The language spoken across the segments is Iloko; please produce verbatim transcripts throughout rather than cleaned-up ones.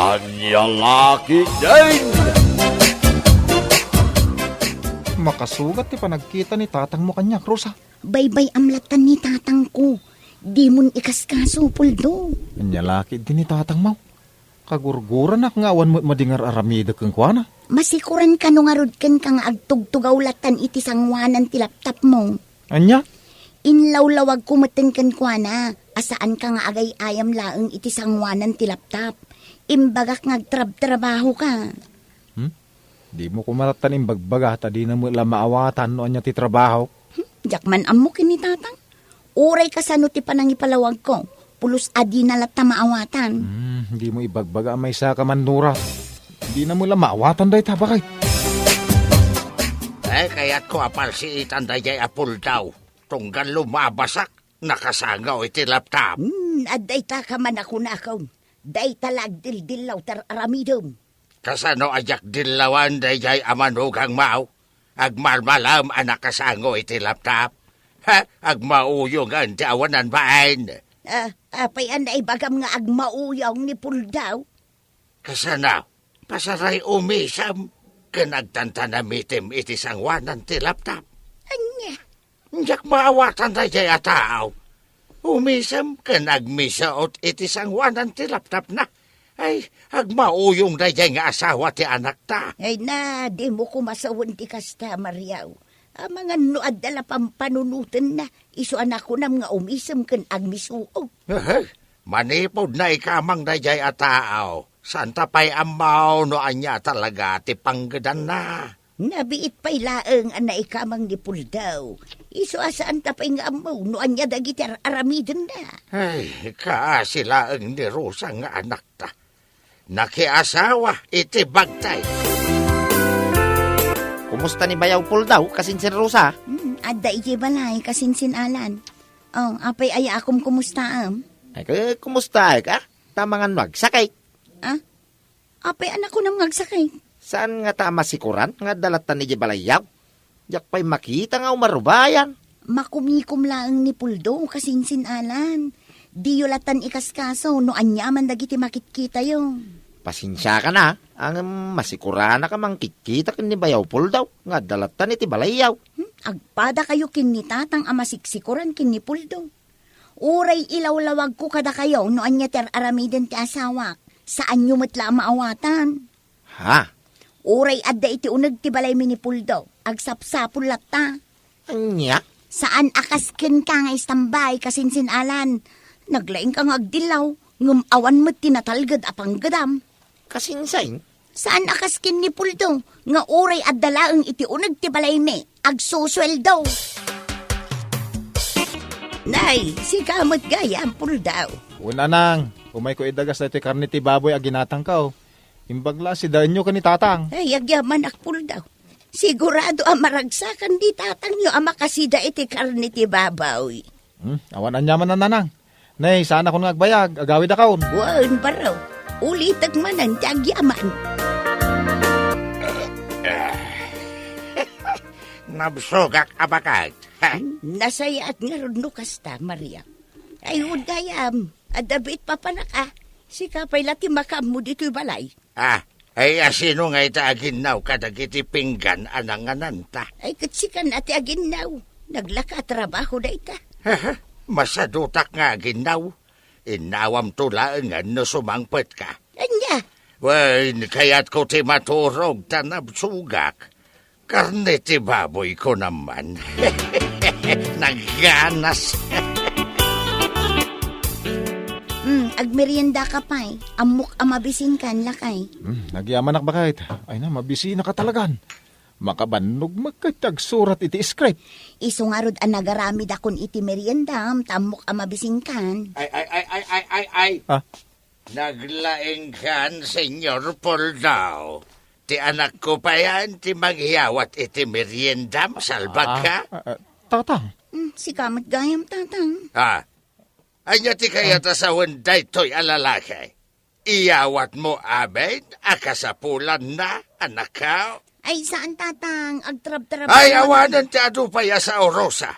Ania la ketdin? Makasugat ti panagkita ni tatangmo kaniak, Rosa. Baybay-am lattan ni tatangko. Dimon ikaskaso, Puldo. Ania la ketdi ni tatangmo? Kagurguranak nga awan met madi nga ar-aramidek kenkuana. Masikuran kano ngarud kenka nga agtugtugaw lattan iti sangoanan ti laptopmo. Ania? Inlawlawagko metten kenkuana a saanka nga agay-ayam laeng iti sangoanan ti laptop. Imbagak nga agtrabtrabahoka. Hmm? Dimo koma lattan imbagbaga ta dina met la maawatan no ania ti trabaho. Hmm, diak man ammo ken ni tatang. Uray kasano ti panangipalawagko, pulos a dina latta maawatan. Hmm, dimo ibagbaga a maysaka mannurat. Dina met la maawatan dayta, baket. Eh, kayatko a palsiitan daydiay a Puldaw. Tunggal lumabasak, nakasango iti laptop. Hmm, adda ita ka man a kunakon. Dayta la agdildillaw ti ar-aramidem. Kasano a diak dillawan daydiay a manugangmo? Agmalmalem a nakasango iti laptop. Ha? Agmauyongen ti awanan bain. Ah, apay a naibagam nga agmauyong ni Puldaw? Kasano? Pasaray umisem ken agtantanamitem iti sangoanan ti laptop. Ania? Diak maawatan daydiay a tao. Umisem ken agmisuot iti sangoanan ti laptopna. Ay, agmauyong daydiay nga asawa ti anakta. Ay na, dimo koma sawen ti kasta, Mariaw. Amangan no adda la pampanunotenna, isu a nakunam nga umisem ken agmisuot. Ehe, manipud naikamang daydiay a tao, saanta pay ammo no ania talaga ti panggedanna. Nabiit pay laeng a naikamang ni Puldaw. Isu a saanta pay nga ammo no ania dagiti ar-aramidenna. Ay, kaasi laeng ni Rosa nga anakta. Nakiasawa iti bagtay. Kumusta ni Bayaw Puldaw, kasinsin Rosa? Hmm, adda iti balay, kasinsin Alan. Oh, apay aya a kumkumustaem? Ay, ka-, kumustaek, ah? Tamangan no agsakit. Ah? Apay a nakunam nga agsakit? Saan ngata a masikuran nga adda lattan idiay balayyo? Diak pay makita nga umarubayan. Makumikom laeng ni Puldo, kasinsin Alan. Diyo lattan ikaskaso no aniaman dagiti makitkitayo. Pasensiakan, a, ngem masikuranak a mangkitkita ken ni Bayaw Puldo nga adda lattan iti balayyo. Hmm, agpadakayo ken ni Tatang a masiksikuran ken ni Puldo. Uray ilawlawagko kadakayo no ania ti ar-aramiden ti asawak, saanyo met la a maawatan. Ha? Uray adda iti uneg ti balaymi ni Puldo, agsapsapul latta. Ania? Saan a kas kenka nga istambay, kasinsin Alan. Naglaingka nga agdillaw, ngem awan met ti natalged a panggedam. Kasinsin? Saan a kas ken ni Puldo, nga uray adda laeng iti uneg ti balaymi, agsusueldo. Nay, sika met gayam, Puldo. Wen, Nanang, umayko idagas daytoy karne ti baboy a ginatangko. Imbag la a sidaenyo ken ni Tatang. Ay, agyamanak, Puldo. Sigurado a maragsakan ni Tatangyo a makasida iti karne ti baboy. Hmm, awan aniaman, Nanang. Nay, saanakon nga agbayag, agawidakon. Wen, baro. Ulitek manen ti agyaman. Nabsogak a baket. Nasayaat ngarud no kasta, Maria. Ay, wen gayam, adda biit papanak, a. Sika pay la ti makaammo ditoy balay. Ah, ay, asino ngay ta aginnaw kadagiti pinggan a nangananta? Ay, ket sika a ti aginnaw. Naglaka a trabaho dayta. Masadutak nga aginnaw. Innawamto laengen no sumangpetka. Ania? Wen, kayatko ti maturog ta nabsogak. Karne ti baboy, kunam man. Nagganas. Hmm, agmeriendaka pay. Ammok a mabisinkan, lakay. Hmm, nagyamanak, baket. Ay na, mabisinaka talagan. Makabannog met ket ti agsurat iti script. Isu ngarud a nagaramidakon iti meriendam, ta ammok a mabisinkan. Ay, ay, ay, ay, ay, ay, ay. Ah? Naglaingkan, Senyor Poldo. Ti anakko payen ti mangyawat iti meriendam, salbagka? Ah, ah, ah, Tatang. Hmm, sika met gayam, Tatang. Ah, ania ti kayat a sawen daytoy a lalaki? Iyawatmo amin a kasapulanna, anakko? Ay, saan, Tatang. Agtrabtrabaho. Ay, awanen ti adu pay a sao, Rosa.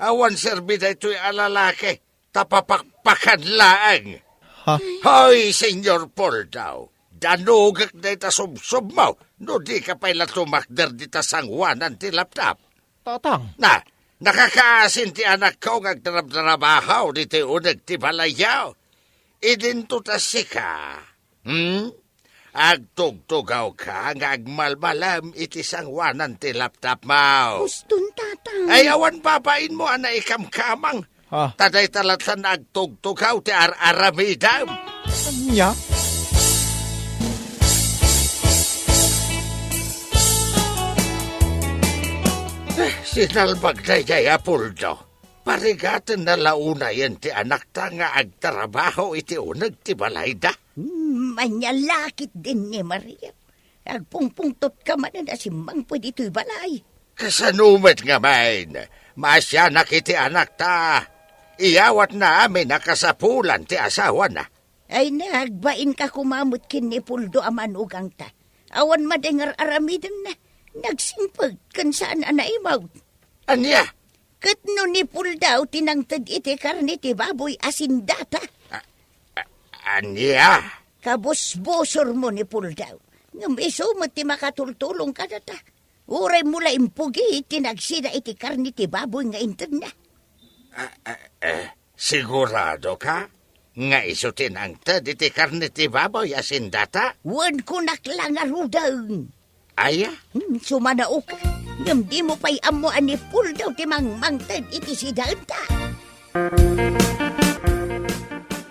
Awan serbi daytoy a lalaki, ta papakpakan laeng. Ha? Hoy, Senyor Poldo, Danugek dayta subsubmo, no dika pay la tumakder dita sangoanan ti laptop. Tatang. Na, nakakaasin ti anakko nga agtarabtrabaho ditoy uneg ti balayyo. Idinto ta sika. Hmm? Agtugtugawka nga agmalmalem iti sangoanan ti laptopmo. Uston, Tatang. Ay, awan babainmo a naikamkamang. Ah. Ta dayta latta nga agtugtugaw ti ar-aramidem. Ania? Eh, sinalbag daydiay a puldo. Parigatenna la unayen ti anakta nga agtrabaho iti uneg ti balayda. Hmm, ania la ketdin ni Maria. Agpungpungtotka manen a simmangpet ditoy balay. Kasano met ngamin? Maasianak iti anakta. Iyawatna amin a kasapulan ti asawana. Ay, nagbainka koma met ken ni Puldo a manugangta. Awan madi nga ar-aramidenna. Nagsingpet ken saan a naimawt. Ania? Ket no ni Puldo ti nangted iti karne ti baboy a sindata. A-, a-, ania? Kabusbusormo ni Puldo. Ngem isu met ti makatultulong kadata. Uraymo la impugi ti nagsida iti karne ti baboy nga intedna. A-, a-, eh, siguradoka nga isu ti nangted iti karne ti baboy a sindata? Wen, kunak la ngaruden. Aya? Hmm, sumanaoka. Ngem dimo pay ammo a ni Puldo ti mangmangted iti sidaenta.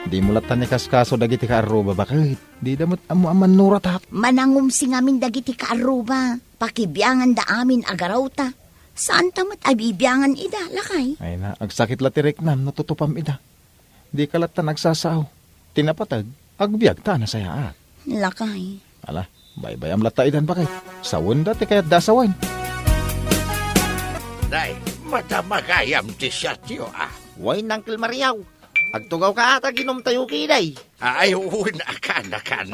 Dimo latta ni kaskaso dagiti kaarruba, baket. Dida met ammo a mannuratak. Manangumsi ngamin dagiti kaarruba. Pakibianganda amin a garawta. Saanta met a bibiangan ida, lakay. Ay na, agsakit la ti riknam no tutupam ida. Dika latta nagsasao. Ti napateg, agbiagta a nasayaat. Lakay. Ala, baybayam latta idan, baket. Sawenda ti kayatda a sawen. Nay, madama gayam ti siatyo, a. Wen, Uncle Mario. Agtugawka ta aginumtayo ketdi. Ay, wen, akan, akan.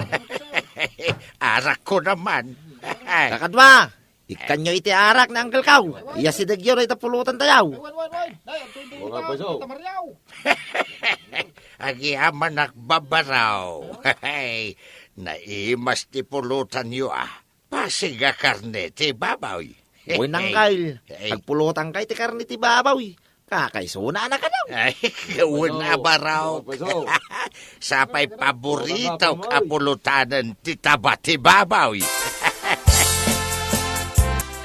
Arakko naman. Kakadua, ikkanyo iti arak ni Uncle Kao. Iyasidegyo dayta pulotantayo. Wen, wen, wen. Nay, agtoy di Mga ka, paso. Uncle Mario. Agyamanak, babaraw. Naimas ti pulotanyo, a. Pasig a karne ti baboy. Wen, Uncle. Ay. Agpulotanka iti karne ti baboy. Kakaisuna a nakadaw. Ay, wen a baraw. Sapay paboritok a pulotanen ti taba ti baboy.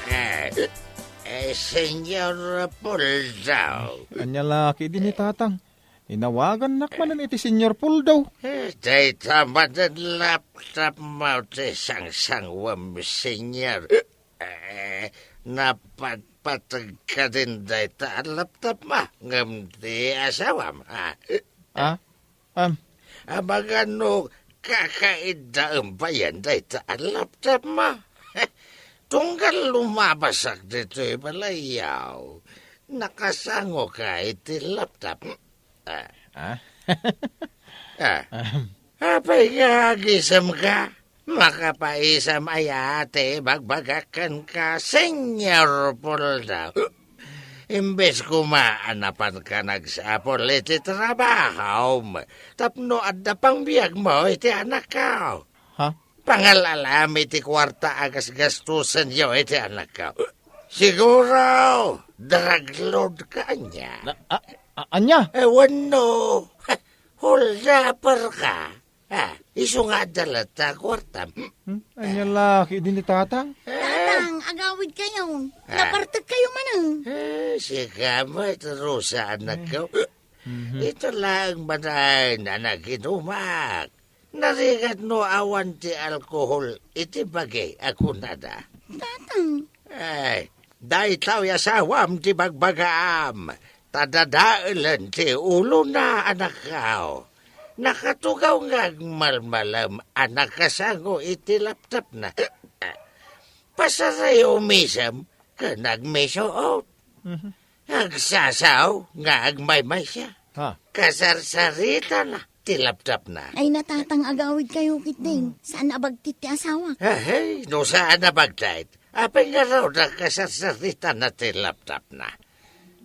Eh, eh, Señor Puldo. Ania la ketdi ni Tatang? Inawagannak manen iti Señor Puldo. Eh, dayta manen laptopmo ti sangsanguem, Señor. Eh, napatpateg kadin dayta a laptopmo, ngem ti asawam, a? Ah? Am. Amangan no kakaiddaem payen dayta a laptopmo. Tunggal lumabasak ditoy balayyo, nakasangoka iti laptop. Ah. Ah? Ah. Ahem. Apay nga agisemka? Makapaisem aya ti ibagbagak kenka, Señor Puldo? Imbes koma a napanka nagsapul iti trabahom tapno adda pangbiagmo iti anakko. Ha? Pangal-alam iti kuarta a gasgastosenyo iti anakko. Siguro, drug lord ka ania? Na, a, a, ania? Eh, wenno, holdaper ka. Ah, isu nga adda latta kuartam. Hmm? Ania la ketdi ni Tatang? Tatang, agawidkayo. Ah. Napartekkayo manen. Eh, sika met, Rosa, anakko. Mhm. Ito laeng manen a naginumak. Narigat no awan ti alkohol iti bagi a kunada. Tatang. Ay, daytoy asawam ti bagbagaam, ta dadaelen ti ulona, anakko. Nakatugaw nga agmalmalem a nakasango iti laptopna. Pasarayo umisem ken agmisuot. Mhm. Agsasao nga agmaymaysa. Ha? Kasarsaritana ti laptopna. Ay, natatang agawidkayo ketdin. Saan a bagtit ti asawak? Ahay, no saan a bagtit. Apay ngarud a kasarsaritana ti laptopna?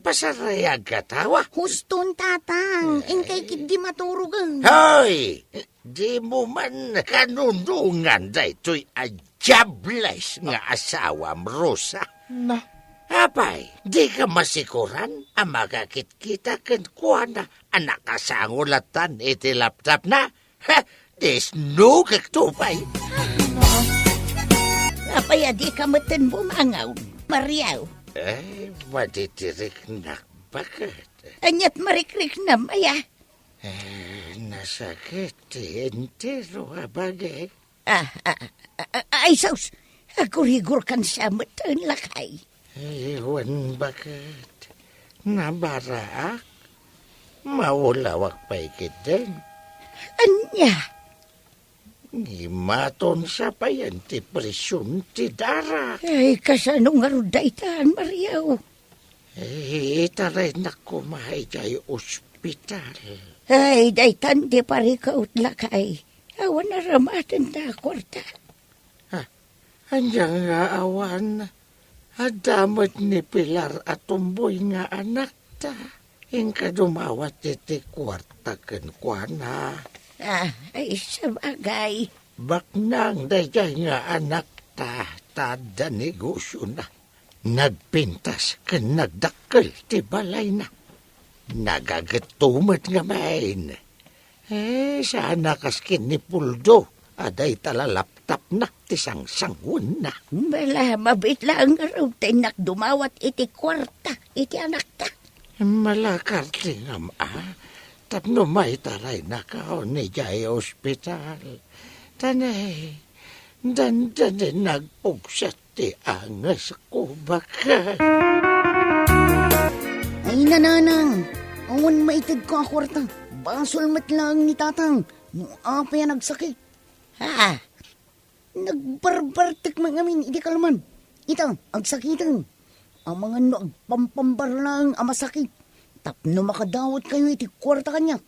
Pasarayag katawa. Huston, Tatang. Eh. Inkay ketdi maturogen. Hoy! Dimo man kanunongan daytoy a diables nga asawam, Rosa. Na? Apay, dika masikoran a makakitkita kenkuana a nakasango latan iti laptopna? Ha? Disnogekto pay. Apay a dika metten bumangaw, Maria? Eh, madidiriknak baket. Ania't marikriknam aya? Eh, nasakit ti entero a bagik. Ah, ah, ah, ah, ay, sus! Agurigurkan sa met, lakay. Ay, wen baket. Nabaraak. Maulawak pay ketdin. Ania? Ngimaton sa payen ti presyun ti dara. Ay, kasano ngarud daytan, Maria? Eh, itaraynak koma idiay ospital. Ay, daytan ti parikut, lakay. Awan aramaten ta a kuarta. Ah, ania nga awan? Adda met ni Pilar a tumboy nga anakta. Inka dumawat iti kuarta kenkuana. Ah, ay, sabagay. Baknang daydiay nga anakta, ta adda negosiona. Nagpintas ken nagdakkel ti balayna. Nagagetto met ngamin. Eh, saan a kas ken ni Puldo a dayta la laptopna ti sangsanguenna. Bala, mabiit laeng ngarud ta innak dumawat iti kuarta iti anakta. Malakar ti ngam-a tapno maitaraynakon idiay ospital. Ta ne, dandanin nagpugset ti angesko, baket. Ay, nanang, awan maitedko a kuarta. Basol met laeng ni tatang no apay a nagsakit. Ha? Nagbarbartek met ngamin idi kalman. Ita, agsakiten. Amangan no agpampambar laeng a masakit tapno makadawatkayo iti kuarta kaniak.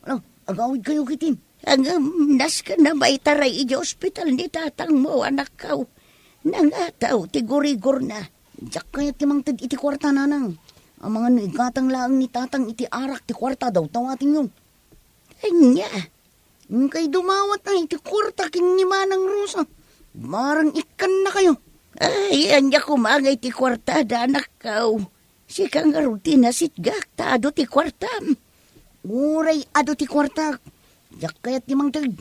Ala, agawidkayo ketdin. Ngem nasken a maitaray idiay ospital ni tatangmo, anakko. Nangataw ti gurigorna. Diak kayat ti mangted iti kuarta, nanang. Amangan no igatang laeng ni tatang iti arak ti kuarta, dawdawatenyo. Ania? Inkay dumawat iti kuarta ken ni Manang Rosa. Marang ikkannakayo. Ay, ania koma ngay ti kuartada, anakko? Sika ngarud ti nasitgak ta adu ti kuartam. Uray adu ti kuartak, diak kayat ti mangted.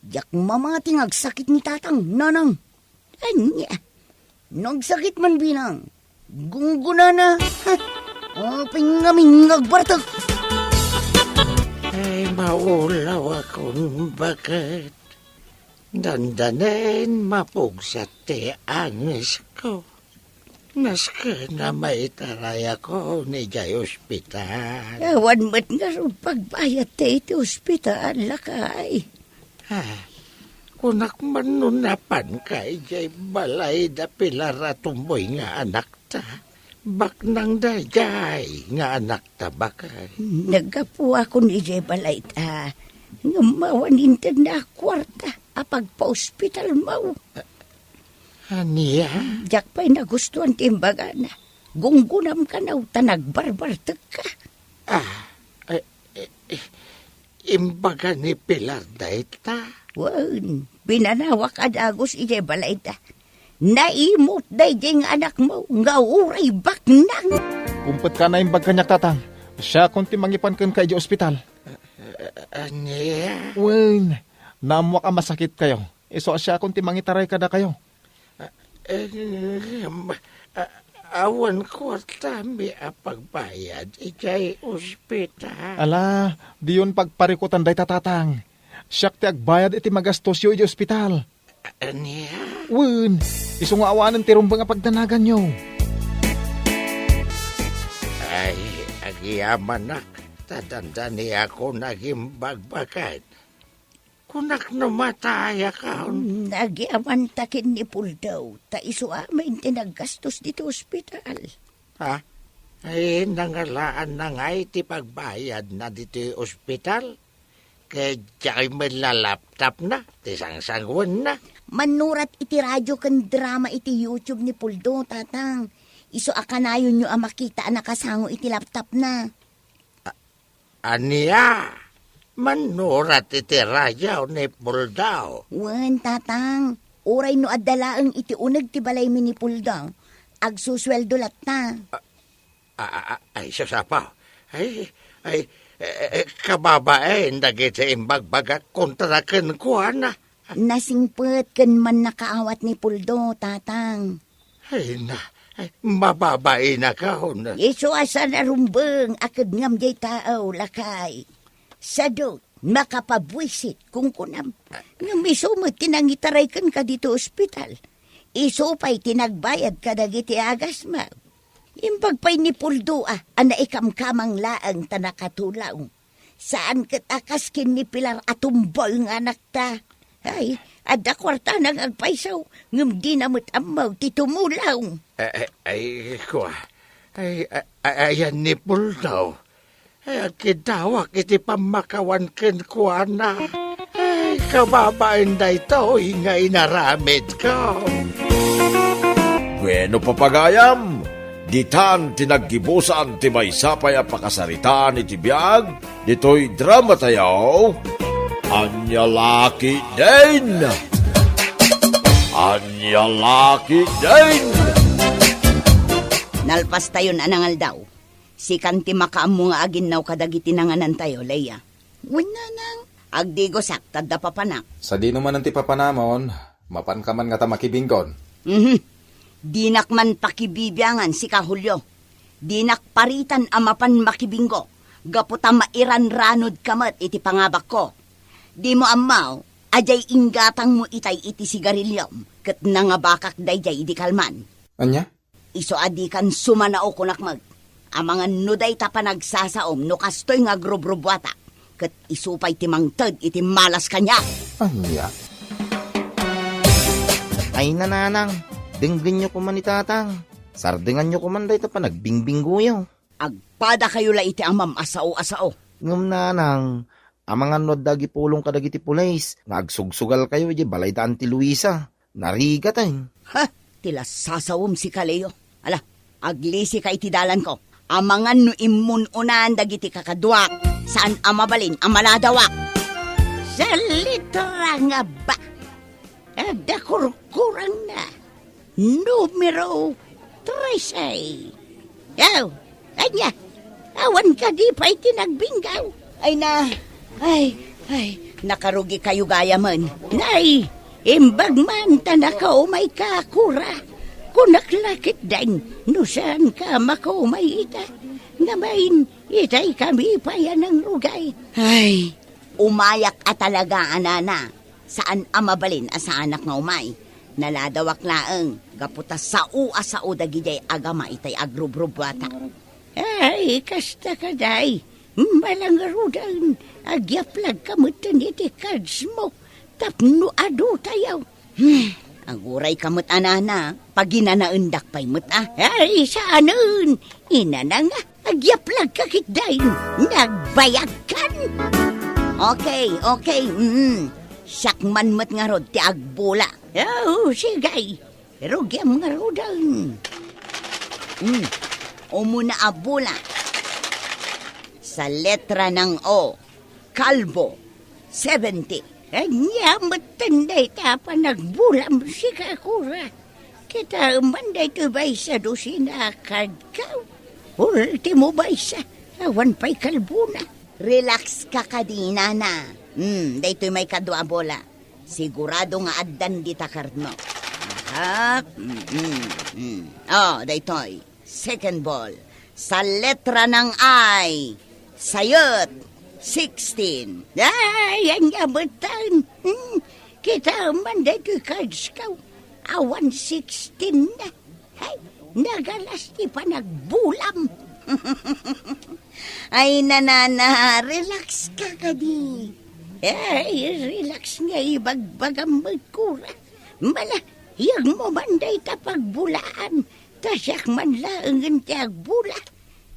Diak mamati nga agsakit ni tatang, nanang. Ania? No agsakit man bilang, gunggonana. Ha? Apay ngamin nga agbartek? Ay, maulawakon, baket. Dandanin mapugset ti angesko. Nasken a maitarayakon idiay ospital. Awan met ngarud pagbayadta iti ospital, lakay. Ah, kunak man no napanka idiay balay da Pilar a tumboy nga anakta. Baknang daydiay nga anakta, baket. Naggapuakon idiay balayta. Ngem awan intedna a kuarta a pagpaospitalmo. Ania? Diak pay nagustuan ti imbagana. Gunggonam kano ta nagbarbartekka. Ah, eh, eh, eh, imbaga ni Pilar dayta? Wen, pinanawak a dagus idiay balayta. Naimut daydiay nga anakmo nga uray baknang. Kumpet ka naimbag kaniak, tatang. Siakon ti mangipan kenka idiay ospital. Ania? Wen, naammoak a masakitkayo. Isu a siakon ti mangitaray kadakayo. Ah, eh, ngem, ah, awan kuartami a pagbayad idiay ospital. Ala, diyon pagparikutan dayta, tatang. Siak ti agbayad iti magastosyo idiay ospital. Ania? Wen, isu nga awanen ti rumbeng a pagdanaganyo. Ay, agyamanak, ta dandaniakon agimbagbaket. Kunak no matayakon. Nagyamanta ken ni Puldo, ta isu amin ti naggastos ditoy ospital. Ha? Ay, nangalaanna ngay ti pagbayadna ditoy ospital? Ket diay met la laptopna ti sangsanguenna. Mannurat iti radio ken drama iti YouTube ni Puldo, tatang. Isu a kanayonyo a makita a nakasango iti laptopna. A-, ania? Mannurat iti radio ni Puldo? Wen, Tatang. Uray no adda laeng iti uneg ti balaymi ni Puldo, agsusueldo latta. A-, a-, a-, ay, sus, Apo. Ay, ay, eh, eh, kababain dagiti imbagbagak kontra kenkuana. Nasingpet ken mannakaawat ni Puldo, Tatang. Ay na, ay, mababainakon. Isu a saan a rumbeng a kedngam diay tao, lakay. Sadut, makapabuisit, kunkunam. Ngem isu met ti nangitaray kenka ditoy ospital. Isu pay ti nagbayad kadagiti agasmo. Imbag pay ni Puldo a, a naikamkamang laeng ta nakatulong. Saan ket a kas ken ni Pilar a tumboy nga anakta. Ay, adda kuartana nga agpayso, ngem dina met ammo ti tumulong. Eh, eh, ay, kua. Ay, ay, ay, ayan ni Puldo. Ay, agkidawak iti pammakawan kenkuana. Ay, kababain daytoy nga inaramidko. Bueno, papagayam, ditan ti naggibusan ti maysa pay a pakasaritaan iti biag ditoy dramatayo, Ania La Ketdin! Ania La Ketdin! Nalpastayon a nangaldaw. Sikan ti makaammo nga aginnaw kadagiti nanganantayo, Lea. Wen, Nanang. Agdigosak, ta adda papanak. Sadino manen ti papanamon, mapanka man ngata makibinggon? Mhm. Dinak man pakibibiangan, sika, Julio. Dinak paritan a mapan makibinggo, gapu ta mairanranodka met iti pangabakko. Dimo ammo a diay inggatangmo itay iti sigariliom ket nangabakak daydiay idi kalman. Ania? Isu a dikan sumanao, kunak met. Amangan no dayta panagsasaom no kastoy nga agrubrubuatak, ket isu pay ti mangted iti malas kaniak. Ania? Ay, Nanang, denggenyo koman ni Tatang. Sardenganyo koman dayta panagbingbinggoyo. Agpadakayo la iti amam a sao a sao. Ngem, Nanang, amangan no adda agipulong kadagiti pulis nga agsugsugalkayo idiay balay da Auntie Luisa. Narigaten. Ha? Ti la sasawem, sika, Leo. Ala, aglisika iti dalanko. Amangan no immun-unan dagiti kakaduak, saan a mabalin a maladawak. Sa litra nga ba? Adda kurkurangna. Numero trese. Aw, ania? Awan kadi pay ti nagbinggaw? Ay na, ay, ay, nakarugikayo gayamen. Nay, imbag man ta nakaumayka, kura. Kunak la ketdin, no saanka makaumay ita. Ngem, itay kami pay a nangrugay. Ay, umayak a talaga, a nana. Saan a mabalin a saanak nga umay. Naladawak laeng, gapu ta sao a sao dagidiay agama itay agrubrubuatak. Ay, kasta kadi. Malangaruden, agyaplagka metten iti kadsmo tapno adu tayo. Hmm, agurayka met, a nana, paginanaendak pay met a. Ay, saanen, inana nga. Agyaplagka ketdin, nagbayagkan. Okay, okay, mm. Siak man met ngarud ti agbula. Oh, sige. Rugiam ngaruden. Mm. Umuna a bula. Sa letra ng O. Kalbo, seventy. Ania metten dayta a panagbulam, sika, kura? Kitaem man daytoy maysa dosina a kadkaw. Ultimo maysa, awan pay kalbona. Relax ka kadi, nana. Hmm, daytoy maikadua a bola. Sigurado nga addan dita kardmo. Aha. Mm, mm, mm. Oh, daytoy. Second ball. Sa letra ng I, sayet, sixteen. Ay, ania metten. Hmm, kitaem man daytoy cards ko. Awan sixteen na. Ay, nagalas ti panagbulam. Ay, nanana, relax ka kadi. Ay, relax nga ibagbagam, kura. Malahiyagmo man dayta pagbulaan. Ta siak man laengen ti agbula.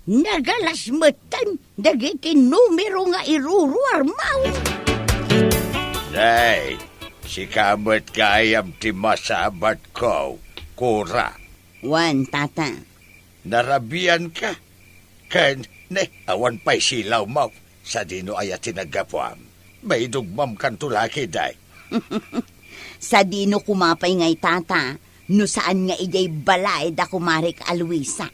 Nagalas metten dagiti numero nga iruruarmo. Nay, sika met gayam ti masabatko, kura. Wen, tata. Narabianka? Ken, ne, awan pay silawmo. Sadino aya ti naggapuam? Maidugmamkanto la ketdi. Sadino koma pay ngay, Tata, no saan nga idiay balay da kumarik a Luisa?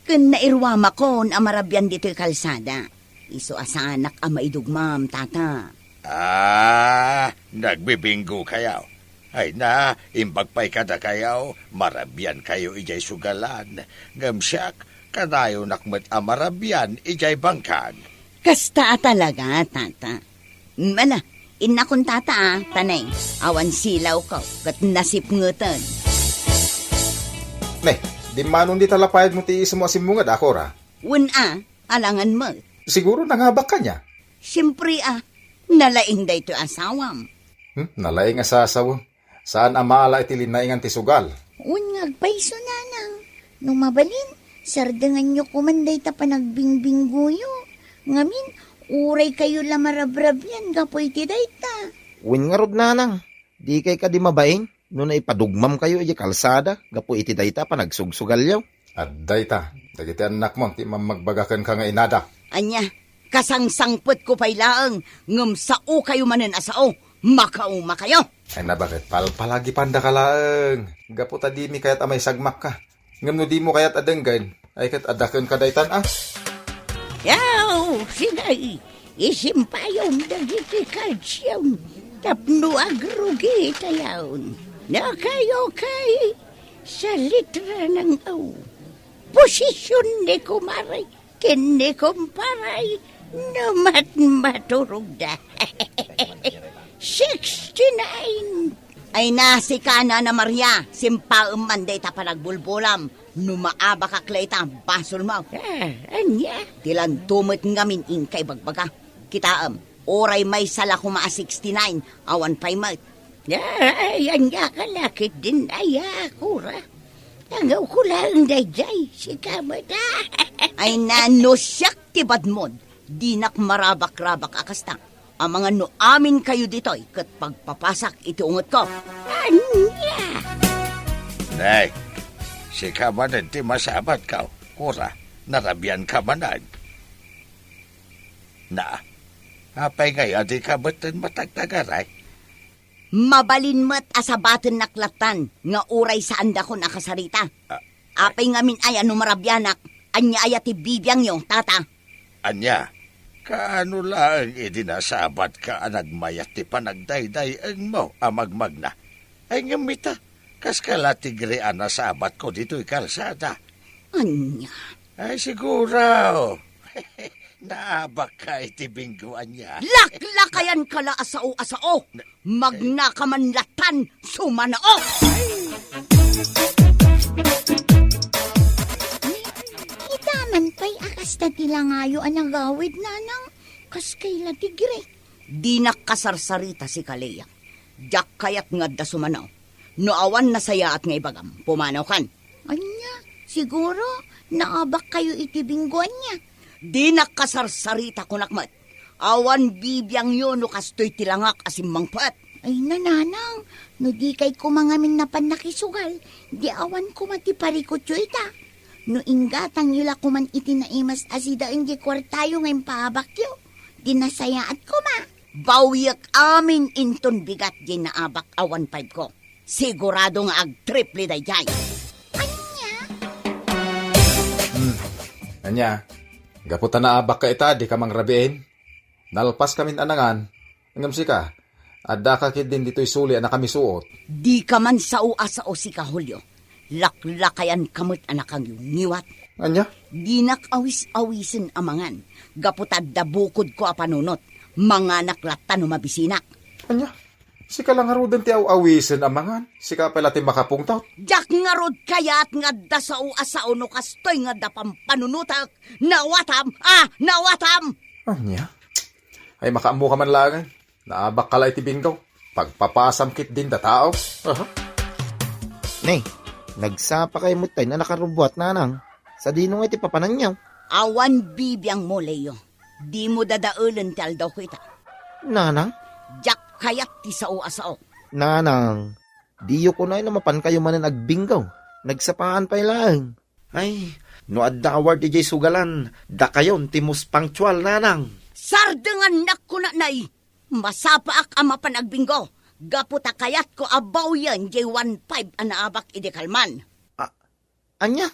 Ken nairuamakon a marabian ditoy kalsada. Isu a saanak a maidugmam, Tata. Ah, nagbibinggokayo. Ay na, imbag pay kadakayo, marabiankayo idiay sugalan. Ngem siak, kanayonak met a marabian idiay bangkag. Kasta a talaga, Tata. Mala, innakon, Tata, a, tanay, awan silawko, ket nasipngeten. Ne, dimmanon dita lapayadmo ti iismo a simmunged, a, Cora? Wen a, alangan met. Siguro nangabakka nia? Siempre a, nalaing daytoy asawam. Hmm, nalaing a sasaw. Saan a maala iti linnaingan ti sugal. Wen nga agpayso, nanang. No mabalin, sardenganyo koman dayta panagbingbinggoyo. Ngamin, uray kayo la marabrabian gapu iti dayta. Wen ngarud, nanang. Dikay kadi mabain no naipadugmamkayo idiay kalsada gapu iti dayta a panagsugsugalyo? Adda ita, dagiti annakmo ti mammagbaga kenka nga inada. Ania, kasangsangpetko pay laeng, ngem saokayo manen a sao, makaumakayo. Ay na, baket palpalagipandaka laeng, gapu ta dimi kayat a maisagmakka. Ngem no dimo kayat a denggen, ay ket adda kenka daytan a. Yaw, sige, isimpayom dagiti kalsiom tapno agrugitayon. Nakayokay, sa litra ng O. Posisyon ni kumare ken ni kumpare, no mat-, maturogda. Sixty-nine. Ay na, sika, Nana Maria, simpaem man dayta panagbulbulam. No maabakak la ita, basolmo. Ah, ania? Ti lanto met ngamin inka ibagbaga. Kitaem, uray maysa la koma a sixty-nine, awan pay met. Ay, ania ka la ketdin aya, Cora? Tangawko laeng daydiay, sika met a. Ay na, no siak ti badmod, dinak marabakrabak a kasta. Amangan no aminkayo ditoy ket pagpapasak iti ungetko. Ania? Nay, sika manen ti masabatko, Cora, narabianka manen. Na, apay ngay a dika metten matagtagaray? Mabalin met a sabatennak lattan nga uray saandakon a kasarita. Ah, apay ngamin aya no marabianak, ania aya ti bibiangyo, Tata? Ania, kaano laeng idi nasabatka a nagmayat ti panagdayday-engmo a magmagna? Ay ngem ita, kaska la ti tigre a nasabatko ditoy kalsada. Ania? Ay, siguro. Naabakka iti bingo, ania? Laklakayanka la a sao a sao! Na-, Magnaka man lattan, sumanao! Ita man pay a kasta ti langayo a nagawid, nanang. Kaskay la tigre. Dinak kasarsarita, sika Lea. Diak kayat nga adda sumanao. No awan nasayaat nga ibagam, pumanawkan. Ania, siguro, naabakkayo iti bingo, ania? Dinak kasarsarita, kunak met. Awan bibiangyo no kastoy ti langak a simmangpet. Ay, nanang, no dikay koma ngamin napan nakisugal, di awan koma ti parikutyo ita. No inggatangyo la koman iti naimas a sidaen di kuartayo nga impaabakyo, di nasayaat koma. Bawiek amin inton bigat di naabak a one five ko. Sigurado nga agtriple daydiay. Ania? Hmm. Ania? Gapu ta naabakka ita, dika mangrabiin? Nalpaskamin a nangan, ngem sika, addaka ketdin ditoy suli a nakamisuot. Dika man sao a sao, sika Julio. Laklakayanka met a nakangiwngiwat. Ania? Dinak awis-awisen a mangan, gapu ta adda bukodko a panunot. Manganak latta no mabisinak. Ania? Sika la ngaruden ti aw-awisen a mangan, sika pay la ti makapungtot. Diak ngarud kayat nga adda sao a sao no kastoy nga adda pampanunotek. Nawatam! Ah, nawatam! Ania? Ay, makaammoka man laengen. Naabakka la iti bingo. Pagpapasam ketdin datao. Aha. Ne, nagsapakay met tay a nakarubbuat, nanang. Sadino nga iti papananyo? Awan bibiangmo, Leo. Dimo dadaelen ti aldawko ita. Nanang? Diak kayat ti sao a sao. Nanang, diyo kunay no mapankayo manen agbinggaw. Nagsapaan pay laeng. Ay, No adda award idiay sugalan, dakayon ti most punctual, nanang. Sardengannak kunanay, masapaak a mapan agbinggo, gapu ta kayatko a bawien diay one five a naabak idi kalman. A-, ania?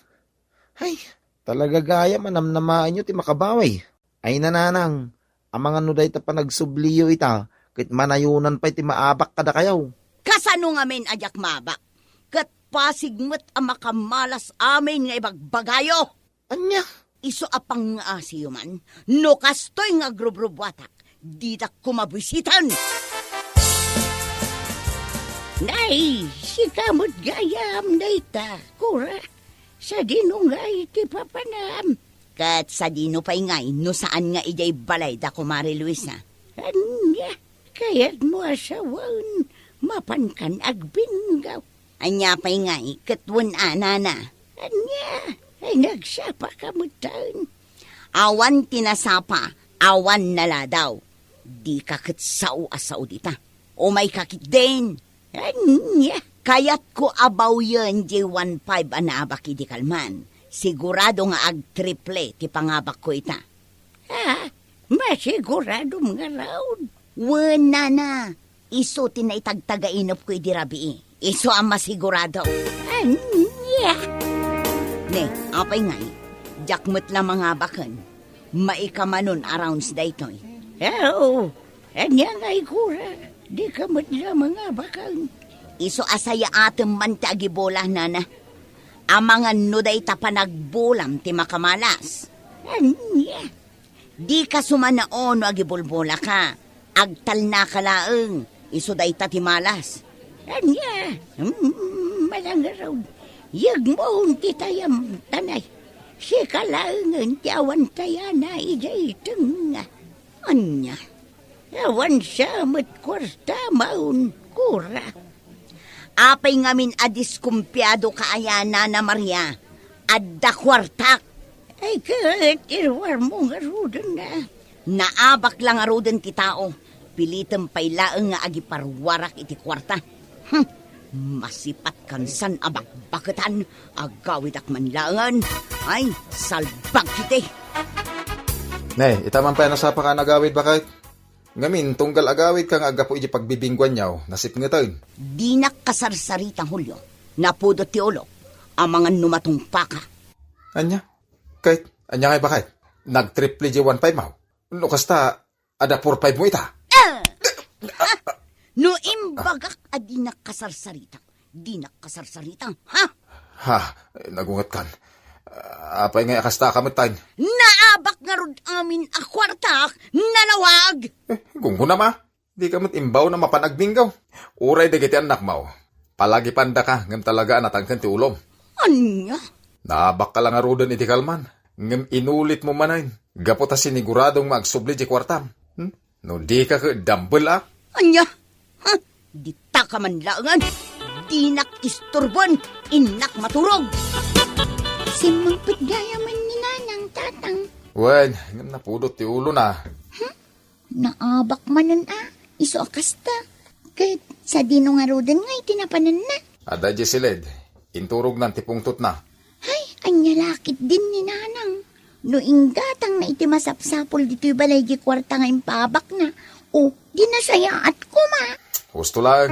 Ay, talaga gayam a namnamaenyo ti makabawi. Ay, nanang, amangan no dayta panagsubliyo ita, ket manayonan pay ti maabak kadakayo. Kasano ngamin a diak maabak? Ket pasig met a makamalas amin nga ibagbagayo. Ania? Isu a pangngaasiyo man, no kastoy nga agrubrubuatak, ditak koma buisiten. Nay, sika met gayam dayta, Kora. Sadino ngay ti papanam? Ket sadino pay ngay no saan nga idiay balay da Kumare Luisa? Ania, kayatmo a sawen, mapankan agbinggaw. Ania pay ngay ket wen a, nana? Ania, ay nagsapaka metten. Awan ti nasapa, awan naladaw. Dika ket sao a sao dita. Umayka ketdin. Ania? Kayatko a bawien diay one five a naabak idi kalman. Sigurado nga agtriple ti pangabakko ita. Ha? Masiguradom ngarud? Wen, nana. Isu ti naitagtagainepko idi rabii. Isu a masigurado. Ania? Ne, apay ngay? Diak met la mangabaken. Maikamanon a rounds daytoy. Aw, ania ngay, Kora? Dika met la mangabaken. Isu a sayaatem man ti agibola, nana. Amangan no dayta panagbolam ti makamalas. Ania? Dika sumanao no agibulbolaka. Agtalnaka laeng. Isu dayta ti malas. Ania? Mm, malangarud. Yegmon ti tayam, tanay. Sika laengen ti awan tayana idiay tengnga. Ania? Awan sa met kuartamaon, Kora. Apay ngamin a diskumpiadoka aya, Nana Maria? Adda kuartak. Ay, ket iruarmo ngaruden a. Naabak la ngaruden ti tao. Pilitem pay laeng nga agiparuarak iti kuarta. Hmm. Masipatkan san a bakbaketan, agawidak man laengen. Ay, salbag iti. Ne, ita man pay a nasapaka a nagawid, baket. Ngamin, tunggal agawidka nga aggapu iti pagbibingguanyo, nasipngeten. Dinak kasarsarita, Julio. Napudot ti ulok. Amangan no matungpaka. Ania? Ket, ania ngay, baket? Nagtriple diay one five mo? No kasta, adda four five mo ita? Ah! Ha? No imbagak a dinak kasarsarita, dinak kasarsarita, ha? Ha? Nagungetkan. Apay ngay a kasta ka met, tay? Naabak ngarud amin a kuartak, nalawag! Eh, gunggonam a. Dika met imbaon a mapan agbinggaw. Uray dagiti annakmo, palagipandaka ngem talaga a natangken ti ulom. Ania? Naabakka la ngaruden iti kalman, ngem inulitmo manen, gapu ta siniguradom nga agsubli diay kuartam. Hmm? No dika ket dumbbell a? Ania? Ha? Ditaka man laengen. Dinak isturboen, innak maturog. Simmangpet gayam ni Nanang, Tatang. Wen, ngem napudot ti ulona. Hmm? Naabak manen a, isu a kasta. Ket sadino ngaruden nga iti napananna? Adda idiay siled, inturognan ti pungtotna. Hay, ania la ketdin ni Nanang? No inggatangna iti masapsapul ditoy balay diay kuarta nga impaabakna, o, di nasayaat koma. Husto laeng,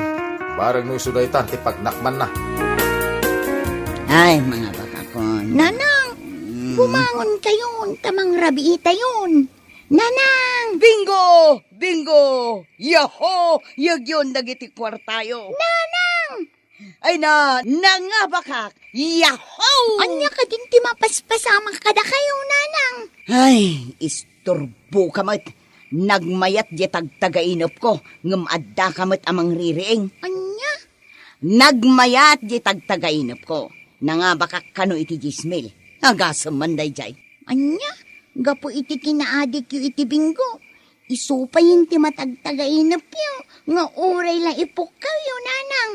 bareng no isu daytan ti pagnakmanna. Ay, mangabakakon. Nanang, mm, bumangonkayon, ta mangrabiitayon. Nanang! Bingo! Bingo! Yaho! Yegyon dagiti kuartayo. Nanang! Ay na, nangabakak! Yaho! Ania kadin ti mapaspasamak kadakayo, Nanang? Ay, isturboka met. Nagmayat diay tagtagainepko, ngem addaka met a mangririing. Ania? Nagmayat diay tagtagainepko. Nangabakak kano iti diesmil. Agasem man daydiay. Ania? Gapu iti kinaadikyo iti bingo, isu payen ti matagtagainepyo nga uray la ipukkawyo, Nanang.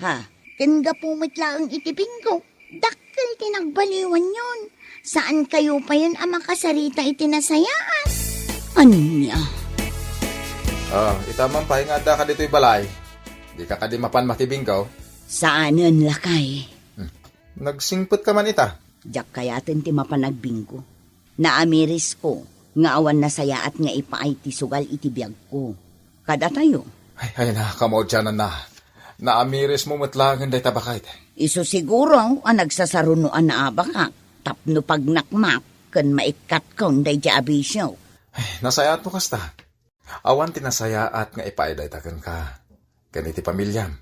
Ha? Ken gapu met laeng iti bingo, dakkel ti nagbaliwanyon. Saankayo payen a makasarita iti nasayaat. Ania? Ah, ita man pay nga addaka ditoy balay. Dika kadi mapan makibinggaw? Saanen, lakay. Hmm. Nagsingpetka man ita. Diak kayaten ti mapan agbinggo. Naamirisko nga awan nasayaat nga ipaay ti sugal iti biagko. Kadatayo. Ay, ay na, kamaudiananna. Naamirismo met laengen dayta, baket. Isu siguro a nagsasarunoan a bakak tapno pagnakmak ken maikkatkon daydiay a bisio. Ay, nasayaat no kasta. Awan ti nasayaat nga ipaay dayta kenka, ken iti pamiliam.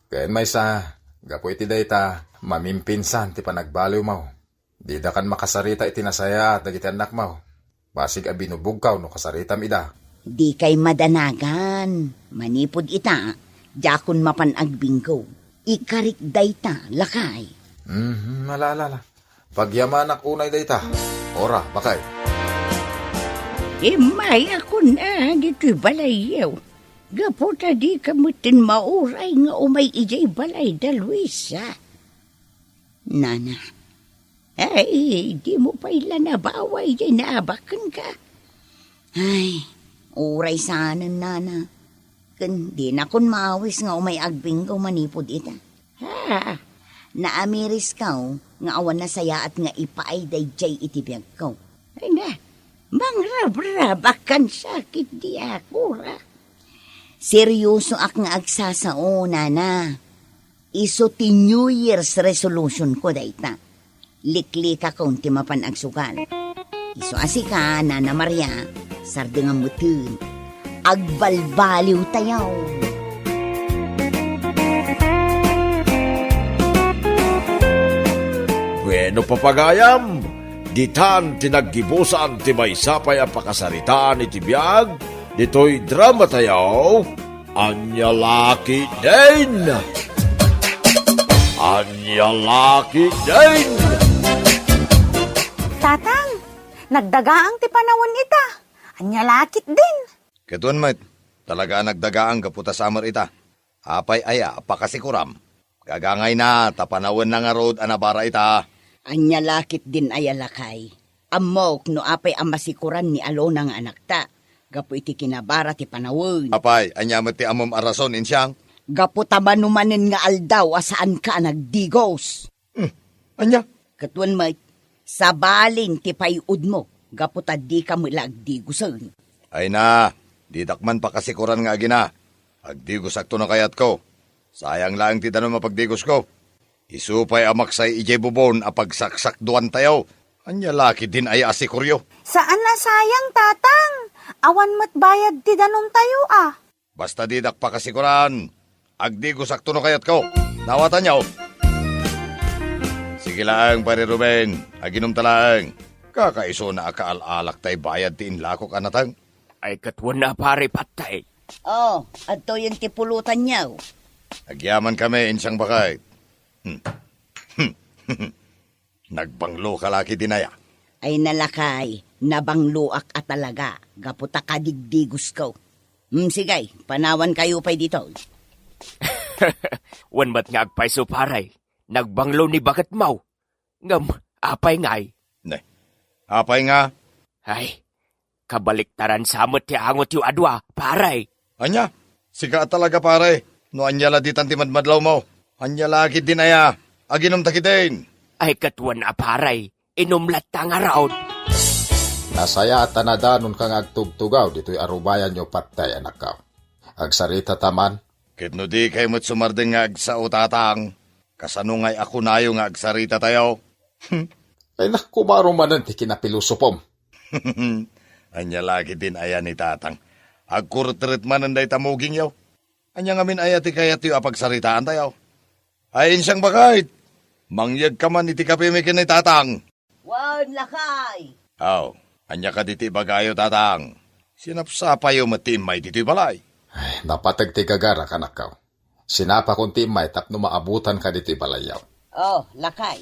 Ken maysa, gapu iti dayta, mamimpinsan ti panagbaliwmo. Didakan makasarita iti nasayaat dagiti annakmo. Basig a binubogkaw no kasaritam ida. Dikay madanagan. Manipud ita, diakon mapan agbinggo. Ikarik dayta, lakay. Mhm, ala, ala, ala. Pagyamanak unay dayta. Ora, baket. Immayakon a ditoy balayyo. Gapu ta dika metten mauray nga umay idiay balay da Luisa. Nana, ay, dimo pay la nabawa idiay naabak kenka. Ay, uray saanen, nana. Ken dinakon maawis nga umay agbinggo manipud ita. Ha, naamirisko nga awan nasayaat nga ipaay daydiay iti biagko. Ay na, mangrabrabak kan sakit di akura. Seryosoak nga agsasao, nana. Isu ti New Year's resolution ko dayta. Liklikakon ti mapan agsugal. Isu a sika, Nana Maria, sardengam metten. Agbalbaliw tayo. Bueno, papagayam, ditan ti naggibusan ti maysa pay a pakasaritaan iti biag ditoy drama tayo. Ania la ketdin? Ania la ketdin? Tatang, nagdagaang ti panawen ita. Ania la ketdin? Ket wen met, talaga a nagdagaang gapu ta summer ita. Apay aya a pakasikuram? Gagangayna ta panawenna ngarud a nabara ita. Ania la ketdin aya, lakay? Ammok no apay a masikuran ni Alona nga anakta gapu iti kinabara ti panawen. Apay, ania met ti ammom a rason, insiang? Gapu ta manumanen nga aldaw a saanka a nagdigos. Hmm, ania? Ket wen met, sabalin ti pay-odmo gapu ta dika met la agdigosen. Ay na, didak man pakasikuran nga agina. Agdigosakto no kayatko. Sayang laeng ti danum a pagdigosko. Isu pay a maksay idiay bubon a pagsaksakduantayo. Ania la ketdin aya a sikuryo? Saan a sayang, Tatang. Awan met bayad ti danumtayo, a. Basta didak pakasikuran, agdigosakto no kayatko. Nawatanyo? Sige laeng, Pare Ruben, aginumta laeng. Kakaisuna a kaal-alak tay bayad ti inlakok a nateng. Ay, ket wen a, Pare, patay. Oh, adtoyen ti pulotanyo. Agyamankami, insiang baket. Hmm. Nagbangloka la ketdin aya? Ay na, lakay, nabangloak a talaga, gapu ta kadigdigosko. Hmm, sige, panawankayo pay ditoy. Wen met nga agpayso, pare, nagbanglo ni baketmo. Ngem, apay ngay? Ne, apay nga? Ay, kabaliktaran sa met ti angotyo a dua, pare. Ania? Sika a talaga, pare. No ania la ditan ti madmadlawmo? Ania la ketdin aya? Aginumta ketdin. Ay, ket wen a, pare, inum latta ngarud. Nasayaat a nadanonka nga agtugtugaw ditoy arubayanyo, patay, anakko. Agsaritata man. Ket no dikay met sumardeng nga agsao, Tatang, kasano ngay a kunayo nga agsaritatayo? Ay, nak, kumaro manen ti kinapilosopom. Ania la ketdin aya ni Tatang? Agkurutret manen dayta mugingyo. Ania ngamin aya ti kayatyo a pagsaritaantayo? Ay, insiang baket, mangyegka man iti kapimi ken ni Tatang. Wen, lakay. Aw, ania kadi ti ibagayo, Tatang? Sinapsapayo met ti immay ditoy balay. Ay, napateg ti gagarak, anakko. Sinapakon ti immay tapno maabutanka ditoy balayyo. Oh, lakay.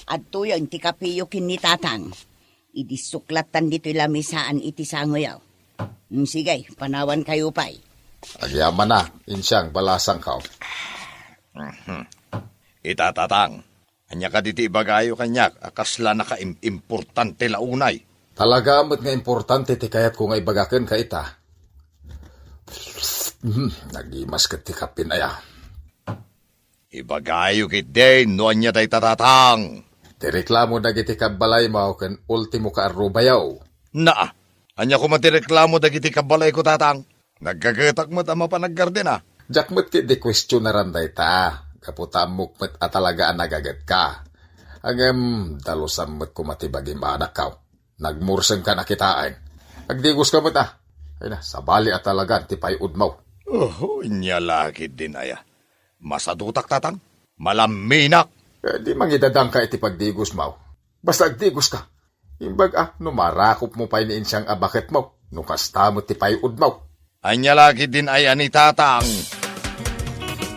Adtoyen ti kapiyo ken ni Tatang. Idissok lattan ditoy lamisaan iti sangoyo. Mm, sige, panawankayo pay. Agyamanak, insiang balasangko. Mhm. Ita, Tatang, ania kadi ti ibagayo kaniak a kasla nakaim-, importante la unay? Talaga met nga importante ti kayatko nga ibaga kenka ita. Hmm, nagimas ket ti kappin aya. Ibagayo ketdin no ania dayta, Tatang. Ti reklamo dagiti kabbalaymo ken ultimo ka arrubayo. Naa, ania koma ti reklamo dagiti kabbalayko, Tatang? Naggagetak met a mapan aggardena. Diak met ketdi kuestionaran dayta, gapu ta ammok met a talaga a nagagetka. Ngem dalusam met koma ti bagim, anakko. Nagmursengkan a kitaen. Agdigoska met a. Ay na, sabali a talagan ti pay-odmo. Oho, ania la ketdin aya. Masadutak, Tatang. Malamminak. Eh, di mangidadangka iti pagdigosmo. Basta agdigoska. Imbag a, no marakopmo pay ni insiang a baketmo, no kasta met ti pay-odmo. Ania la ketdin aya ni Tatang?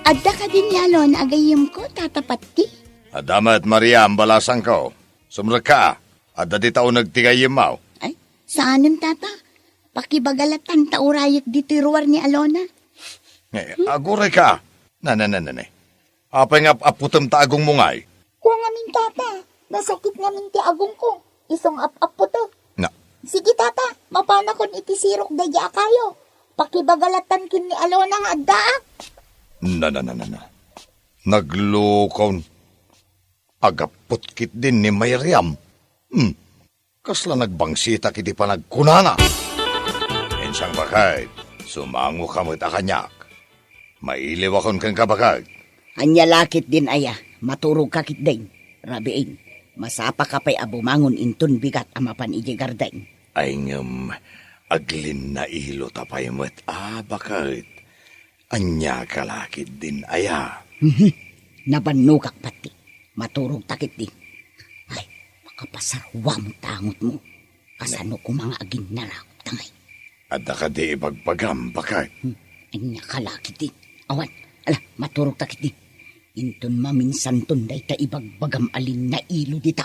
Adda kadi ni Alona a gayyemko, Tata Patti? Adda met, Maria, ambalasangko. Sumrekka, adda dita uneg ti gayyemmo. Ay, saanen, Tata. Pakibaga latan ta urayek ditoy ruar ni Alona. Eh, agurayka. Na, na, na, na, na. Apay nga ap-apputem ta agungmo ngay? Kua ngamin, Tata. Nasakit ngamin ti agungko. Isu nga ap-apputek. Na. Sige, Tata. Mapanakon iti sirok daydi a kayo. Pakibaga latan ken ni Alona nga addaak. Na, na, na, na, na. Naglukon. Agapput ketdin ni Miriam. Hmm. Kasla nagbangsitak iti panagkunana. Insiang baket, sumangoka met a kaniak. Mailiwakon kenka, baket. Ania la ketdin aya, maturogka ketdin. Rabiin, masapaka pay a bumangon inton bigat a mapan idiay garden. Ay ngem, aglinnailo ta pay met a, baket. Ania ka la ketdin aya? Mhm. Nabannogak, Patti. Maturogta ketdi. Ay, makapasaruam ta angotmo. Kasano koma nga aginnarakopta ngay? Adda kadi ibagbagam, baket? Hmm. Ania ka la ketdin? Awan. Ala, maturogta ketdi. Inton maminsanton dayta ibagbagam a linnailo dita.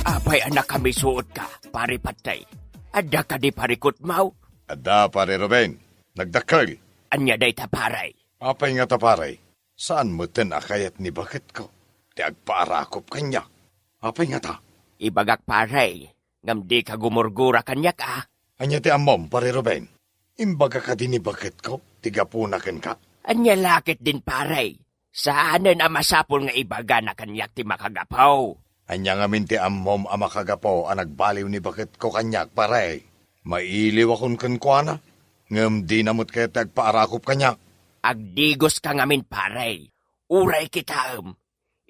Apay a nakamisuotka, Pare Patay? Adda kadi parikutmo? Adda, Pare Ruben. Nagdakkel. Ania dayta, pare? Apay ngata, pare? Saan metten a kayat ni baketko ti agpaarakop kaniak? Apay ngata? Ibagak, pare, ngem dika gumurgura kaniak, a? Ania ti ammom, Pare Ruben? Imbaga kadi ni baketko ti gapuna kenka? Ania la ketdin, pare? Saanen a masapul nga ibagana kaniak ti makagapu. Ania ngamin ti ammom a makagapu a nagbaliw ni baketko kaniak, pare? Mailiwakon kenkuana, ngem dina met kayat ti agpaarakop kaniak. Agdigoska ngamin, pare. Uray kitaem,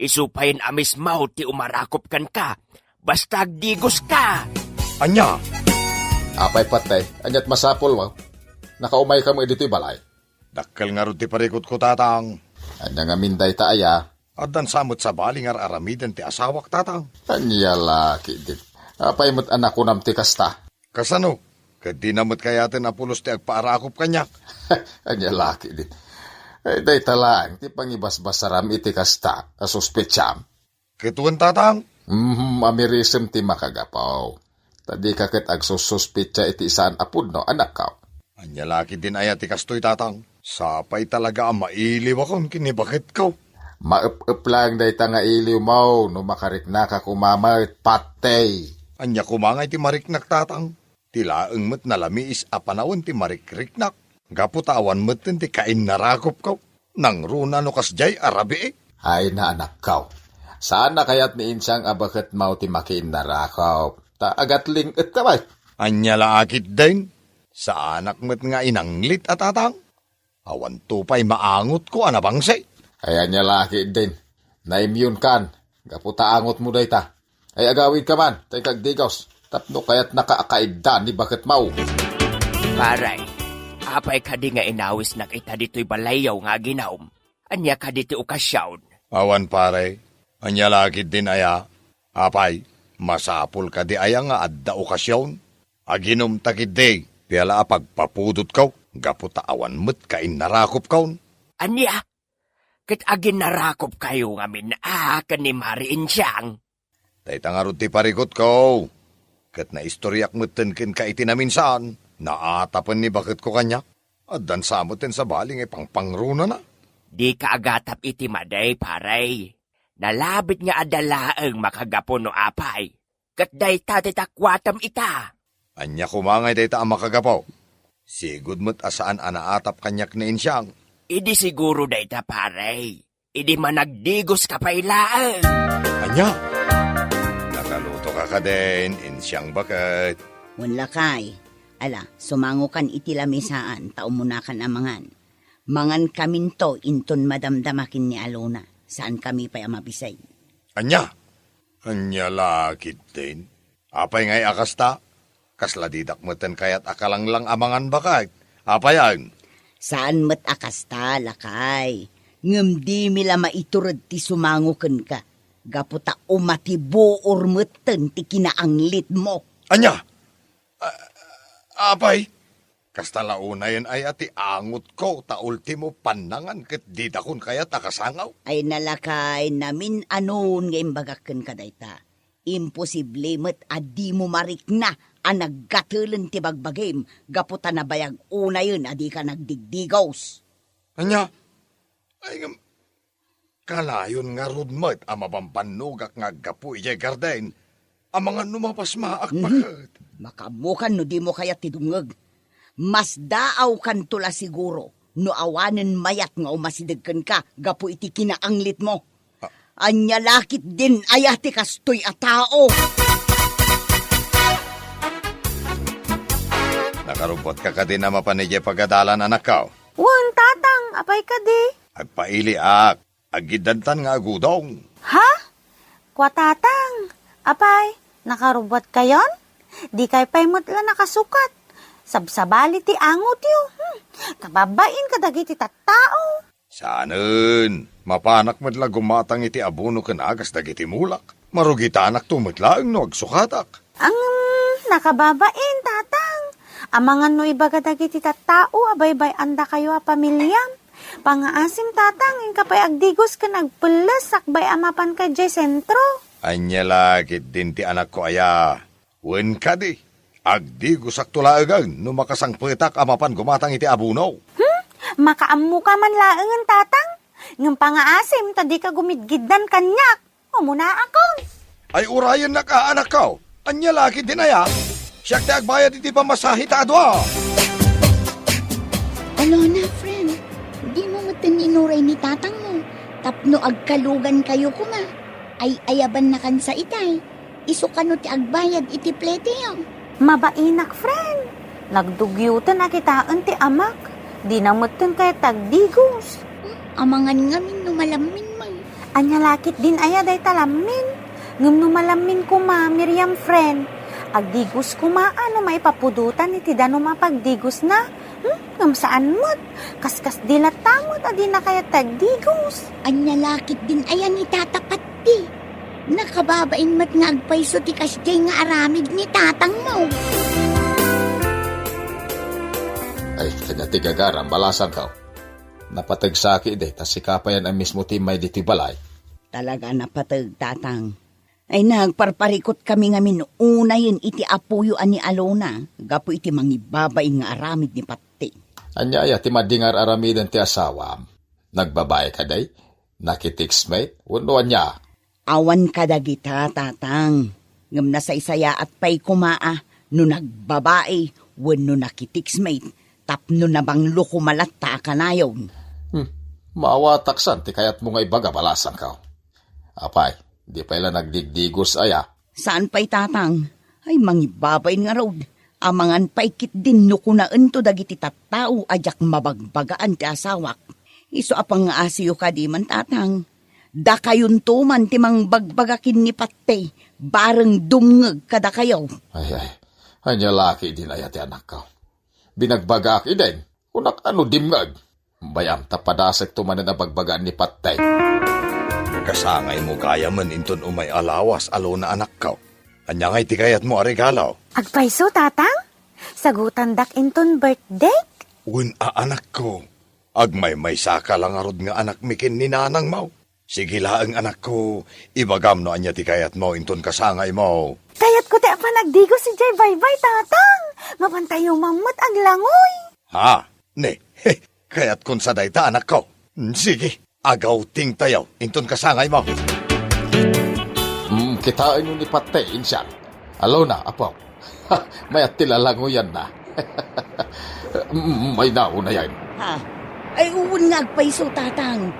isu payen a mismo ti umarakop kenka, basta agdigoska. Ania? Apay, Patay, aniat masapulmo? Nakaumayka met ditoy balay? Dakkel ngarud ti parikutko, Tatang. Ania ngamin dayta aya? Addan sa met sabali nga ar-aramiden ti asawak, Tatang. Ania la ketdin? Apay met a nakunam ti kasta? Kasano? Ket dina met kayaten a pulos ti agpaarakop kaniak? Ania la ketdin? Ay, dayta laeng ti pangibasbasaram iti kasta a suspetsam. Ket wen, Tatang? Mhm, amirisem ti makagapu. Ta dika ket agsussuspetsa iti saan a pudno, anakko. Ania la ketdin aya ti kastoy, Tatang? Sapay talaga a mailiwakon ken ni baketko. Maep-ep laeng dayta nga iliwmo no makariknaka koma met, Patay. Ania koma ngay ti mariknak, Tatang? Ti laeng met nalamiis a panawen ti marikriknak, gapu ta awan metten ti kainnarakopko. Nangruna no kasdiay a rabii. Ay, anakko. Saan a kayat ni insiang a baketmo ti makiinnarakop. Ta agatling-etka met. Ania la ketdin? Saanak met nga inanglit a, Tatang. Awanto pay maangotko a nabangsi. Ay, ania la ketdin? Naimyonkan, gapu ta angotmo dayta. Ay, agawidka man, ta inka agdigos, tapno kayatnaka a kaidda ni baketmo. Pare, apay kadi nga inawisnak ita ditoy balayyo nga aginum? Ania kadi ti okasion? Awan, pare. Ania la ketdin aya? Apay, masapul kadi aya nga adda okasion? Aginumta ketdi, pia la a pagpapudotko, gapu ta awan met kainnarakopkon. Ania? Ket aginnarakopkayo ngamin a ken ni Mari Insiang? Dayta ngarud ti parikutko. Ket naistoriak metten kenka iti naminsan, naatapen ni baketko kaniak. Addan sa metten sabali nga ipangpangrunana. Dika agatap iti madi, pare. Nalabit nga adda laeng makagapu no apay. Ket dayta ti takuatem ita. Ania koma ngay dayta a makagapu? Sigud met a saan a naatap kaniak ni Insiang. Idi siguro dayta, pare. idi managdigoska pay laeng. Ania? Nakalutoka kadin, insiang baket. Wen lakay, ala, sumangokan iti lamisaan, ta umunakan a mangan. Mangankaminto inton madamdama ken ni Alona, saankami pay a mabisig. Ania? Ania la ketdin? Apay ngay a kasta? Kasla didak metten kayat a kalanglang a mangan baket. Apay aya? Saan met a kasta, lakay. Ngem dimi la maitured ti sumango kenka, gapu ta umatibuor metten ti kinaanglitmo. Ania? A-, apay? Kasta la unayen aya ti angotko, ta ultimo pannangan ket didakon kayat a kasangaw? Ay nalakay, namin-anon nga imbagak kenka dayta. Imposible met a dimo marikna a naggatelen ti bagbagim gapu ta nabayag unayen a dika nagdigdigos. Ania? Ay, ngem, kanayon ngarud met a mabambannogak nga aggapu idiay garden, amangan no mapasmaak. Mhm. Baket. Makaammokan no dimo kayat ti dumngeg. Masdaawkanto la siguro no awanen mayat nga umasideg kenka gapu iti kinaanglitmo. Ah. Ania la ketdin aya ti kastoy a tao? Nakarubbuatka kadin a mapan idiay pagadalan, anakko? Wen, tatang, apay kadi? Agpailiak. Aggiddantan nga agudong. Ha? Kua, tatang, apay, nakarubbuatkayon? Dikay pay met la nakasukat. Sabsabali ti angotyo. Hmm, kababain kadagiti tattao. Saanen, mapanak met la gumatang iti abono ken agas dagiti mulak. Marugitanakto met laeng no agsukatak. Ang nakababain, tatang. Amangan no ibaga dagiti tattao a baybay-andakayo a pamiliam. Pangaasim, tatang, inka pay agdigos ken agpelles sakbay a mapanka idiay sentro. Ania la ketdin ti anakko aya? Wen kadi, agdigosakto laengen no makasangpetak a mapan gumatang iti abono. Hmm? Makaammoka man laengen, tatang? Ngem pangaasim ta dika gumidgiddan kaniak. Umunaakon. Ay, urayennak a, anakko. Ania la ketdin aya? Siak ti agbayad iti pamasahe ta adua. Alona, friend, dimo metten inuray ni tatangmo tapno agkalugankayo koma. Ay-ayabannakan sa itay. Isu kano ti agbayad iti pleteyo. Mabainak, friend. Nagdugioten a kitaen ti amak. Dina metten kayat ti agdigos. Hmm, amangan ngamin no malammin man. Ania la ketdin aya dayta lammin? Ngem no malammin koma, Miriam, friend, agdigos koma a no maipapudotan iti danum a pagdigosna. Hmm, ngem saan met. Kaskasdi latta met a dina kayat ti agdigos. Ania la ketdin aya ni Tata Patti? Nakababain met nga agpayso ti kasdiay nga aramid ni tatangmo. Ay, kanya ti gagaram, balasangko. Napateg saki idi, ta sika payen a mismo ti immay ditoy balay. Talaga napateg, tatang. Ay, nagparparikot kami ngamin unayen iti apoyo a ni Alona, gapu iti mangibabain nga aramid ni Patti. Ania aya ti madi nga ar-aramiden ti asawam? Nagbabai kadi? Nakitext met? Wenno ania? Awan kadagita, tatang. Ngem nasaysayaat pay koma a no nagbabai wenno nakitext met tapno nabanglo koma latta a kanayon. Hmm. Maawatak san ti kayatmo nga ibaga, balasangko. Apay, di pay la nagdigdigos aya? Saan pay, tatang? Ay, mangibabain ngarud. Amangan pay ketdin no kunaento dagiti tattao a diak mabagbagaan ti asawak. Isu a pangaasiyo kadi man, tatang. Dakayonto man ti mangbagbaga ken ni Patti, bareng dumngeg kadakayo. Ay, ay. Ania la ketdin aya ti anakko? Binagbagaak idi. Kunak a no dimngeg. Bay-am ta padasekto manen a bagbagaan ni Patti. Kasangaymo gayamen inton umay a lawas, Alona, anakko. Ania ngay ti kayatmo a regalo? Agpayso, tatang? Sagutandak inton birthday? Wen a, anakko. Agmaymaysaka la ngarud nga anakmi ken ni nanangmo. Sige laeng, anakko, ibagam no ania ti kayatmo inton kasangaymo. Kayatko ti apan agdigos idiay baybay, tatang. Mapantayo man met aglangoy. Ha? Ne, kayatkon sa dayta, anakko. Sige, agawtingtayo inton kasangaymo. Mm, kitaenyo ni Patti, insiang. Alona, apo. Mayat ti lalangoyanna. Mm, may naunayan. Ha? Ay, wen nga agpayso, tatang.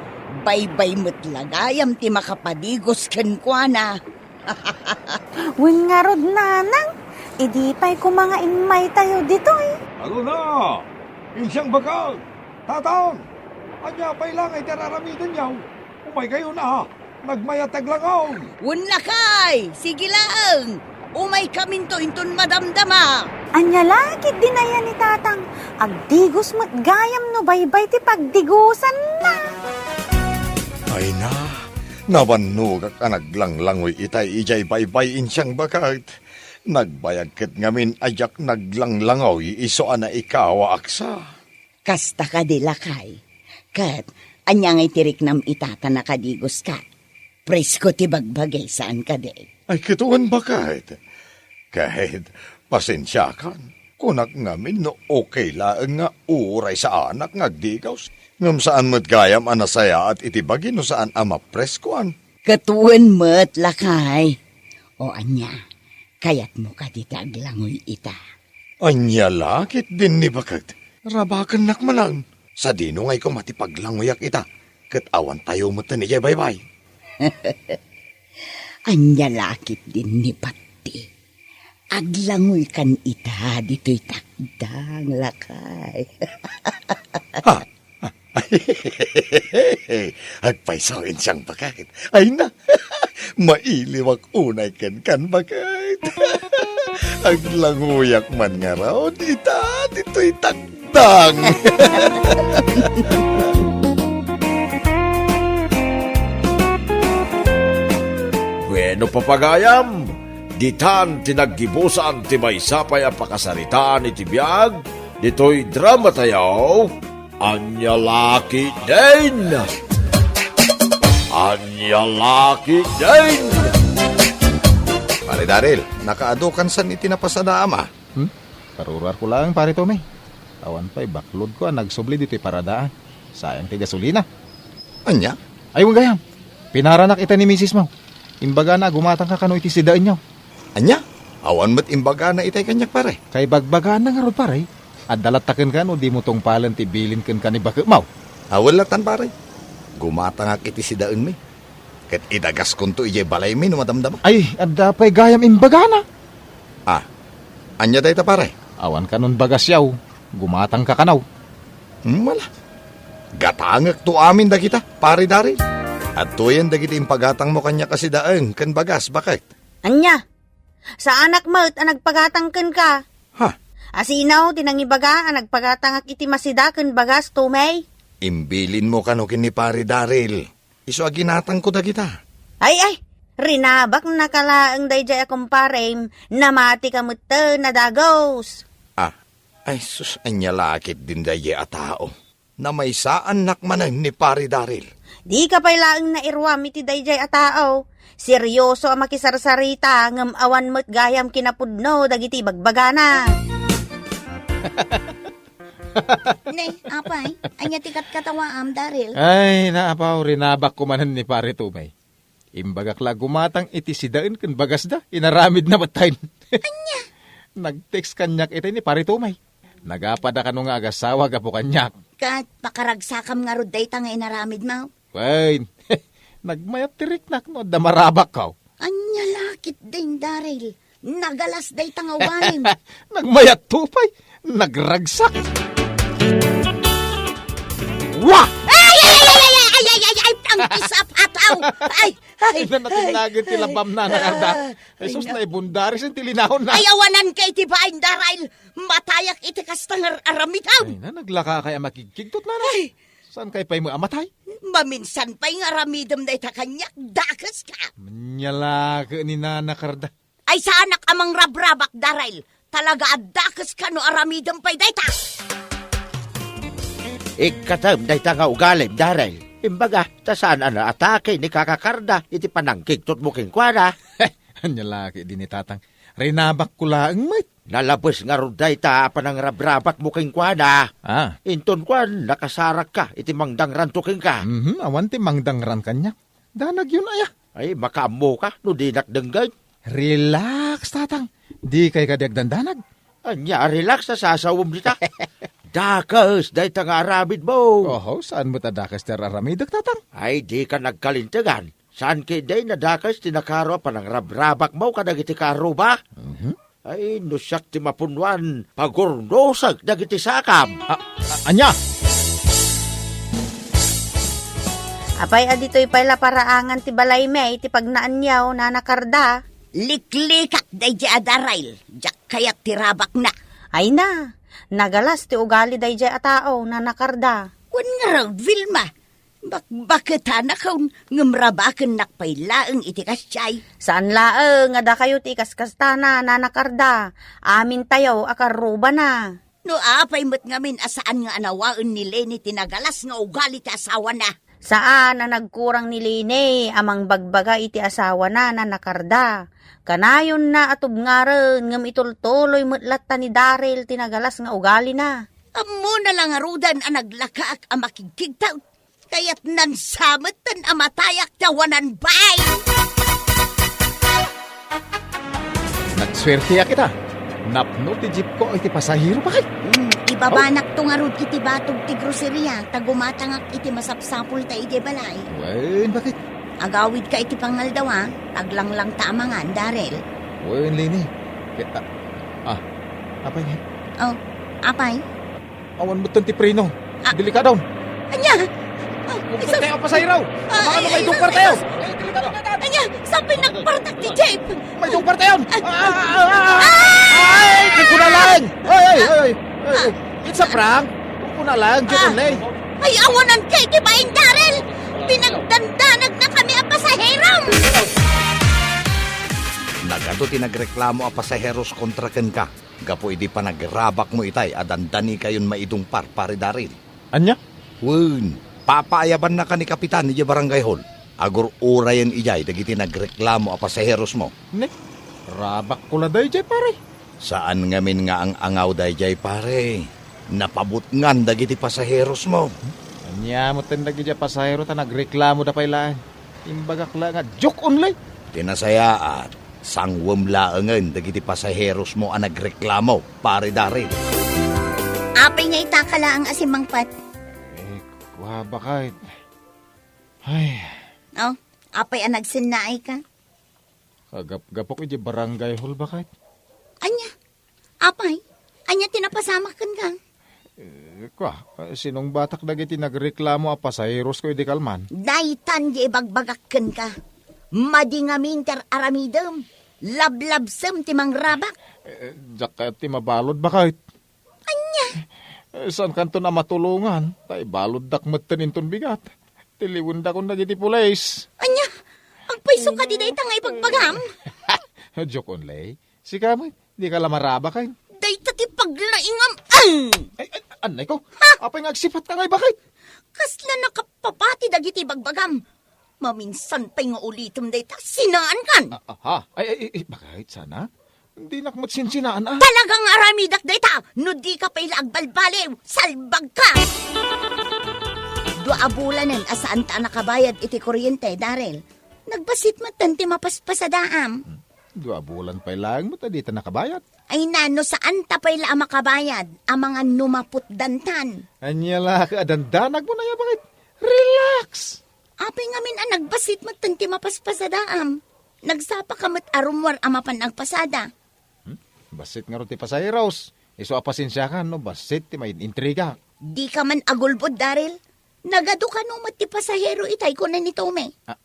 Baybay met la gayam ti makapadigos kenkuana. Wen ngarud, nanang, idi pay koma nga immaytayo ditoy. Ano na? Insiang bakal! Tatang! Ania pay la nga iti araramidenyo? Umaykayo na! Nagmayat ti aglangaw! Wen lakay! Sige laeng! Umaykaminto inton madamdama! Ania la ketdin aya ni Tatang? Agdigos met gayam no baybay ti pagdigosanna. Ay na, nabannogak a naglanglangoy itay idiay baybay, insiang bakal. Nagbayag ket ngamin a diak naglanglangoy isu a naikawaak sa. Kasta kadi, lakay. Ket ania ngay ti riknam ita ta nakadigoska? Presko ti bagbagi, saan kadi? Ay, ket wen, bakal. Ket, pasensiakan. Kunak ngamin no okay laeng nga uray saanak nga agdigos. Ngem saan met gayam a nasayaat iti bagi no saan a mapreskoan. Ket wen met, lakay. O ania, kayatmo kadi ti aglangoy ita? Ania la ketdin ni bakal? Rabakennak manen. Sadino ngay koma ti paglangoyak ita? Ket awan tayo metten idiay baybay. Ania la ketdin ni Patti? Aglangoykan ita ditoy takdang, lakay. Ha? Agpayso, insiang bakal. Ay na, mailiwak unay kenkan, bakal. Aglangoyak man ngarud ita ditoy takdang. Bueno, papagayam, ditan ti naggibusan ti maysa pay a pakasaritaan iti biag ditoy drama tayo. Ania la ketdin? Ania la ketdin? Pare Daryl, nakaadu kansan iti napasadaam a? Hmm? Karuruarko laeng, Pare Tommy. Awan pay baklodko a nagsubli ditoy paradaan. Sayang ti gasolina. Ania? Ay, wen gayam. Pinaranak ita ni misismo. Imbagana a gumatangka kano iti sidaenyo. Ania? Awan met imbagana itay kaniak, pare. Kaibagbagana ngarud, pare. Adda latta kenka no dimo tungpalen ti bilin kenka ni baketmo. Awan lattan, pare. Gumatangak iti sidaenmi. Ket idagaskonto idiay balaymi no madamdama. Ay, adda pay gayam imbagana. Ah, ania dayta, pare? Awan kanon bagasyo. Gumatangka kano. Hmm, ala. Gatangekto amin dagita, Pare Daryl. Adtoyen dagiti impagatangmo kaniak a sidaen ken bagas, baket. Ania? Saanak met a nagpagatang kenka. Ha? Asino ti nangibaga a nagpagatangak iti masida ken bagas, Tommy? Imbilinmo kano ken ni Pare Daryl. Isu a ginatangko dagita. Ay, ay, rinabaknaka laeng daydiay a kumparem, namatika metten a dagus. Ah, ay sus, ania la ketdin daydiay a tao? Namaysaannak manen ni Pare Daryl. Dika pay laeng nairuam iti daydiay a tao. Serioso a makisarsarita ngem awan met gayam kinapudno dagiti ibagbagana. Ne, apay, ania ti katkatawaam, Daryl? Ay, naapaw, rinabakko manen ni Pare Tommy. Imbagak la gumatang iti sidaen ken bagasda, inaramidna met tayen. Ania? Nag-text kaniak itay ni Pare Tommy. Nagapada kano nga agasawa gapu kaniak. Ket pakaragsakam ngarud dayta nga inaramidmo? Wen, nagmayat ti riknak no adda marabakko. Ania la ketdin, Daryl? Nagalas dayta nga ugalim. Nagmayat to pay. Nagragsak. Wa! Ay, ay, ay, ay, ay, ay, ay, ay, ay, ang isa pataw. Ay, ay, Ay, na natinnagan ti ay, labam na, nakarda. Ay, ay, sus, na. Naibundaris ti linawon na. Ay, awanan kay ti bain, Daryl. Matayak iti kasta nga ar-, aramidan. Ay, na, naglaka kay a makigkigtot, nana. Ay. Saan kay pay mo amatay? Maminsan pay nga aramidem dayta kaniak, dakes ka. Manyalaka ni nana, karda. Ay, saanak a mangrabrabak, Daryl. Talaga a dakes ka no aramidem pay dayta. Ikkatem dayta nga ugalim, Daryl. Imbaga, ta saan a naatake ni Kaka Karda iti panangkigtotmo kenkuana. Ania la ketdin ni Tatang. Rinabakko laeng met. Nalabes ngarud dayta a panangrabrabakmo kenkuana. Ah. Inton kuan, nakasarakka iti mangdangranto kenka. Mhm, awan ti mangdangran kaniak. Danagyon aya. Ay, makaammoka no dinak denggen. Relax, Tatang. Dikay kadi agdandanag. Ania, relax a sasawem dita. Dakes dayta nga aramidmo. Oho, saan met a dakes ti ar-aramidek, Tatang? Ay, dika nagkalintegan. Saan ketdi a nadakes ti nakaro a panangrabrabakmo kadagiti kaarruba? Mhm. Ay, no siak ti mapunnuan, pagurnosek dagiti sakam. A-, a-, ania? Apay a ditoy pay la paraangan ti balaymi iti pagnaanyo, Nana Karda? Liklikak daydiay a Daryl, diak kayat ti rabakna. Ay na, nagalas ti ugali daydiay a tao, Nana Karda. Wen ngarud, Vilma, bakbaketanak ngem rabakennak pay laeng iti kasdiay. Saan laeng a dakayo ti ikaskastana, Nana Karda. Amintayo a karrubana. No apay met ngamin a saan nga anawaen ni Leni ti nagalas nga ugali ti asawana? Saan a nagkurang ni Leni a mangbagbaga iti asawana, Nana Karda. Kanayonna a tubngaren ngem itultuloy met latta ni Daryl ti nagalas nga ugalina. Ammona la ngaruden a naglakaak a makigkigtaw. Kayatnan sa metten a matayak ti awanan, bay! Nagsuerteak ita. Napno ti jeepko iti pasahero, bakit? Hmm, ibabanakto ngarud iti batog ti groceria ta gumatangak iti masapsapulta idiay balay. Wen, bakit? Agawidka iti pangaldaw, a. Aglanglang ta a mangan, Daryl. Wen, Leni. Ket, a, ah, apay nga? Oh, apay? Awan metten ti preno. Ah. Delikadon. Ania? Ah, Umpet isa- tayo, pasahero. Ah, Baka ay, ano, may ay, dumpar isa- tayo. isa- Ay, delikado. Ania, sapay nagpartak ti jeep. May dumpar tayo. Ah, ah, ah, ah, ah. Ay! Ay, di ko na lang. Ay, ay, ay, ay, ay. It's a prank. Di ko na lang, di ko Ah. na eh. Ay, awanan kay di ba, Daryl? Pinagdandanag na kami a pasahero. Nagadu ti nagreklamo a pasaheros kontra kenka. Gapu idi panagrabakmo itay a dandanikayon maidumpar, Pare Daryl. Ania? Wen, papaayabannaka ni Kapitan idiay Barangay Hall. Agur-urayen idiay dagiti nagreklamo a pasaherosmo. Ne, rabakko la daydiay, pare. Saan ngamin nga ang-angaw daydiay, pare. Napabutngan dagiti pasaherosmo. Ania metten dagiti pasahero ta nagreklamo da pay laeng. Imbagak la nga joke only. Ti nasayaat, sangwem laengen dagiti pasaherosmo a nagreklamo, Pare Daryl. Apay nga itaka laeng a simmangpet? Eh, kua, bakit? Ay. Oh, apay a nagsennaay ka? Kagapgapok iti barangay hall, bakit? Ania? Apay, ania ti napasamak kenka? Eh, kua, sinungbatak dagiti nagreklamo a pasaherosko idi kalman. Daytan di ibagbagak kenka. Madi ngamin ti ar-aramidem. Lablabsem ti mangrabak. Eh, diak kayat ti mabalud, bakit? Ania? Eh, saan kanton a matulongan? Ta ibaluddak metten inton bigat. Tiliwendakon dagiti pulis. Ania? Agpayso kadi dayta nga ibagbagam? Joke only. Sika met, dika la marabak, ay. Dayta ti paglaingam. Ay! Ay, ay, anay ko. Ha? Apay nga agsipatka ngay, bakit? Kasla nakapapati dagiti bagbagam. Maminsan pay nga ulitem dayta, sinaankan. Ah, aha. Ay, ay, ay, ay, bakit sana? Dinak met sinsinaan, ah. Talagang aramidak dayta. No dika pay la agbalbaliw, salbagka. Dua a bulanen a saanta a nakabayad iti kuryente, Daryl. Nagbassit metten ti mapaspasadaam. Hmm. Dua bulan pay laeng met a dita nakabayad. Ay na, no saanta pay la a makabayad, amangan no maputdantan. Ania la, kadandanag mo na ya, bakit? Relax! Apay ngamin a nagbassit metten ti mapaspasadaam. Nagsapaka met a rummuar a mapan agpasada. Hmm? Bassit ngarud ti pasaheros. Isu a pasensiakan no bassit ti maintriga. Dika man agulbod, Daryl. Nagadu kano met ti pasahero itay kuna ni Tommy. Ah,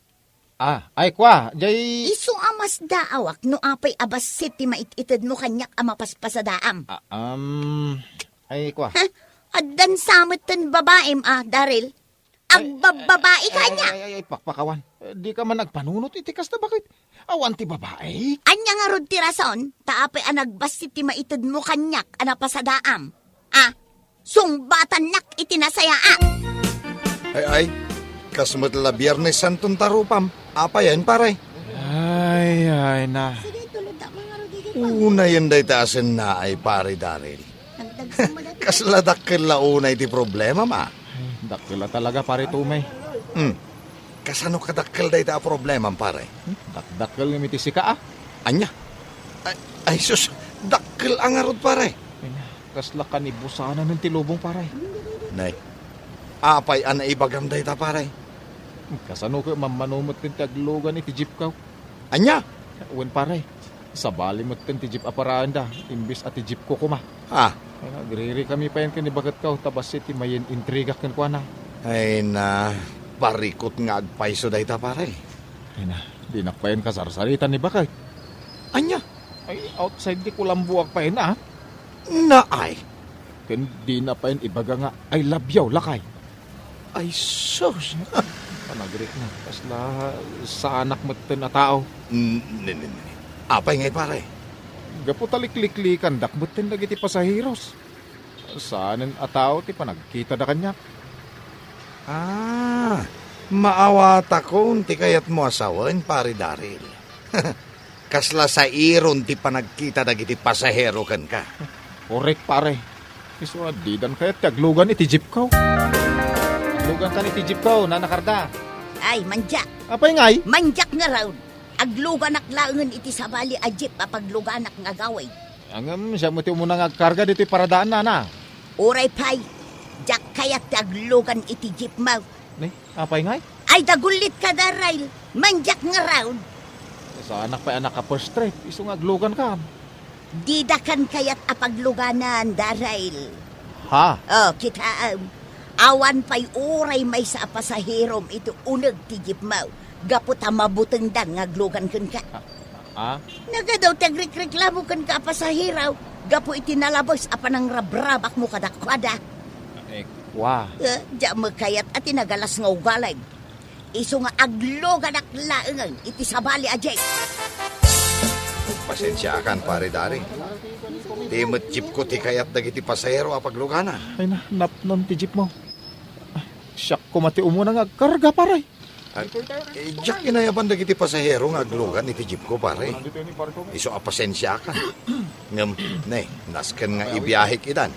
Ah, ay, kua, jay Isu a masdaawak no apay a bassit ti mait-itedmo kaniak a mapaspasadaam. Ah, um, ay, kua. Ha? Addan sa metten babaem, ah, Daryl. Ay, Agbabbabai ay, ay, kaniak. Ay, ay, ay, pakpakawan. Eh, dika man agpanunot iti kasta, bakit? Awan ti babae? Ania ngarud ti rason, ta apay a nagbassit ti maited-mo kaniak a napasadaam? Ah, sungbatannak iti nasayaat. Ay, ay, kas met la Biernes Santon tarupam. Apayen, pare? Ay, ay, na. Sige, tulod ta, mga Rodrigo. Unayen dayta a sennaay, pare Daryl. Nagdagsa mo dati. Kasla dakkel la unay ti problema, ma. Ay, dakkel la talaga, pare Tommy. Hmm. Kasano kadakkel dayta a problemam, pare? Hmm, dakdakkel ngem iti sika, ah. Ania? Ay, ay, sus, Dakkel a ngarud, pare. Ay na, kasla kanibusanan ti lubong, pare. Nay, apay a naibagam dayta, pare? Kasano ket mammano metten ti aglugan iti jeepko? Ania? Wen, pare. Sabali metten ti jeep a paraenda, imbes a ti jeepko koma. Ah. Ay na, agririkami payen ken ni baketko, ta bassit ti mayen intriga kenkuana. Ay na, parikut nga agpayso dayta, pare. Ay na, dinak payen kasarsaritan ni baket. Ania? Ay, outside di kulambuak payen, ah. Naay? Ken dina payen ibaga nga, "I love you, lakay." Ay, sus! Panagrikna, kasla saanak metten a tao. N-, n-, n-, n-, apay ngay, pare? Gapu ta likliklikandak metten dagiti pasaheros. Saanen a tao ti panagkitada kaniak. Ah, maawatakon ti kayatmo a sawen, Pare Daryl. Kasla sairon ti panagkita dagiti pasahero kenka. Korek, pare. Isu a didan kayat ti aglugan iti jeepko. Aglugan kan iti jeepko, Nana Carda. Ay, mandiak. Apay ngay? Mandiak ngarud. Agluganak laengen iti sabali a jeep a pagluganak nga agawid. Ngem, siak met ti umuna nga agkarga ditoy paradaan, Nana. Uray pay, diak kayat ti aglugan iti jeepmo. Ni, apay ngay? Ay, dagullitka, Daryl. Mandiak ngarud. Saanak pay a naka-first trip, isu nga aglugankan. Didakan kayat a pagluganan, Daryl. Ha? Oh, kitaem. Awan pay uray maysa a pasaherom iti uneg ti jeepmo, gapu ta mabutengdan nga aglugan kenka. Ah? Nagadu ti agrikreklamo kenka a pasahero gapu iti nalabes a panangrabrabakmo kadakuada. Eh, kwa. Eh, diak met kayat a ti nagalas nga ugalim. Isu nga agluganak laengen iti sabali a jeep. Pasensiakan, Pare Daryl. Ti met jeepko ti kayat dagiti pasahero a pagluganan. Ay na, napnon ti jeepmo. Ay, siak koma ti umuna nga agkarga, pare. Ay, eh, diak inayaban dagiti pasahero nga aglugan iti jeepko, pare. Isu a pasensiakan. Ngem, ne, nasken nga ibiahek idan.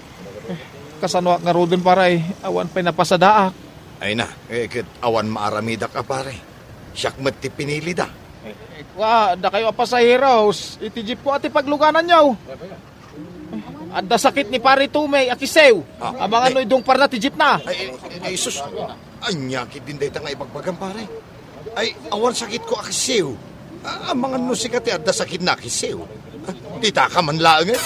Kasanoak ngaruden, pare? Awan pay napasadaak. Ay na, eh, ket awan maaramidak a pare. Siak met ti pinilida. Eh, eh, kua, dakayo a pasaheros, iti jeepko a ti paglugananyo. Adda sakit ni Pare Tommy a kisiw. Ah, amangan no idungparna ti jeepna. Ay, ay, ay, sus. Ania ketdin dayta nga ibagbagam, pare? Ay, awan sakitko a kisiw. Ah, amangan no sika ti adda sakitna a kisiw. Ah, ditaka man laeng, eh.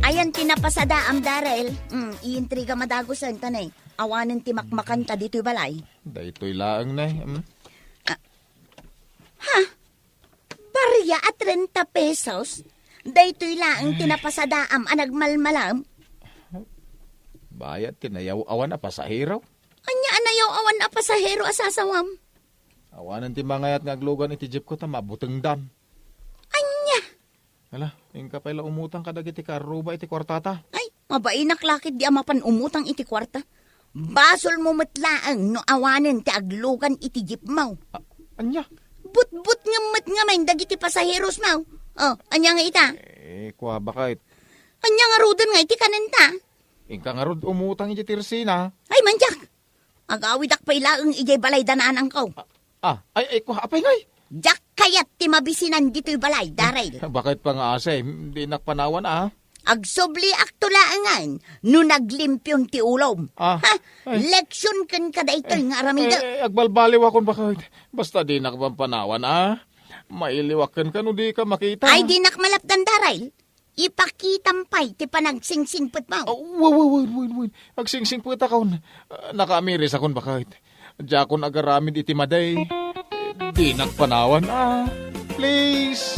Ayan ti napasadaam, Daryl. Mm, iintriga madagusen ta ne. Awanen ti makmakanta ditoy balay. Daytoy laeng ne. Mm. Ah. Ha? Baria a treinta pesos? Daytoy laeng ti napasadaam a nagmalmalam. Bayat ti nayaw-awan a pasahero. Ania a nayaw-awan a pasahero a sasawam? Awanen ti mangayat nga aglugan iti jeepko ta mabutengdan. Ania? Ala, inka pay la umutang kadagiti kaarruba iti kuartata. Ay, mabainak la ketdi a mapan umutang iti kuarta. Basolmo met laeng no awanen ti aglugan iti jeepmo. A-, ania? Butbutengmo met ngamin dagiti pasaherosmo. Oh, ania ngay ita? Eh, kua, baket. Ania ngaruden ngay ti kanenta? Inka ngarud umutang iti tersina. Ay, mandiak. Agawidak pay laeng idiay balay da nanangko. Ah, ay, ay, kua, apay ngay? Diak kayat ti mabisinan ditoy balay, Daryl. Baket pay nga, ase, dinak panawan, ah. Agsubliakto laengen no naglimpion ti ulom. Ah, ha? Ay. Leksion kenka daytoy nga aramidek. Eh, eh, agbalbaliwakon, baket. Basta dinak panawan, ah. Mailiwak kenka no dika makita. Ay, dinak malapdan, Daryl. Ipakitam pay ti panagsingsimpetmo. Ah, wen, wen, wen, wen, wen. Agsingsingpetakon. Ah, nakaamirisakon, baket. Diakon agaramid iti madi. Dinak panawan, ah. Please.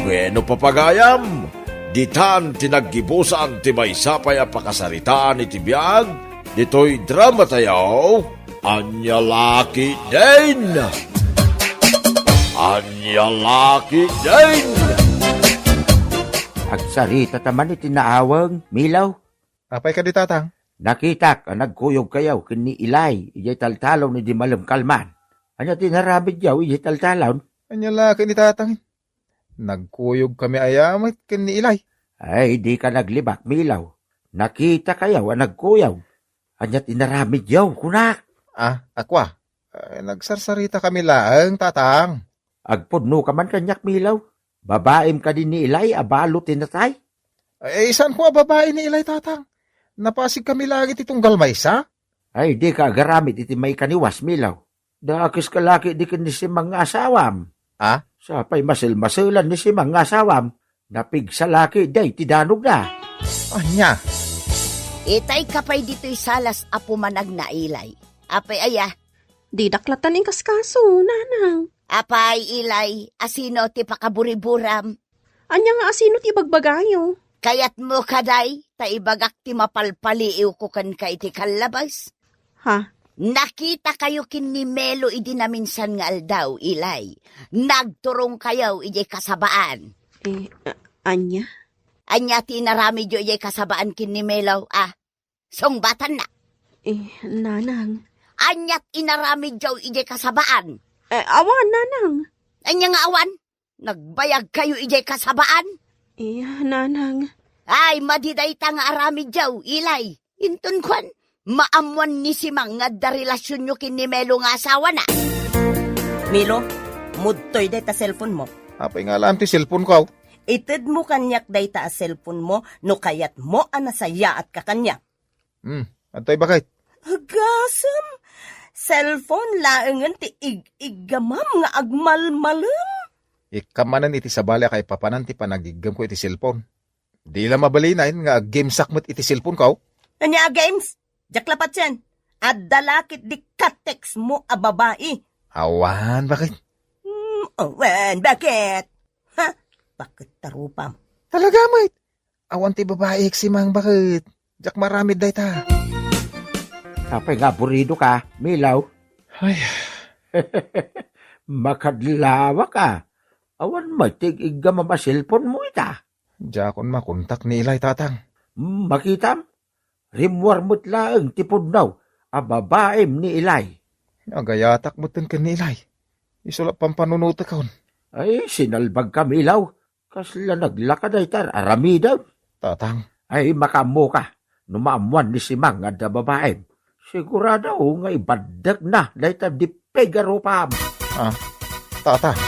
Bueno, papagayam, ditan ti naggibusan ti maysa pay a pakasaritaan iti biag ditoy dramatayo. Ania la ketdin? Ania la ketdin? Agsarita ta man iti naaweng, Milaw. Apay kadi, Tatang? Nakitak a nagkuyogkayo ken ni Ilay idiay taltalon idi malem kalman. Ania ti inaramidyo idiay taltalon? Ania la ket ni Tatang? Nagkuyogkami aya met ken ni Ilay. Ay, dika naglibak, Milaw. Nakitakayo a nagkuyog. Ania ti inaramidyo, kunak? Ah, a kua. Eh, nagsarsaritakami laeng, Tatang. Agpudno ka man kaniak, Milo. Babaem kadi ni Ilay a balo ti natay? Eh, saan ko a babae ni Ilay, Tatang? Napasigkami laeng iti tunggal maysa? Ay, dika agaramid iti maikaniwas, Milo. Dakes ka laki di ken ni Simang nga asawam. Ah? Sapay maselmaselan ni Simang nga asawam. Napigsa laki day ti danogda. Ania? Itay ka pay ditoy salas a pumanagna, Ilay. Apay aya? Didak latta inkaskaso, nanang. Apay, Ilay, asino ti pakaburiburam? Ania nga asino ti ibagbagayo? Kayatmo kaday, ta ibagak ti mapalpaliiwko kenka iti kallabas. Ha? Nakitakayo ken ni Melo idi naminsan nga aldaw, Ilay. Nagturongkayo idiay kasabaan. Eh, a-, ania? Ania ti inaramidyo idiay kasabaan ken ni Melo, a? Sungbatanna. Eh, nanang. Ania ti inaramidyo idiay kasabaan? Eh, awan, nanang. Ania nga awan? Nagbayagkayo idiay kasabaan? Eh, nanang. Ay, madi dayta nga aramidyo, Ilay. Inton kuan, maammuan ni Simang nga adda relasionyo ken ni Melo nga asawana. Milo, mudtoy dayta cellphone mo. Apay nga alam ti cellphone ko? Itedmo kaniak dayta a cellphone mo no kayatmo a nasayaatka kaniak. Hmm, adtoy bakit? Agasem! Cellphone laengen ti ig-iggamam nga agmalmalem? Ikkan manen iti sabali a kaipapanan ti panagiggem ko iti cellphone. Di la mabalinen nga aggamesak met iti cellphone ko? Ania a games? Diak la patien. Adda la ket di ka-text mo a babai. Awan, bakit? Hmm, awan, bakit? Ha? Bakit tarupam? Talaga met. Awan ti babaik, Simang, baket. Diak maramid dayta. Apay nga aburido ka, Milaw? Ay. Makadlawa ka. Awan met ti ig-iggamam a cellphone mo ita. Diakon makontak ni Ilay, Tatang. Hmm, makitam? Rimmuar met laeng ti pudno a babaim ni Ilay. Agayatak metten ken ni Ilay. Isu la pampanunotekon. Ay, sinalbag ka, Milaw. Kasla naglaka dayta aramidem. Tatang. Ay, makaammo ka. No maammuan ni Simang nga adda babaim, sigurado nga ibaddekna dayta di pigarupam. Ah, Tatang.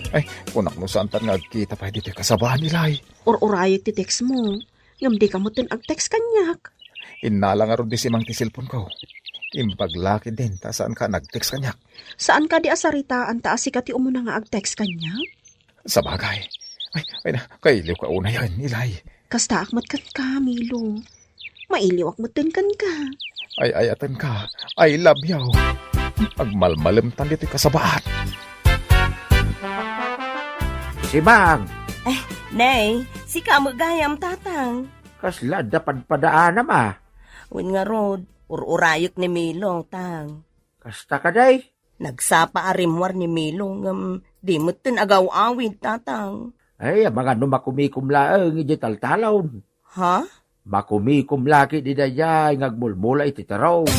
Ay, kunak no saantan nga agkita pay ditoy kasabaan, Ilay. Ur-urayek ti text mo. Ngem dika metten ag-text kaniak. Innala ngarud ni Simang ti cellphone ko. Imbag la ketdin ta saanka nag-text kaniak. Saan kadi a saritaan ta a sika ti umuna nga ag-text kaniak? Sabagay. Ay, ay na, kailiwka unayen, Ilay. Kastaak met kenka, Milo. Mailiwak metten kenka. Ay, ayatenka. I love you. Agmalmalemtan ditoy kasabaan. Simang! Eh, Nay, sika met gayam, Tatang. Kasla adda padpadaanam, a? Wen ngarud, ur-urayek ni Milo, Tang. Kasta kadi? Nagsapa a rimmuar ni Milo, ngem di metten agaw-awid, Tatang. Ay, amangan no makumikom laeng idiay taltalon. Ha? Makumikom la ketdi daydiay nga agmulmula iti terong.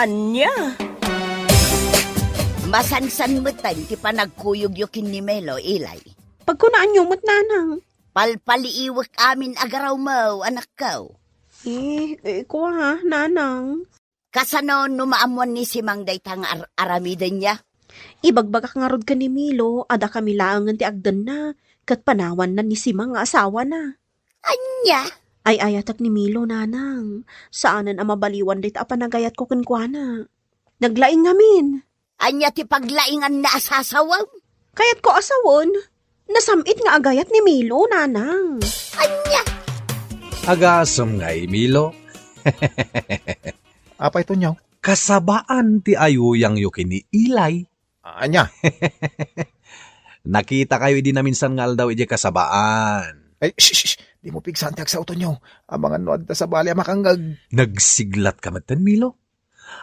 Ania? Masansan metten ti panagkuyogyo ken ni Melo, Ilay. Pagkunaanyo met, Nanang. Palpaliiwek amin a garawmo, anakko. Eh, eh, kua, Nanang. Kasano no maammuan ni Simang dayta nga ar-, aramidenna? Ibagbagak ngarud ken ni Milo a dakami laengen ti agdenna, ket panawanna ni Simang nga asawana. Ania? Ay-ayatek ni Milo, Nanang. Saanen a mabaliwan dayta a panagayatko kenkuana. Naglaing ngamin. Ania ti paglainganna a sasawem? Kayatko a sawen. Nasam-it nga agayat ni Milo, Nanang. Ania? Agasem ngay, Milo. Apay, Tonyo? Kasabaan ti ayuyangyo ken ni Ilay. Ania? Nakitakayo idi naminsan nga aldaw idiay kasabaan. Ay, shh, shh, shh. Dimo pigsaan ti agsao, Tonyo. Amangan no adda sabali a makangngeg. Nagsiglatka metten, Milo.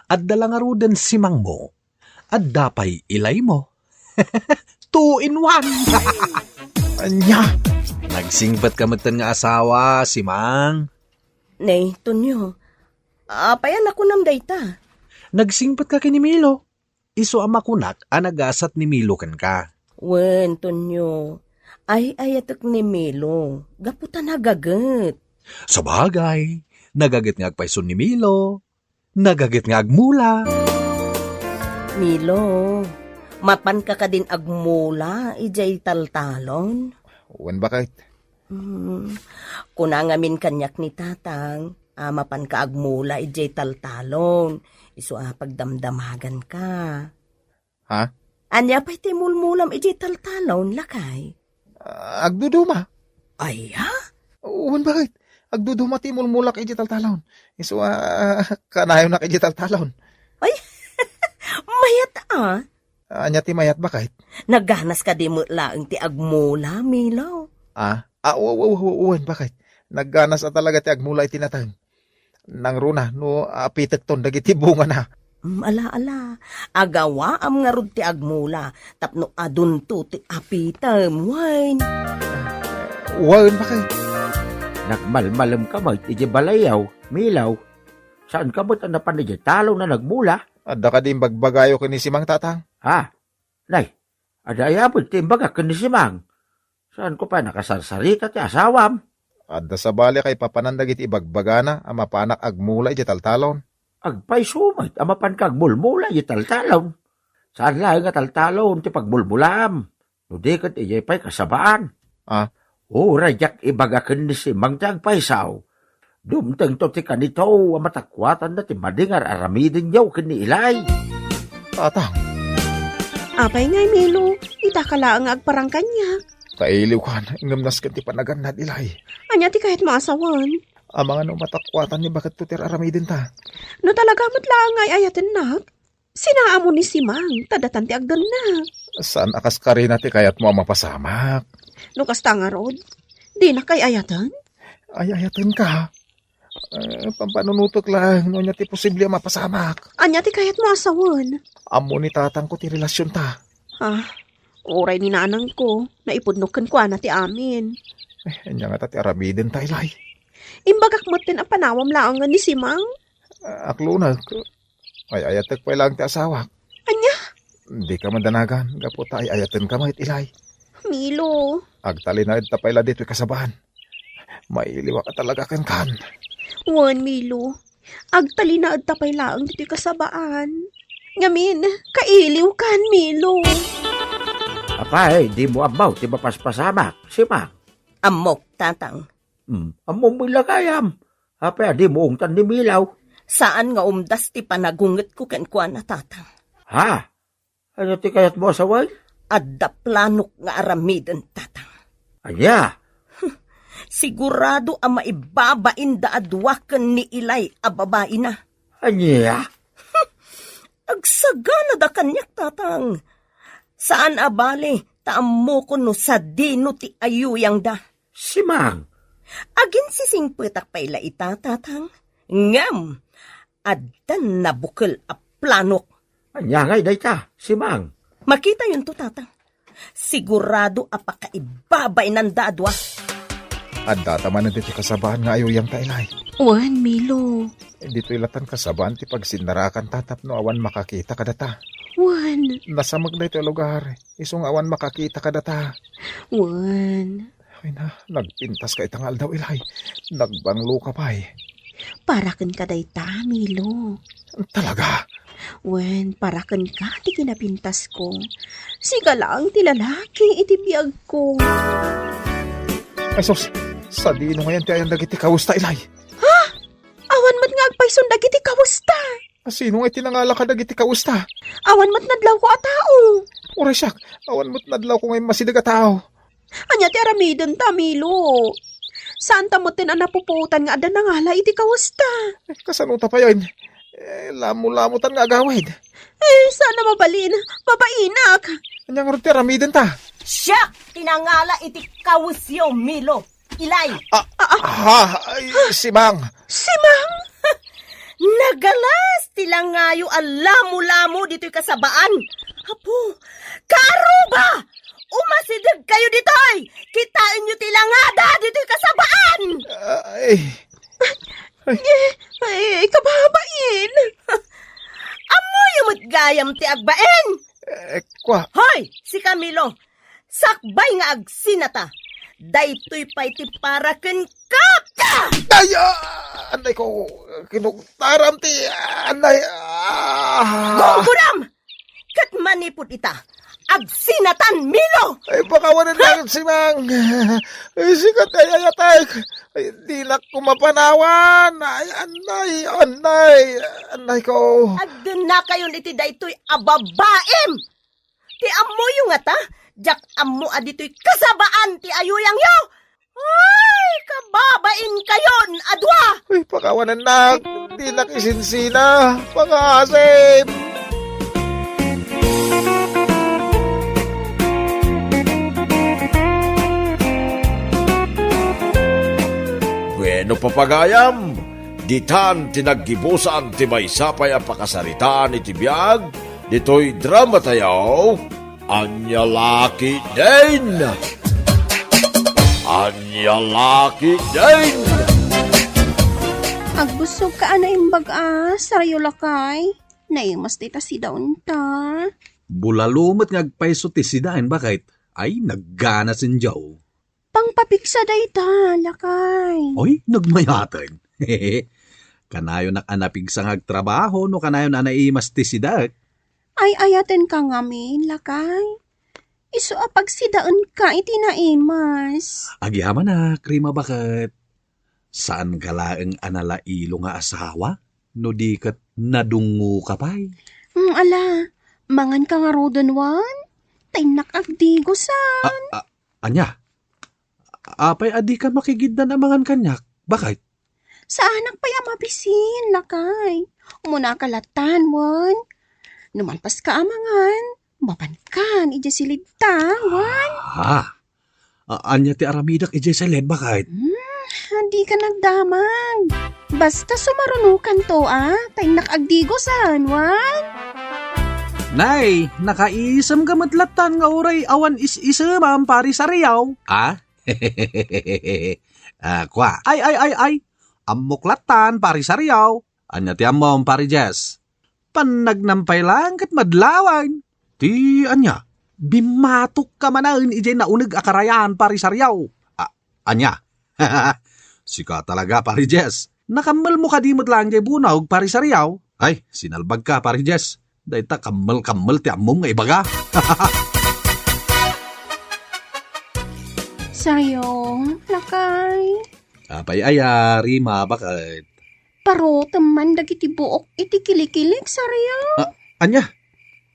Adda la ngaruden Simangmo. Adda pay Ilaymo. Two in one. Ania? Nagsingpetka metten nga asawa, Simang. Nay, Tonyo, apay a nakunam dayta? Nagsingpetka ken ni Milo. Isu a makunak a nagasat ni Milo kenka. Wen, Tonyo, ay-ayatek ni Milo gapu ta nagaget. Sabagay, nagaget nga agpayso ni Milo. nagaget nga agmula. Milo, mapanka kadin agmula idiay taltalon? Wen, baket. Hmm. Kuna ngamin kaniak ni Tatang, a mapanka agmula idiay taltalon. Isu a pagdamdamaganka. Ha? Ania pay ti mulmulam idiay taltalon, lakay? Ah, agduduma. Aya? Wen, baket. Agduduma ti mulmulak idiay taltalon. Isu a, ah, kanayonak idiay taltalon. Ay, mayat a. Ania ti mayat, baket? Nagganas kadi met laeng ti agmula, Milo? Ah? Ah, wa-, wa-, wa-, wen, baket. Nagganas a talaga ti agmula iti nateng. Nangruna no apitekton dagiti bungana. Mm, ala, ala. Agawaam ngarud ti agmula tapno adunto ti apitem, wen. Wen, baket. Nagmalmalemka met idiay balayyo, Milo. Saanka met a napan idiay talon a nagmula? Adda kadi imbagbagayo ken ni Simang, Tatang? Ha? Nay, adda aya met ti imbagak ken ni Simang? Saanko pay a nakasarsarita ti asawam? Adda sabali a kaipapanan dagiti ibagbagana a mapanak agmula idiay taltalon. Agpayso met a mapanka agmulmula idiay taltalon. Saan laeng a taltalon ti pagmulmulam, no di ket idiay pay kasabaan. Ah? Uray diak ibaga ken ni Simang ti agpayso. Dumtengto ti kanito a matakuatanna ti madi nga ar-aramidenyo ken ni Ilay. Tatang. Apay ngay, Milo, itaka laeng nga agparang kaniak. Kailiwkan, ngem nasken ti panagannad, Ilay. Ania ti kayatmo a sawen? Amangan no matakuatan ni baketto ti ar-aramidenta. No talaga met laeng nga ay-ayatennak, sinaam ni Simang, ta datan ti agdennak. Saan a kas karina ti kayatmo a mapasamak? No kasta ngarud, dinak ay-ayaten? Ay-ayatenka. Eh, pampanunotek laeng no ania ti posible a mapasamak. Ania ti kayatmo a sawen? Ammo ni tatangko ti relasionta. Ah, uray ni nanangko, naipudno kenkuana ti amin. Eh, ania ngata ti aramidenta, Ilay? Imbagak metten a panawam laengen ni Simang. Ah, akloneg. Ay-ayatek pay laeng ti asawak. Ania? Dika madanagan, gapu ta ay-ayatenka met, Ilay. Milo. Agtalinaedta pay la ditoy kasabaan. Mailiwak a talaga kenkan. Wen, Milo. Agtalinaedta pay laeng ditoy kasabaan. Ngamin, kailiwkan, Milo. Apay, dimo ammo ti mapaspasamak, Simang? Ammok, Tatang. Hmm, ammom met la gayam. Apay a dimo ungtan ni Milo? Saan nga umdas ti panagungetko kenkuana, Tatang. Ha? Ania ti kayatmo a sawen? Adda planok nga aramiden, Tatang. Ania? Sigurado a maibabainda a dua ken ni Ilay a babaina. Ania? Agsaganada kaniak, Tatang. Saan a bale, ta ammokon no sadino ti ayuyangda. Simang. Aginsisingpetak pay la ita, Tatang. Ngem, addan nabukel a planok. Ania ngay dayta, Simang? Makitayonto, Tatang. Sigurado a pakaibabainanda a dua. Addata manen ditoy kasabaan nga ayuyangta, Ilay. Wen, Milo. Ditoy latan kasabaan ti pagsinnarakanta tapno awan makakita kadata. Wen. Nasamek daytoy a lugar. Isu nga awan makakita kadata. Wen. Ay na, nagpintaska ita nga aldaw, Ilay. Nagbangloka pay. Para kenka dayta, Milo. Talaga? Wen, para kenka ti kinapintasko. Sika laeng ti lalaki iti biagko. Ay sus, sadino ngayen ti ayan dagiti kawesta, Ilay? Ha? Awan met nga agpayson dagiti kawesta. Sino nga iti nangala kadagiti kawesta? Awan met nadlawko a tao. Uray siak, awan met nadlawko nga immasideg a tao. Ania ti aramidenta, Milo? Saanta metten a napupuotan nga adda nangala iti kawesta. Eh, kasano ta payen? Eh, lamo-lamotan nga agawid. Eh, saan a mabalin. Mabainak. Ania ngarud ti aramidenta? Siak ti nangala iti kawesyo, Milo. Ilay. Ah, ah, ah, ay, Simang. Simang? Nagalas ti langayo a lamo-lamo ditoy kasabaan. Apo, kaaruba! Umasideg kayo ditoy! Kitaenyo ti langada ditoy kasabaan! Ay. Ay. Eh, ay, kababain! Ammoyo met gayam ti agbain! Eh, kwa. Hoy, si Camilo! Sakbay nga agsinata! Daytoy pay ti para kenka! Ay, ah! Annay ko, kinugtaram ti, annay, ah. Gurguram! Ket manipud ita, agsinatan, Milo! Ay, pakawanan na si Mang. Ay, sikat ay ayatek. Ay, dinak ko mapanawan. Ay, annay, annay, annay ko. Agdennakayon iti daytoy a babaim! Ti ammoyo ngata, diak ammo a ditoy kasabaan ti ayuyangyo. Ay, kababainkayon a dua! Ay, pakawanannak, dinak isinsina, pangasim! Bueno, papagayam, ditan ti naggibusan ti maysa pay a pakasaritaan iti biag ditoy drama tayo, Ania La Ketdin! Ania La Ketdin! Agbusogka a naimbag a, sarayo lakay. Naimas dayta sidaenta. Bulalo met nga agpayso ti sidaen, baket. Ay, naggana sindiaw. Pangpapigsa dayta, lakay. Oy, nagmayaten. Kanayonak a napigsa nga agtrabaho no kanayon a naimas ti sidaek. Ay-ayatenka ngamin, lakay. Isu a pagsidaenka iti naimas. Agyamanak, Rima, baket. Saanka laeng a nalailo nga asawa? No di ket nadungngoka pay. Mm, ala, manganka ngaruden, wen? Ta innak agdigosan. A, a, ania? Apay a dika makigiddan a mangan kaniak? Baket? Saanak pay a mabisin, lakay. Umunaka lattan, wen? No malpaska a mangan, mapankan idiay silidta, wen? Ah. A, ania ti aramidek idiay silid, baket? Hmm, dika nagdamag. Basta sumarunokanto, a, ta innak agdigosan, wen? Nay, nakaisemka met lattan nga uray awan is-isemam, Pari Sariaw. Ah? Ah, kua. Ay, ay, ay, ay. Ammok lattan, Pari Sariaw. Ania ti ammom, Pari Jess? Pannagnampay laeng ket madlawan. Ti ania? Bimmatokka manen idiay nauneg a karayan, Pari Sariaw. A, ania? Sika talaga, Pari Jess. Nakammelmo kadi met laeng diay bunog, Pari Sariaw? Ay, sinalbagka, Pari Jess. Dayta kammel-kammel ti ammom nga ibaga. Sariaw, lakay. Apay aya, Rima, baket? Parutem man dagiti buok iti kilikilik, Sariaw. A, ania?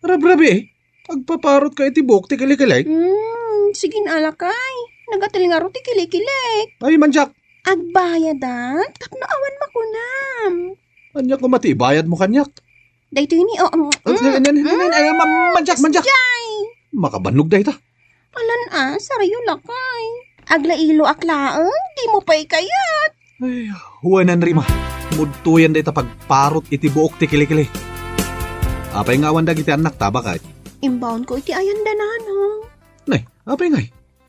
Rabrabii, agpaparotka iti buok ti kilikilik? Hmm, sige a, lakay. Nagatel ngarud ti kilikilik. Ay, mandiak. Agbayadak tapno awan makunam. Ania koma ti ibayadmo kaniak? Daytoy ni, o, mm, Ay, ay, ay, ay, ay, ay, ma-, mandiak, mandiak. Jay! Makabannog dayta. Alan a, sarayo lakay. Aglailoak laeng, dimo pay kayat. Ay, wen, Rima. Mudtoyen dayta pagparot iti buok ti kilikili. Apay nga awan dagiti annakta, baket? Imbaonko iti ayan da nanang. Nay, apay ngay?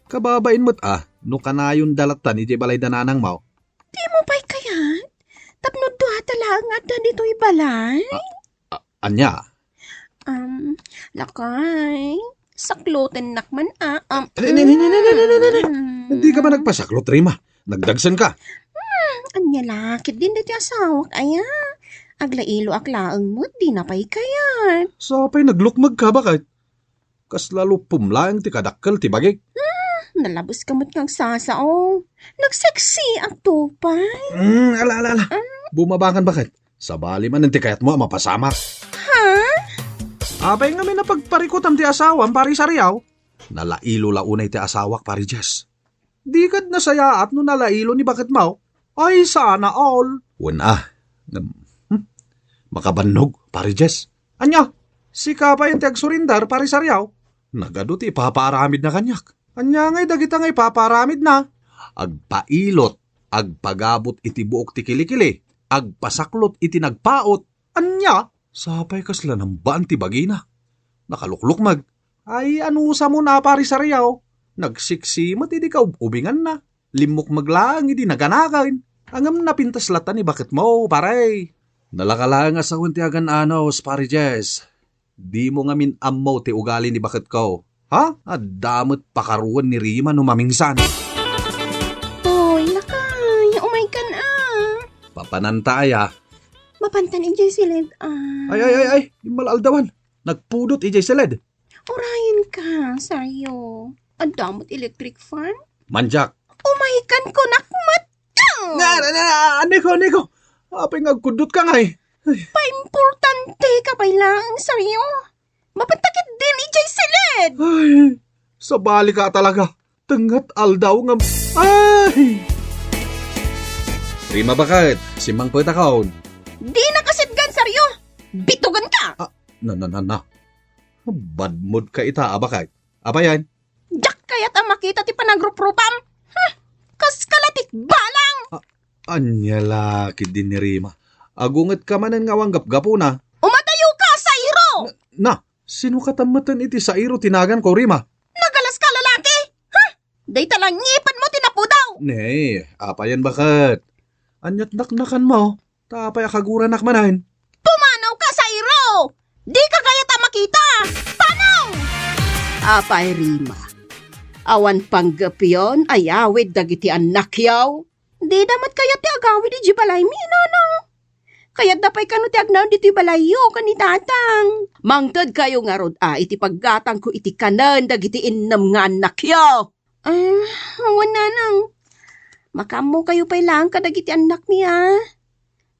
Kababain met a, no kanayon da lattan idiay balay da nanangmo. Dimo pay kayat? Tapno duata laeng nga adda ditoy balay? A, a, ania? Um, lakay, saklotennak man a, um, Eh, ni, ni, ni, ni, ni, ni, ni, ni. mm. Hindi ka ba nagpasaklot, Rima? Nagdagsen ka? Hmm, ania la, ketdin daytoy asawak, aya. Aglailoak laeng met, dina pay kayat. Sapay naglukmeg ka, baket? Kasla lupom laeng ti kadakkel ti bagik. Hmm, nalabeska met nga agsasao. Nagseksiak to pay. Hmm, ala, ala, ala. Ah. Bumabangan, baket? Sabali manen ti kayatmo a mapasamak. Ha? Apay ngamin a pagparikutam ti asawam, Pari Sariaw? Nalailo la unay ti asawak, Pari Jess. Di kad nasayaat no nalailo ni baketmo? Ay, sana all. Wen a. Ngem, hmm? Makabannog, Pari Jess. Ania? Sika pay ti agsurindar, Pari Sariaw? Nagadu ti ipapaaramidna kaniak. Ania ngay dagita nga ipapaaramidna? Agpailot, agpagabut iti buok ti kilikili, agpasaklot iti nagpaut. Ania? Sapay kasla nambaan ti bagina. Nakaluklukmeg. Ay, anusamon a, Pari Sariaw? Nagseksi met idi kaub-ubinganna. Limmukmeg laeng idi naganaken. Ngem napintas latta ni baketmo, pare. Nalaka laeng a sawen ti agan-anos, Pari Jess. Dimo ngamin ammo ti ugali ni baketko. Ha? Adda met pakaruan ni Rima no mamingsan. Hoy, lakay, umaykan a. Papananta aya. Mapantan idiay siled, ah. Ay, ay, ay, ay, immal-aldawan. Nagpudot idiay siled. Urayen ka, Sario. Adda met electric fan? Manjak. Umaykan ko, nakmat. Na, na, na, aneko, aneko. Apay nga agkuddot ka ngay? Ay. Paimportante ka pay laeng, Sario. Mapantakit din idiay siled. Ay, sabali ka talaga. Tengngat aldaw nga, ay! Rima, baket, simmangpetakon. Di nakasidgan, Sario. Bitugan ka. Ah, na, na, na, na. Bad mood ka ita, a baket. Apayen? Diak kayat a makita ti panagruprupam. Hmm, kas kalatik balang. Ah, anya la ketdin ni Rima? Agunget ka manen nga awan gapgapuna. Umadayo ka, Sairo! Na, na, sino ka tammeten iti Sairo ti naganko, Rima? Nagalas ka, lalaki! Ha? Dayta la ngipedmo ti napudaw! Ne, apayen baket? Aniat naknakanmo? Ta apay a kaguranak manen? Pumanaw ka, Sairo! Di ka kayat a makita! Panaw! Apay, Rima? Awan panggepyon a yawid dagiti annakyo? Dida met kayat ti agawid idiay balaymi, nanang. Kayatda pay kano ti agnaed ditoy balayyo ken ni tatang. Mangtedkayo ngarud a iti paggatangko iti kanen dagiti innem nga annakyo. Ah, awan, nanang. Makaammokayo pay laeng kadagiti annakmi, a.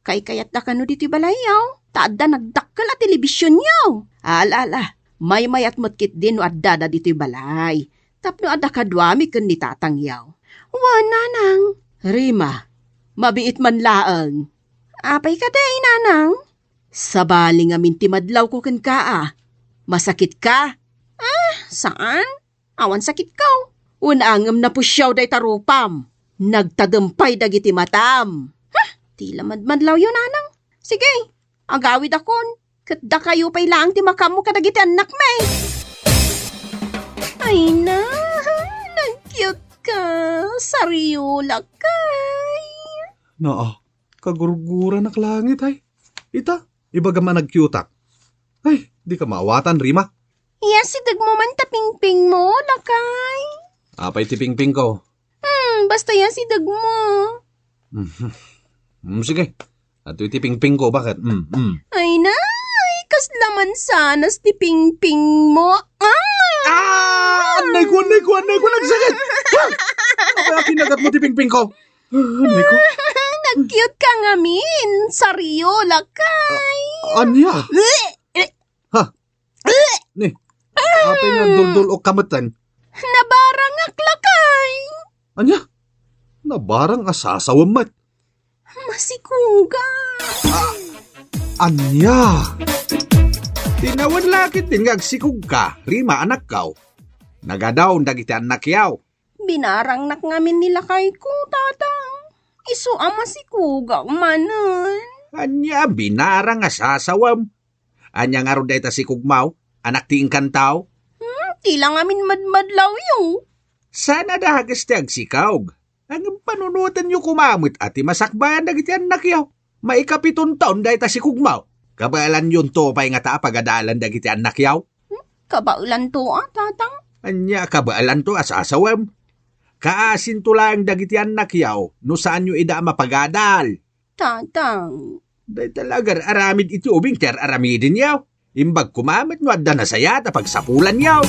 Kaykayatda kano ditoy balayyo, ta adda nagdakkel a telebisionyo. Ala, ala, maymayat met ketdi no addada ditoy balay. Tapno adda kaduami ken ni tatangyo. Wen, nanang. Rima, mabiit man laeng. Apay kadi, nanang? Sabali ngamin ti madlawko kenka, a. Masakit ka? Ah, saan? Awan sakitko. Una ngem napusiaw dayta rupam. Nagtadem pay dagiti matam. Huh? Ti la madmadlawyo, nanang. Sige, agawidakon. Ket dakayo pay laeng ti makaammo kadagiti annakmi. Ay na, nag-cute ka. Sario, lakay. Naa, kagurguranak langit, ay. Ita, ibagam a nag-cute-ak. Ay, di ka maawatan, Rima. Iya, sidegmo man ta pingpingmo, lakay. Apay ti pingpingko? Hmm, basta iya, sidegmo. Mhm. Hmm, sige. Ato iti pingpingko, baket? Hmm, hmm. Ay, nay, kasla mansanas ti pingpingmo. Ah! Ah! Annay ko, annay ko, annay ko, nagsakit! Ah! Apay a kinagatmo ti pingpingko? Ah, annay ko. Nag-cute ka ngamin, Sario, lakay. Ah, ania? Eh, eh. Ha? Ni, apay nga duldul-ok ka metten? Nabarangak, lakay. Ania? Nabarang a sasawem met? Masikuga. Ah, ania? Tinawen la ketdin nga agsikog ka, Rima, anakko. Nagadaon dagiti annakyo. Binarangnak ngamin ni lakayko, tatang. Isu a masikugak manen. Ania, binarang a sasawem? Ania ngarud dayta sikugmo, anak ti engkanto? Hmm, ti la ngamin madmadlawyo. Saan a dages ti agsikog? Ngem panunotenyo koma met a ti masakbayan dagiti annakyo. Maikapiton taon dayta sikugmo. Kabaelanyonto pay ngata a pagadalan dagiti annakyo? Hmm, kabaelanto a, tatang. Ania kabaelanto a sasawem? Kaasinto laeng dagiti annakyo no saanyo ida a mapagadal. Tatang. Dayta la agar-aramid iti ubing ti ar-aramidenyo. Imbag koma met no adda nasayaat a pagsapulanyo.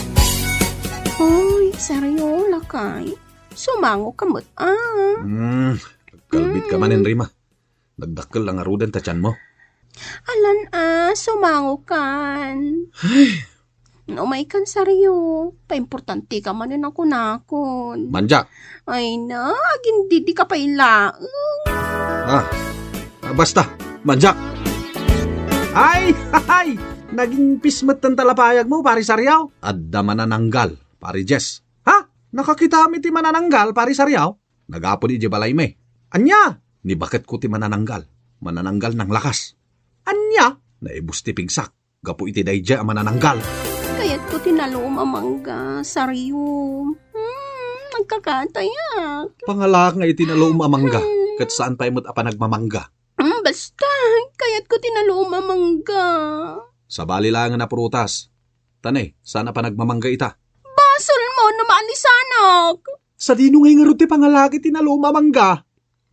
Uy, Sario, lakay. Sumango ka met, a. Hmm, nagkalbit ka manen, Rima. Nagdakkel la ngaruden ta tianmo. Alan a, sumango kan. Ay. Umaykan, Sario. Paimportante ka manen a kunakon. Manjak. Ay na, agindidi ka pay laeng. Ah, ah, basta, manjak. Ay, ay, naging pismet tan talapayagmo, Pari Sario. Adda manananggal, Pari Jess. Ha? Nakakitam iti manananggal, Pari Sario? Nagapod idiay balaymi. Ania? Ni baketko ti manananggal. Manananggal nanglakas. Ania? Naibus ti pigsak gapu iti daydiay a manananggal. Kayatko ti nalum a mangga, Sario. Hmm, nagkakatayak. Pangalaak nga iti nalum a mangga, ket saan pay met a panagmamangga. Hmm, basta, kayatko ti nalum a mangga. Sabali laengen a prutas. Tane, saan a panagmamangga ita? Basolmo no maalisanak. Sadino ngay ngarud ti pangalaak iti nalum a mangga?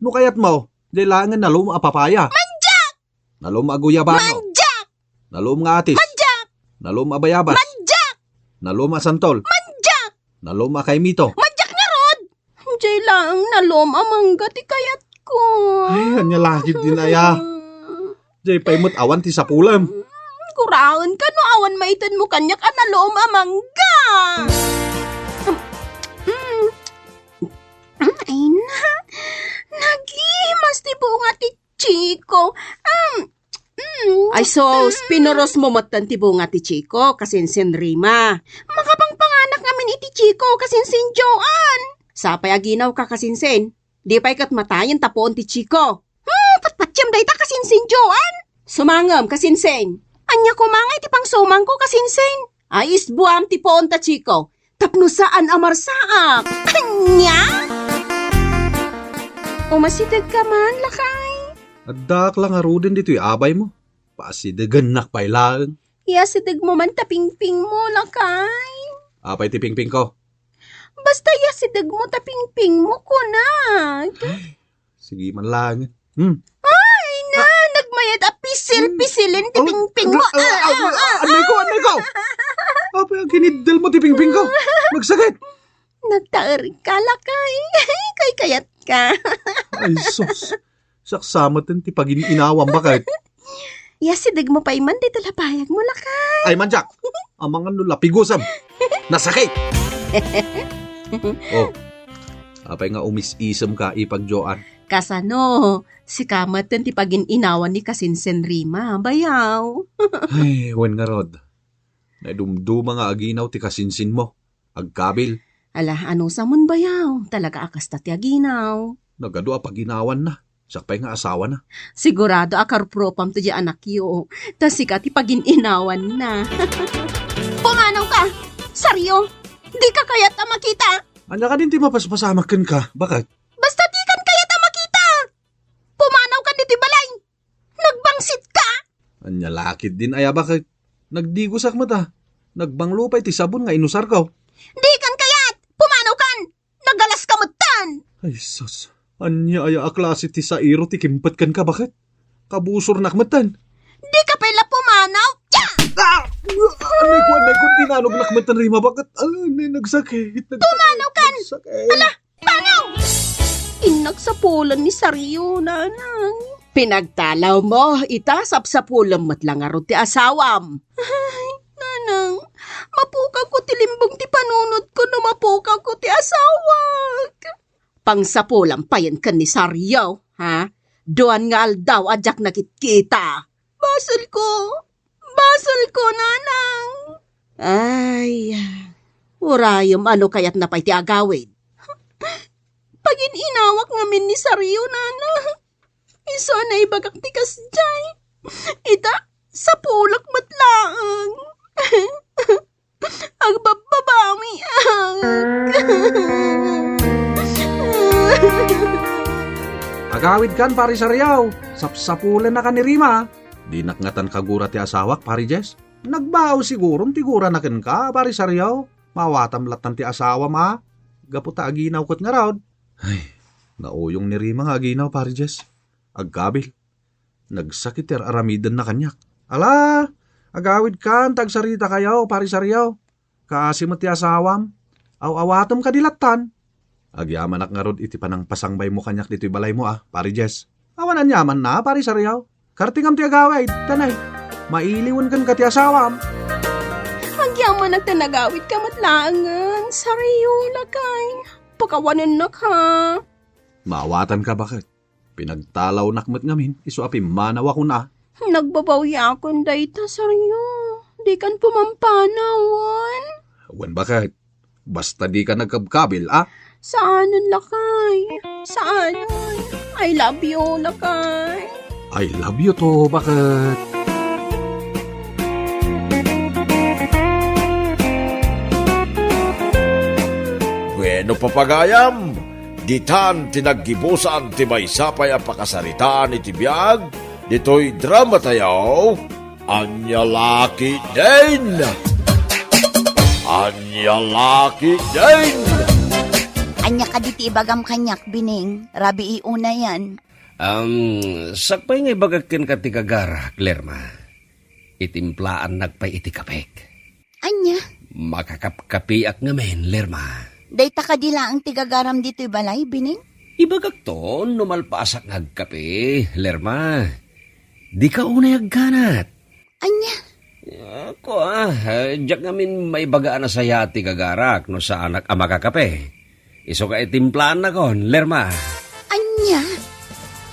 No kayatmo, Diay laengen nalum a papaya. Mandiak! Nalum a guyabano. Mandiak! Nalum nga atis. Mandiak! Nalum a bayabas. Mandiak! Nalum a santol. Mandiak! Nalum a kaimito. Mandiak ngarud! Diay laeng nalum a mangga ti kayatko. Ay, ania la ketdin aya. Diay pay met awan ti sapulem. Guraenka no awan maitedmo kaniak a nalum a mangga. Mm. Ay na, nagimas ti bunga ti chiko. Um, mm. Ay sus, mm, pinurosmo metten ti bunga ti chiko, kasinsin Rima. Makapangpanganak ngamin iti chiko, kasinsin Joan. Sapay aginawka, kasinsin. Di pay ket matayen ta puon ti chiko. Hmm, patpatiem dayta, kasinsin Joan. Sumangem, kasinsin. Ania koma ngay ti pangsumangko, kasinsin? Ay, isbuam ti puon ta chiko. Tapno saan a marsaak. Ania? Umasidegka man, lakay. Addaak la ngaruden ditoy abaymo. Pasidegennak pay laeng. Iyasidegmo man ta pingpingmo, lakay. Apay ti pingpingko? Basta iyasidegmo ta pingpingmo, kunak. Sige man laeng. Hmm. Ay, na, nagmayat a pisil-pisilen ti pingpingmo. Ah, ah, ah, ah, ah. Anay ko, anay ko. Apay a giniddel mo ti pingpingko? Nagsakit. Nagtaer ka, lakay. Kaykayatka. Ay, sus. Saksamet ti pagin-inawam, baket. Iyasidegmo pay man dita lapayagmo, lakay. Ay, mandiak. Amangan no lapigusem. Nasakit. Oh. Apay nga umis-isemka, ipag Joan? Kasano? Sika met ti pagin-inawan ni kasinsin Rima, bayaw. Ay, wen ngarud. Naidumduma nga aginaw ti kasinsinmo. Agkabil. Ala, anusamon bayaw? Talaga a kasta ti aginaw. Nagadu a paginawanna. Siak pay nga asawana. Sigurado a karupropam ti diay anakyo. Ta sika ti pagin-inawanna. Pumanawka! Sario! Dika kayat a makita! Ania kadin ti mapaspasamak kenka? Baket? Basta dikan kayat a makita! Pumanawka ditoy balay! Nagbangsitka! Ania la ketdin aya, baket? Nagdigosak met a. Nagbanglo pay ti sabon nga inusarko. Dikan kayat! Pumanawkan! Nagalaska metten! Ay, sus. Ania aya a klase ti sairo ti kimpet kenka, baket? Kabusornak metten. Dika pay la pumanaw! Tiya! Ah! Anay ko, anay ko, dinanognak metten, Rima, baket? Ah, anay, nagsakit, nagsakit, pumanawkan! Nagsakit. Ala, Panaw! Innak sapulen ni Sario, nanang. Pinagtalawmo, ita sapsapulen met la ngarud ti asawam. Ay, nanang, mapukawko ti limbong ti panunotko no mapukawko ti asawak. Pangsapulam payen ken ni Sario, ha? Duan nga aldaw a diak nakitkita. Basolko. Basolko, nanang. Ay, urayem a no kayatna pay ti agawid. Pagin-inawak ngamin ni Sario, nanang. Isu a naibagak ti kasdiay. Ita, sapulek met laeng. Agbabbabawiak. Agawidkan, Pari Sariaw. Sapsapulennakan ni Rima. Dinak ngatan kagura ti asawak, Pari Jess. Nagbao siguron ti gurana kenka, Pari Sariaw. Maawatam lattan ti asawam a. Gapu ta aginaw ket ngarud. Ay, nauyong ni Rima nga aginaw, Pari Jess. Agkabil. Nagsakit ti ar-aramidenna kaniak. Ala, agawidkan ta agsaritakayo, Pari Sariaw. Kaasi met ti asawam. Aw-awatem kadi lattan. Agyamanak ngarud iti panangpasangbaymo kaniak ditoy balaymo a, Pari Jess. Awan aniamanna, Pari Sariaw. Kartingam ti agawid, tanay. Mailiwen kenka ti asawam. Agyamanak ta nagawidka met laengen, Sariaw, lakay. Pakawanennak, ha? Maawatanka, baket? Pinagtalawnak met ngamin, isu a pimmanawakon a. Nagbabawiakon dayta, Sario. Dikan pumampanawan. Wen, baket? Basta dika nagkabkabil, a? Saanen, lakay. Saanen. I love you, lakay. I love you too, baket? Bueno, papagayam, ditan ti naggibusan ti maysa pay a pakasaritaan iti biag ditoy dramatayo, Ania La Ketdin? Ania La Ketdin? Ania kadi ti ibagam kaniak, Bining? Rabii unayan. Am, sakbay nga ibagak kenka ti gagarak, Lerma. Itimplaannak pay iti kapek. Ania? Makakapkapiak ngamin, Lerma. Dayta kadi laeng ti gagaram ditoy balay, Bining? Ibagakto no malpasak nga agkape, Lerma. Dika unay agganat. Ania? Ako, ah, diak ngamin maibaga a nasayaat ti gagarak no saanak a makakape. Isu nga itimplaannakon, Lerma. Ania?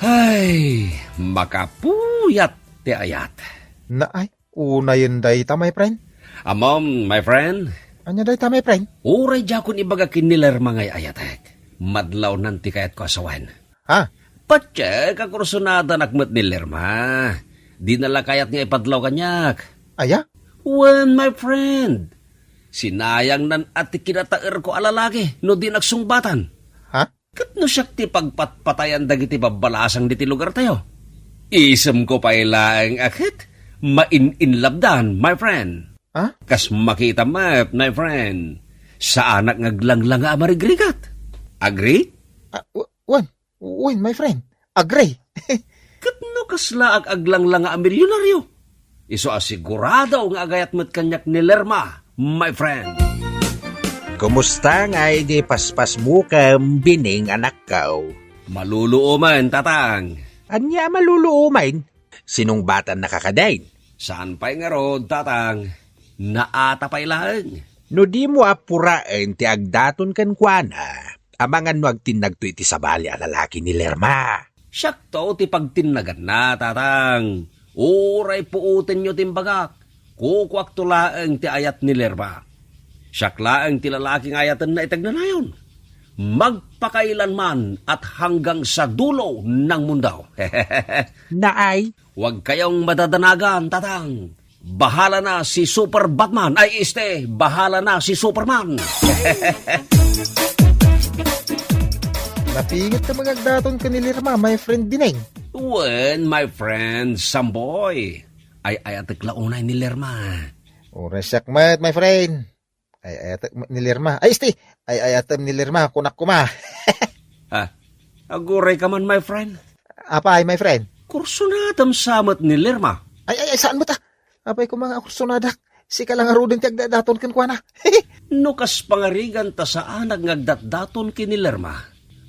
Ay, makapuyat ti ayat. Naay, unayen dayta, my friend. Amom, my friend. Ania dayta, my friend? Uray diakon ibaga ken ni Lerma nga ay-ayatek. Madlawnan ti kayatko a sawen. Ha? Patse, kakursunadanak met ni Lerma. Dina la kayat nga ipadlaw kaniak. Aya? Wen, my friend. Sinayangnan a ti kinataerko a lalaki no dinak sungbatan. Ha? Ket no siak ti pagpatpatayan dagiti babbalasang ditoy lugartayo, isemko pay laeng a ket main-inlabdan, my friend. Ha? Kas makita met, my friend, saanak nga aglanglanga a marigrigat. Agree? Ah, w-, wen, wen, my friend. Agree. Ket no kasla ag-, aglanglanga a milyonaryo, isu a sigurado nga agayat met kaniak ni Lerma, my friend. Kumusta ngay di paspasmukem, Bining, anakko? Maluluomen, Tatang. Ania a maluluomen? Sinungbatannaka kadin? Saan pay ngarud, Tatang. Naata pay laeng. No dimo apuraen ti agdaton kenkuana, amangan no agtinnagto iti sabali a lalaki ni Lerma. Siakto ti pagtinnaganna, Tatang. Uray puotenyo ti imbagak, kukuakto laeng ti ayat ni Lerma. Siak laeng ti lalaki nga ayatenna iti agnanayon. Magpakailanman at hanggang sa dulo ng mundo. Naay? Huwag kayong madadanagan, Tatang. Bahala na si Super Batman. Ay, este, bahala na si Superman. Napingit ka mangagdaton ken ni Lerma, my friend Bining. Wen, my friend Samboy. Ay-ayatek la unay ni Lerma. Uray siak met, my friend. Ay-ayatek met ni Lerma. Ay, este! Ay-ayatem ni Lerma, kunak koma. Ah, agurayka man, my friend. Apay, my friend? Kursunadam sa met ni Lerma. Ay, ay, ay, saan met, ah? Apay koma nga kursunadak. Sika la ngaruden ti agdadaton kenkuana. No kas pangarigan ta saanak nga agdatdaton ken ni Lerma,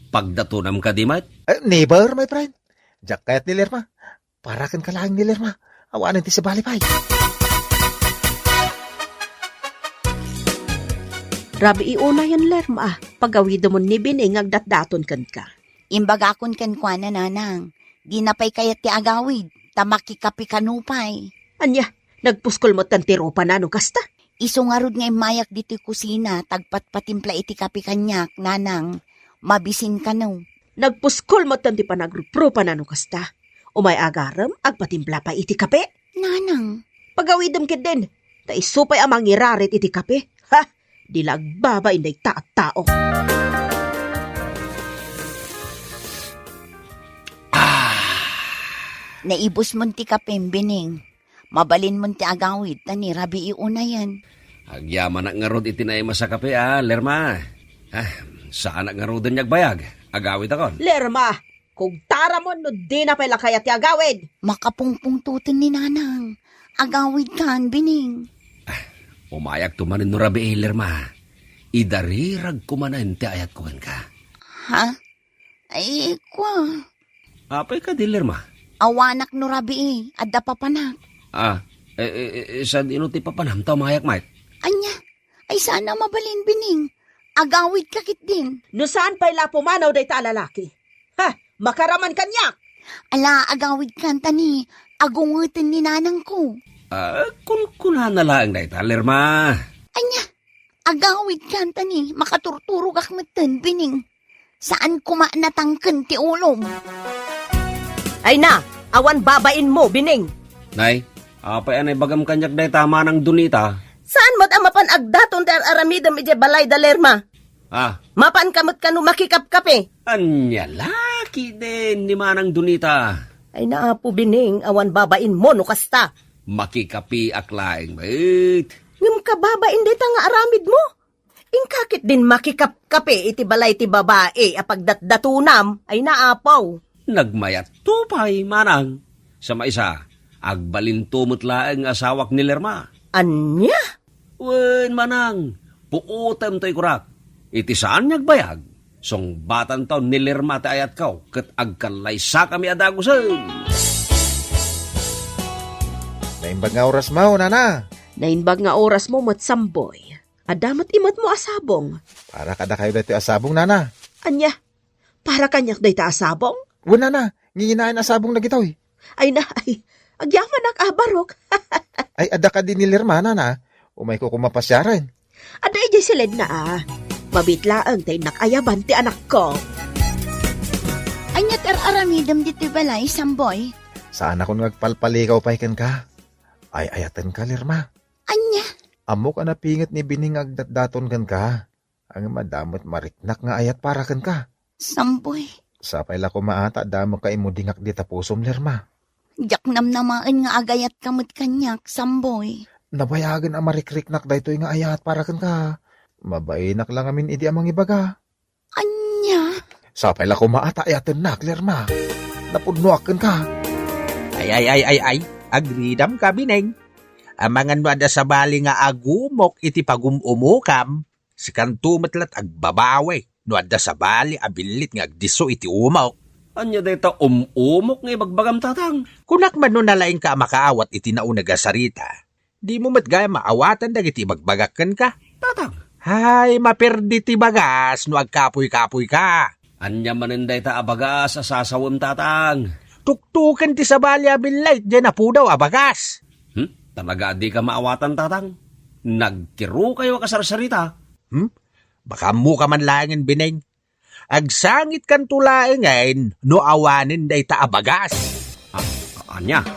pagdatonam kadi met? Eh, never, my friend. Diak kayat ni Lerma. Para kenka laeng ni Lerma. Awanen ti sabali pay. Rabii unayen, Lerma, pagawidemon ni Bining nga agdatdaton kenka. Imbagakon kenkuana, Nanang, dina pay kayat ti agawid, ta makikape kano pay. Ania, nagpuskol metten ti rupana no kasta? Isu ngarud nga immayak ditoy kusina, ta agpatpatimpla iti kape kaniak, Nanang. Mabisin kano. Nagpuskol metten ti panagruprupana no kasta. Umay agarem, agpatimpla pay iti kape. Nanang. Pagawidem ketdin, ta isu pay a mangirarit iti kape. Ha! Di la agbabain dayta a tao. Ah! Naibusmon ti kapem, Bining. Mabalinmon ti agawid ta ni rabii unayen. Agyamanak ngarud iti naimas a kape, a, Lerma. Ah, saanak ngaruden nga agbayag. Agawidakon. Lerma, kugtaramon no dina pay la kayat ti agawid. Makapungpungtoten ni Nanang. Agawidkan, Bining. Ah, umayakto manen no rabii, Lerma. Idariragko manen ti ayatko kenka. Ha? Ay, kua. Apay kadi, Lerma? Awanak no rabii, adda papanak. Ah, eh, eh, eh, sadino ti papanam ta umayak met? Ania? Ay, saan a mabalin, Bining. Agawidka ketdin. No saan pay la pumanaw dayta a lalaki. Ha, makaraman kaniak! Ala, agawidkan ta ni agungeten ni nanangko. Ah, kunkunana laeng dayta, Lerma. Ania? Agawidkan ta ni makaturturogak metten, Bining. Saan koma natangken ti ulom. Ay na, awan babainmo, Bining. Nay, apay a naibagam kaniak dayta, Manang Donita? Saan met a mapan agdaton ti ar-aramidem idiay balay da Lerma? Ah. Mapanka met kano makikapkape? Ania la ketdin ni Manang Donita? Ay na, Apo Bining, awan babainmo no kasta. Makikapeak laeng met. Ngem kababain dayta nga aramidmo? Inka ketdin makikapkape iti balay ti babai a pagdatdatonam, ay na, Apo. Nagmayatto pay, manang. Sa maisa, agbalinto met laeng nga asawak ni Lerma. Ania? Wen, manang, puotem toy kurak. Iti saan nga agbayag, sungbatanto ni Lerma ti ayatko ket agkallaysakami a dagusen. Naimbag nga orasmo, nana. Naimbag nga orasmo met, Samboy. Adda met imetmo a sabong. Para kadakayo daytoy a sabong, nana. Ania? Para kaniak dayta a sabong? Wen, nana, nginginaen a sabong dagitoy. Ay na, ay, agyamanak a barok. Ay, adda kadi ni Lerma, nana? Umayko koma pasiaren. Adda idiay siledna a. Mabiit laeng ta innak ayaban ti anakko. Ania ti ar-aramidem ditoy balay, Samboy? Saanakon nga agpalpalikaw pay kenka. Ay-ayatenka, Lerma. Ania? Ammok a napinget ni Bining nga agdatdaton kenka. Ngem adda met mariknak nga ayat para kenka. Samboy. Sapay la koma a ta adda met ka immudingak dita pusom, Lerma. Diak namnamaen nga agayatka met kaniak, Samboy. Nabayagen a marikriknak daytoy nga ayat para kenka. Mabainak la ngamin idi a mangibaga. Ania? Sapay la koma a ta ayatennak, Lerma. Napudnoak kenka. Ay, ay, ay, ay, ay. Agridamka, Bining. Amangan no adda sabali nga agumok iti pagum-umokam, sikanto met la't agbabawi no adda sabali a billit nga agdisso iti umok. Ania dayta um-umok nga ibagbagam, Tatang? Kunak man no nalaingka a makaawat iti nauneg a sarita, dimo met gayam maawatan dagiti ibagbagak kenka. Tatang! Hay, maperdi ti bagas no agkapuy-kapuyka. Ania manen dayta a bagas a sasawem, Tatang? Tuktoken ti sabali a billit diay napudaw a bagas. Hmm? Talaga a dika maawatan, Tatang? Nagkirukayo a kasarsarita. Hmm? Baka ammoka man laengen, Bining. Agsangitkanto laengen no awanen dayta a bagas. Ah, ania?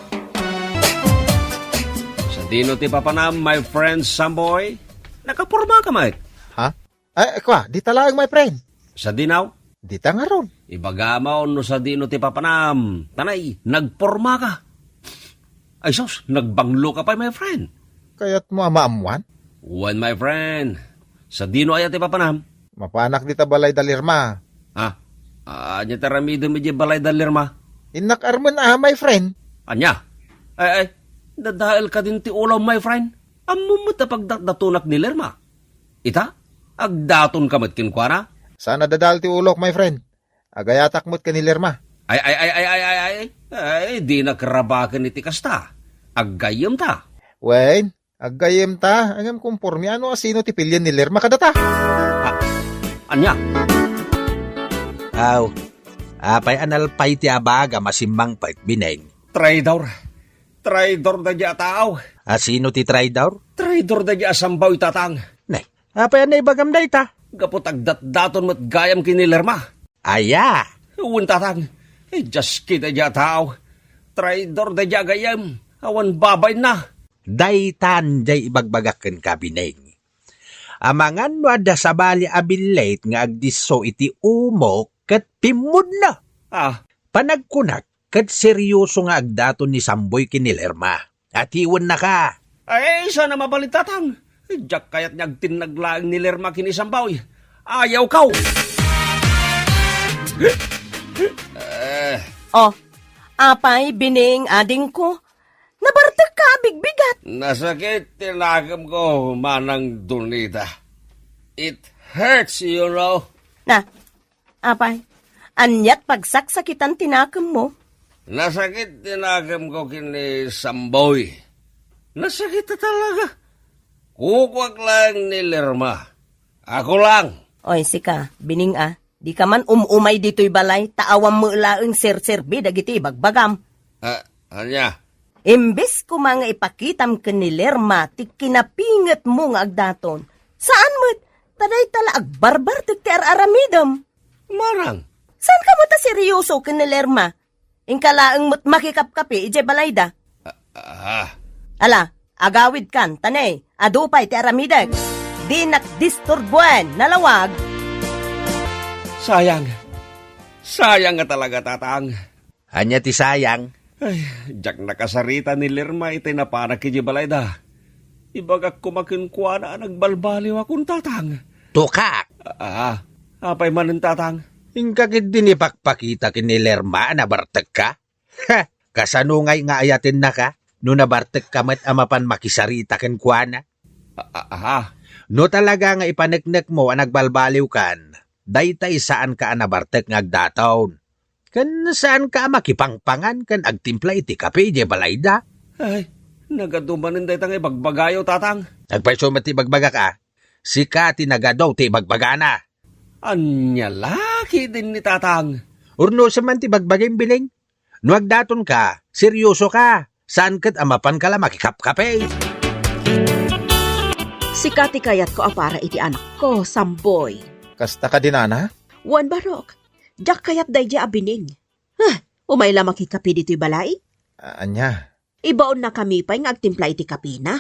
Sadino ti papanam, my friend Samboy? Nakapormaka met. Ha? Ay, kua, dita laeng, my friend. Sadino? Dita ngarud. Ibagam no sadino ti papanam. Tanay, nagpormaka. Ay sus, nagbangloka pay, my friend. Kayatmo a maammuan? Wen, my friend. Sadino aya ti papanam? Mapanak dita balay da Lerma. Ah, ania ti aramidem idiay balay da Lerma? Innak armen a, my friend. Ania? Ay, ay, dadael kadin ti ulo, my friend. Ammom met a pagdatdatonak ni Lerma. Ita, agdatonka met kenkuana? Saan a dadael ti ulok, my friend. Agayatak met ken ni Lerma. Ay, ay, ay, ay, ay, ay, ay, ay, dinak rabaken iti kasta. Aggayyemta. Wen, aggayyemta, ngem kompormi no asino ti pilien ni Lerma kadata. Ah, ania? Aw, apay a nalpay ti abagam a simmangpet, Bining? Traidor. Traidor daydiay a tao. Asino ti traidor? Traidor daydiay a Samboy, Tatang. Nay, apay a naibagam dayta? Gapu ta agdatdaton met gayam ken ni Lerma. Aya? Wen, Tatang. Idias ket daydiay a tao. Traidor daydiay a gayyem. Awan babainna. Daytan diay ibagbagak kenka, Bining. Amangan no adda sabali a billit nga agdisso iti umok ket pimmudna. Ah. Panagkunak, ket seryoso nga agdaton ni Samboy ken ni Lerma. Atiwennaka. Ay, saan a mabalin, Tatang. Diak kayat nga agtinnag laeng ni Lerma ken ni Samboy. Ayawko. Eh. Oh, apay, Bining, adingko. Nabartekka a bigbigat. Nasakit ti nakemko, Manang Donita. It hurts, you know. Na, Apay, aniat pagsaksakitan ti nakemmo? Nasakit ti nakemko ken ni Samboy. Nasakit a talaga. Kukuak laeng ni Lerma. Ako lang. Oy, sika, Bining a, dika man um-umay ditoy balay, ta awan met laeng serserbi dagiti ibagbagam. Ah, ania? Imbes koma nga ipakitam ken ni Lerma ti kinapingetmo nga agdaton, saan met, ta dayta la agbarbartek ti ar-aramidem. Manang. Saan kamo ta seryoso ken ni Lerma? Inka laeng met makikapkapi idiay balayda. Ah, ah. Ala, agawidkan, ta ne, adu pay ti aramidek. Dinak disturbuen, nalawag. Sayang. Sayang nga talaga, Tatang. Ania ti sayang? Ay, diak nakasarita ni Lerma iti napanak idiay balayda. Ibagak koma kenkuana a nagbalbaliwakon, Tatang. Tukak! Ah, apay manen, Tatang? Inka ketdi ni pakpakita ken ni Lerma a nabartekka? Ha! Kasano ngay nga ayatennaka no nabartekka met a mapan makisarita kenkuana? A-, a-, aha? No talaga nga ipaneknekmo a nagbalbaliwkan, daytay saanka a nabartek nga agdaton. Ken saanka a makipangpangan ken agtimpla iti kape idiay balayda. Ay, nagadu manen dayta nga ibagbagayo, Tatang. Agpayso met ti ibagbagak a, sika ti nagadu ti ibagbagana. Ania la ketdin ni Tatang? Urnosem man ti bagbagim, Bineng. No agdatonka, seryosoka. Saan ket a mapanka la makikapkape. Sika ti kayatko a para iti anakko, Samboy. Kasta kadi, Nana? Wen, Barok. Diak kayat daydiay a Bineng. Ah, umay la makikape ditoy balay? A-, ania? Ibaonnakami pay nga agtimpla iti kapena.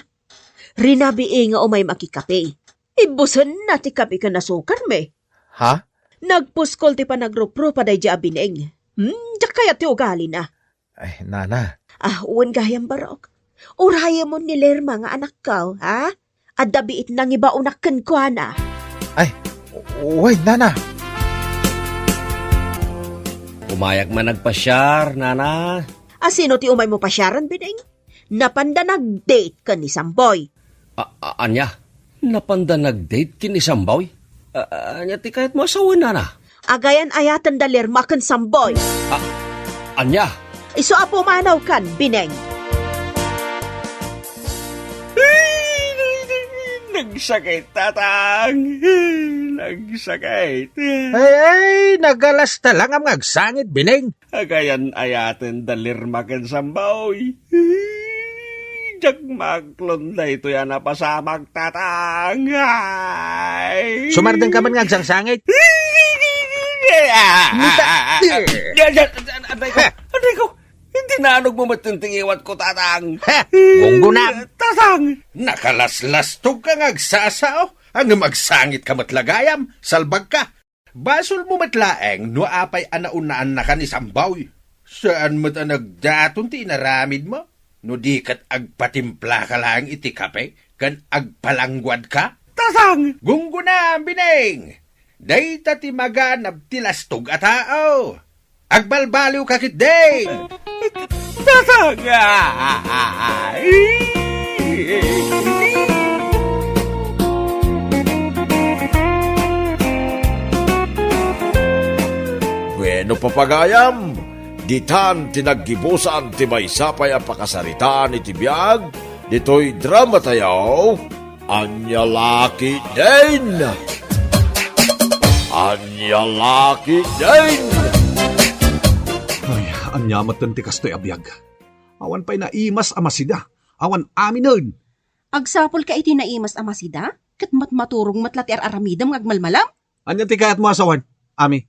Rinabii nga umay makikape. Ibbusenna ti kape ken asukarmi. Ha? Nagpuskol ti panagruprupa daydiay a Bineng. Hmm, diak kayat ti ugalina. Ay, Nana. Ah, wen gayam, Barok. Urayemon ni Lerma nga anakko, ha? Adda biit nangibaonak kenkuana. Ay, wen, Nana. Umayak man agpasiar, Nana. A, sino ti umaymo pasiaren, Bineng? Napanda nag-date ken ni Samboy. A-, a-, ania? Napanda nag-date ken ni Samboy? A-, a-, ania ti kayatmo a sawen, Nana? Agayan-ayaten da Lerma ken Samboy. A-, ania? Isu a pumanawkan, Bineng. Nagsakit, Tatang. Nagsakit. Ay, ay, nagalasta lang nga agsangit, Bineng. Agayan-ayaten da Lerma ken Samboy. Diak maaklon daytoy a napasamak, Tatang. Ay. Sumardengka man nga agsangsangit. Mita-, Aray ko! Aray ko! Itinanog mo met ti ngiwatko, Tatang. Ha! Gunggona! Tatang! Nakalaslastogka nga agsasao, ngem agsangitka met la gayam, salbagka. Basolmo met laeng no apay a naunaannaka ni Samboy. Saan met a nagdaton ti inaramidmo no di ket agpatimplaka laeng iti kape ken agpalangguadka? Tatang! Gunggona, Bineng! Dayta ti maganab ti lastog a tao. Agbalbaliwka ketdin! Tatang! Bueno, papagayam, ditan ti naggibusan ti maysa pay a pakasaritaan iti biag ditoy drama tayo. Ania la ketdin? Ania la ketdin? Ay, ania met ti kastoy a biag? Awan pay naimas a masida. Awan aminen. Agsapulka iti naimas a masida? Ket matmaturog met la ti ar-aramidem nga agmalmalam? Ania ti kayatmo a sawen, Ami?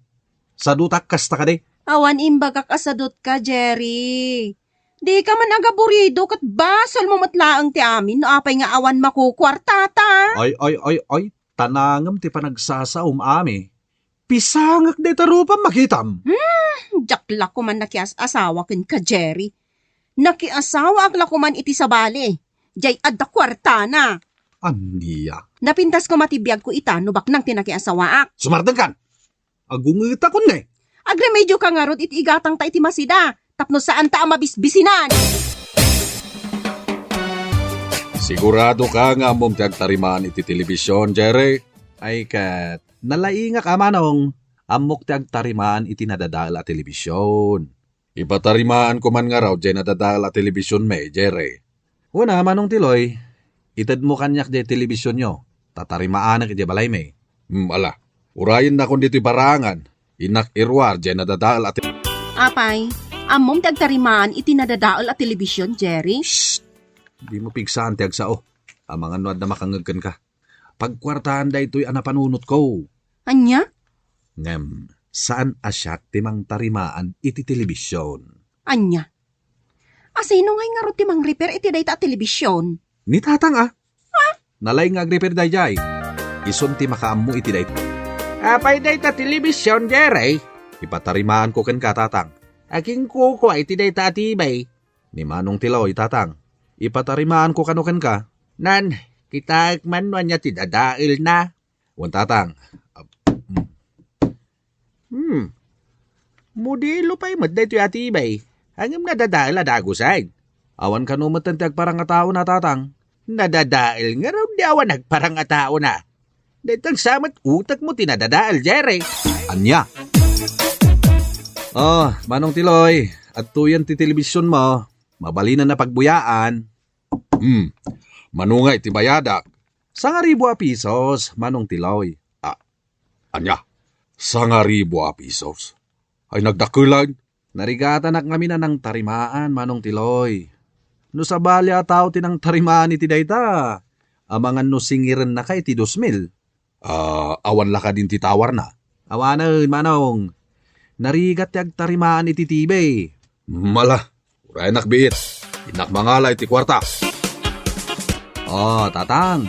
Sadutak kasta kadi? Awan imbagak a sadutka, Jerry. Dika man agaburido ket basolmo met laeng ti amin no apay nga awan makukuartata. Ay, ay, ay, ay, tanangem ti panagsasaom, Ami. Pisangek dayta rupam, makitam. Hmm, diak la koman nakias-asawa kenka, Jerry. Nakiasawaak la koman iti sabali. Jay adda kuartana. Ania? Napintas koma ti biagko ita no baknang ti nakiasawaak. Sumardengkan! Agungetakon ne. Agremedioka ngarud iti igatangta iti masida tapno saanta a mabisbisinan. Siguradoka nga ammom ti agtarimaan iti telebision, Jerry? Ay ket, nalaingak a manong. Ammok ti agtarimaan iti nadadael a telebision. Ipatarimaanko man ngarud jay nadadael a telebisionmi, Jerry. Wen a, Manong Tiloy, itedmo kaniak jay telebisionyo, ta tarimaanek idiay balaymi. Hmm, ala, urayennakon ditoy barangan, innak iruar jay nadadael a te- Apay, ammom ti agtarimaan iti nadadael a telebision, Jerry? Shh! Dimo pigsaan ti agsao. Amangan no adda makangngeg kenka. Pagkuartaan daytoy a napanunotko. Ania? Ngem, saan a siak ti mangtarimaan iti telebision. Ania? A sino ngay ngarud ti mangrepair iti dayta a telebision? Ni tatang a. Ha? Nalaing nga agrepair dayjay. Isun ti makaammo iti dayta. Apay dayta telebision, Jerry? Ipatarimaanko kenka, tatang. Agingkukua iti dayta a T V. Ni Manong Tiloy, tatang. Ipatarimaanko kano kenka. Nan, kitaek man no ania ti dadaelna. Wen, tatang. Ap-, mm. Hmm. Modelo pay met daytoy a T V. Ngem nadadael a dagusen. Awan kano metten ti agparangataona, Tatang. Nadadael ngarud ti awan agparangataona. Daytan sa met utekmo ti nadadael, Jerry. Ania? Oh, Manong Tiloy, adtoyen ti telebisionmo. Mabalinen a pagbuyaan. Hmm. Mano ngay ti bayadak? Sangaribu a pisos, Manong Tiloy. Ah, ania? Sangaribu a pisos? Ay, nagdakkelan. Narigatanak ngamin a nangtarimaan, Manong Tiloy. No sabali a tao ti nangtarimaan iti dayta, amangan no singirennaka iti dos mil. Ah, awan la kadin ti tawarna? Awanen, Manong. Narigat ti agtarimaan iti T V. Mala, urayanak biit. Innak mangala iti kuarta. Oh, Tatang.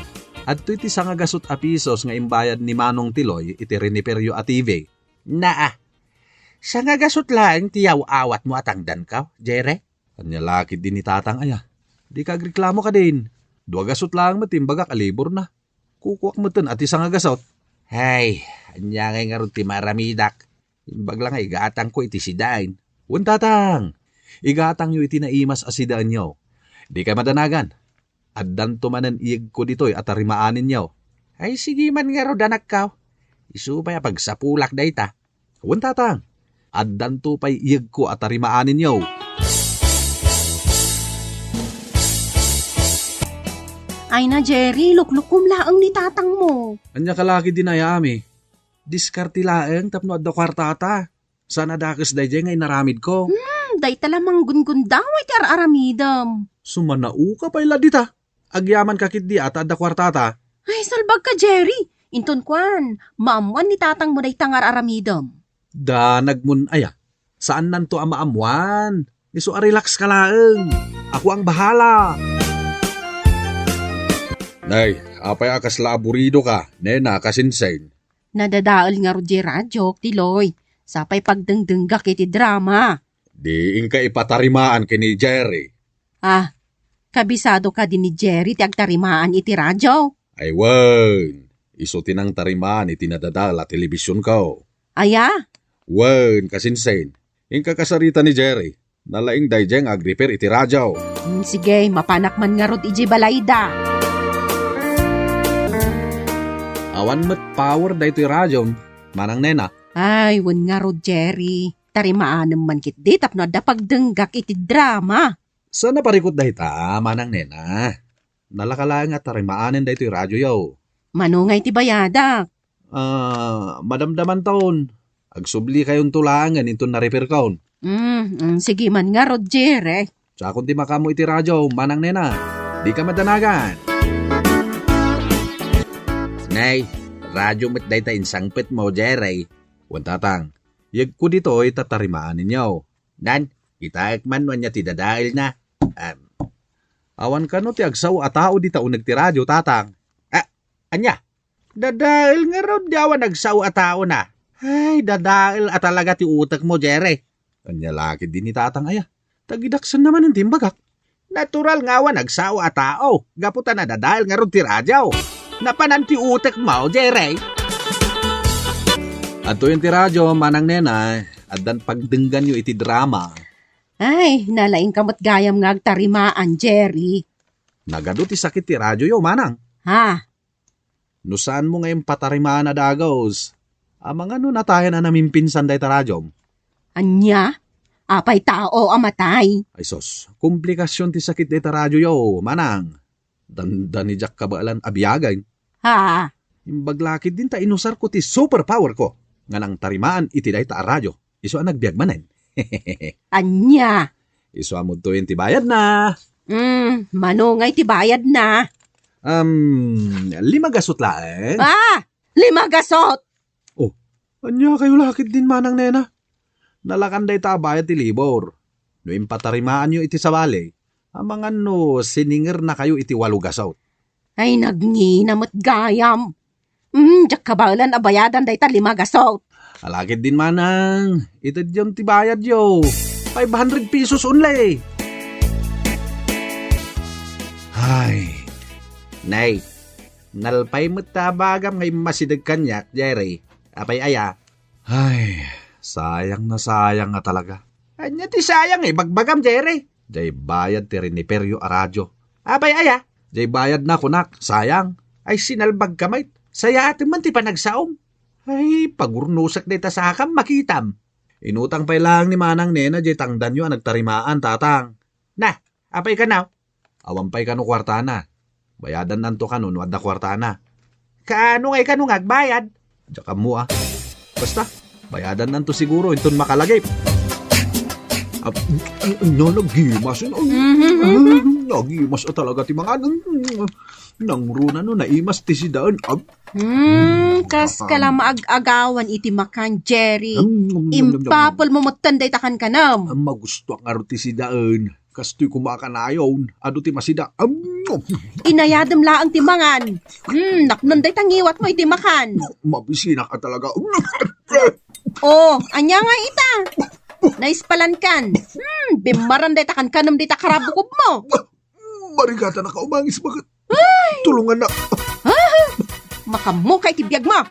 Adtoy ti sangagasut a pisos nga imbayad ni Manong Tiloy iti riniperyo a T V. Naa. Sangagasut laeng ti yaw-awatmo a tangdanko, Jere? Ania la ketdi ni Tatang aya? Dika agreklamo kadin. Dua gasut laeng met ti imbagak a liborna. Kukuak metten a ti sangagasut. Hay, ania ngay ngarud ti maaramidak? Imbag la nga igatangko iti sidaen. Wen, Tatang, igatangyo iti naimas a sidaenyo. Dikay madanagan. Addanto manen iyegko ditoy a tarimaanenyo. Ay, sige man ngarud, anakko. Isu pay a pagsapulak dayta. Wen, Tatang, addanto pay iyegko a tarimaanenyo. Ay na, Jerry, luklukom laeng ni Tatangmo. Ania ka la ketdi, Nay Ami? Diskarte laeng tapno adda kuartata. Saan a dakes daydiay nga inaramidko. Hmm, dayta la manggunggundawa iti ar-aramidem. Sumanao ka pay la dita. Agyaman ka ketdi a ta adda kuartata. Ay, salbag ka, Jerry. Inton kuan, maammuan ni Tatangmo dayta nga ar-aramidem. Danagmon aya. Saannanto a maammuan. Isu a relax ka laeng. Ako ang bahala. Nay, apay a kasla aburido ka, nena, kasinsin? Nadadael ngarud diay radiok, Tiloy. Sapay pagdengdenggak iti drama. Di inka ipatarimaan ken ni Jerry. Ah, kabisado kadi ni Jerry ti agtarimaan iti radio? Ay wen, isu ti nangtarimaan iti nadadael a telebisionko. Aya? Wen, kasinsin. Inka kasarita ni Jerry. Nalaing daydiay nga agrepair iti radio. Hmm, sige, mapanak man ngarud idiay balayda. Awan met power daytoy radio, manang nena. Ay, wen ngarud, Jerry. Tarimaanem man ketdi tapno adda pagdenggak iti drama. Saan a parikut dayta, manang nena? Nalaka laeng a tarimaanen daytoy radioyo. Mano nga iti bayadak? Ah, madamdamanton. Agsublikayonto laengen inton narepairkon. Mm, mm, sige man ngarud, Jerry. Sakon ti makaammo iti radio, manang nena. Dika madanagan. Nay, radio met dayta insangpetmo, Jerry. Wen, Tatang, iyegko ditoy ta tarimaanenyo. Nan, kitaek man no ania ti dadaelna. Am, awan kano ti agsao a tao dita uneg ti radio, Tatang. Ah, ania? Dadael ngarud ti awan agsao a taona. Ay, dadael a talaga ti utekmo, Jerry. Ania la ketdi ni Tatang aya? Tagidaksenna manen ti imbagak. Natural nga awan agsao a tao, gapu ta nadadael ngarud ti radio. Napanan ti utekmo, Jerry. Adtoyen ti radio, manang nena, addan pagdengganyo iti drama. Ay, nalaingka met gayam nga agtarimaan, Jerry. Nagadu ti sakit ti radioyo, manang. Ha? No saanmo nga impatarimaan a dagus, amangan no natayan a namimpinsan dayta radiom. Ania? Apay tao a matay? Ay sus, komplikasyon ti sakit dayta radioyo, manang. Dandani diak kabaelan a biagen. Ha? Imbag la ketdin ta inusarko ti superpowerko nga nangtarimaan iti dayta a radio. Isu a nagbiag manen. Ania? Isu a mudtoyen ti bayadna. Hmm, mano nga iti bayadna? Um, lima gasot laeng. Ah! Lima gasot! Oh, ania kayo la ketdin manang nena? Nalakan dayta a bayad ti libor. No impatarimaanyo iti sabali, amangan no siningernakayo iti walo gasot. Ay, nagngina met gayam. Hmm, diak kabaelan a bayadan dayta lima gasot. Ala ketdin manang, itedyon ti bayadyo. Five hundred pesos only. Ay. Nay, nalpay met ta bagam nga immasideg kaniak, Jerry. Apay aya? Ay, sayang na sayang nga talaga. Ania ti sayang, ibagbagam, Jerry? Jay bayad ti riniperyo a radio. Apay aya? Jay bayad na kunak, sayang. Ay, sinalbag ka met. Sayaten man ti panagsaom. Ay, pagurnosek dayta sakam, makitam. Inutang pay laeng ni Manang Nena jay tangdanyo a nagtarimaan, tatang. Na, apay kano? Awan pay kano kuartana. Bayadannanto kano no adda kuartana. Kaano ngay kano nga agbayad? Diak ammo, a. Basta, bayadannanto siguro inton makalagip. Ah, no, nagimas. Mhm, mhm. Nagimas a talaga ti mangan. Nangruna no naimas ti sidaen. Ah, Hmm, kas kala maag-agawan iti makan, Jerry. Mm, mm, mm, mm, mm. Impapulmo metten dayta kankanam. Ang magustuak ngarud ti sidaen. Kastoy koma a kanayon, adu ti masida. Am, Inayadem laeng ti mangan. Hmm, napnon dayta ngiwatmo iti makan. Mabisinak a talaga. Oh, ania nga ita? Naispalankan. Hmm, bimmaran dayta kankanam dayta karabukobmo. Marigatanak a umangis, baket. Ay! Tulungannak. Ah! Makammuka iti biagmo. Ah!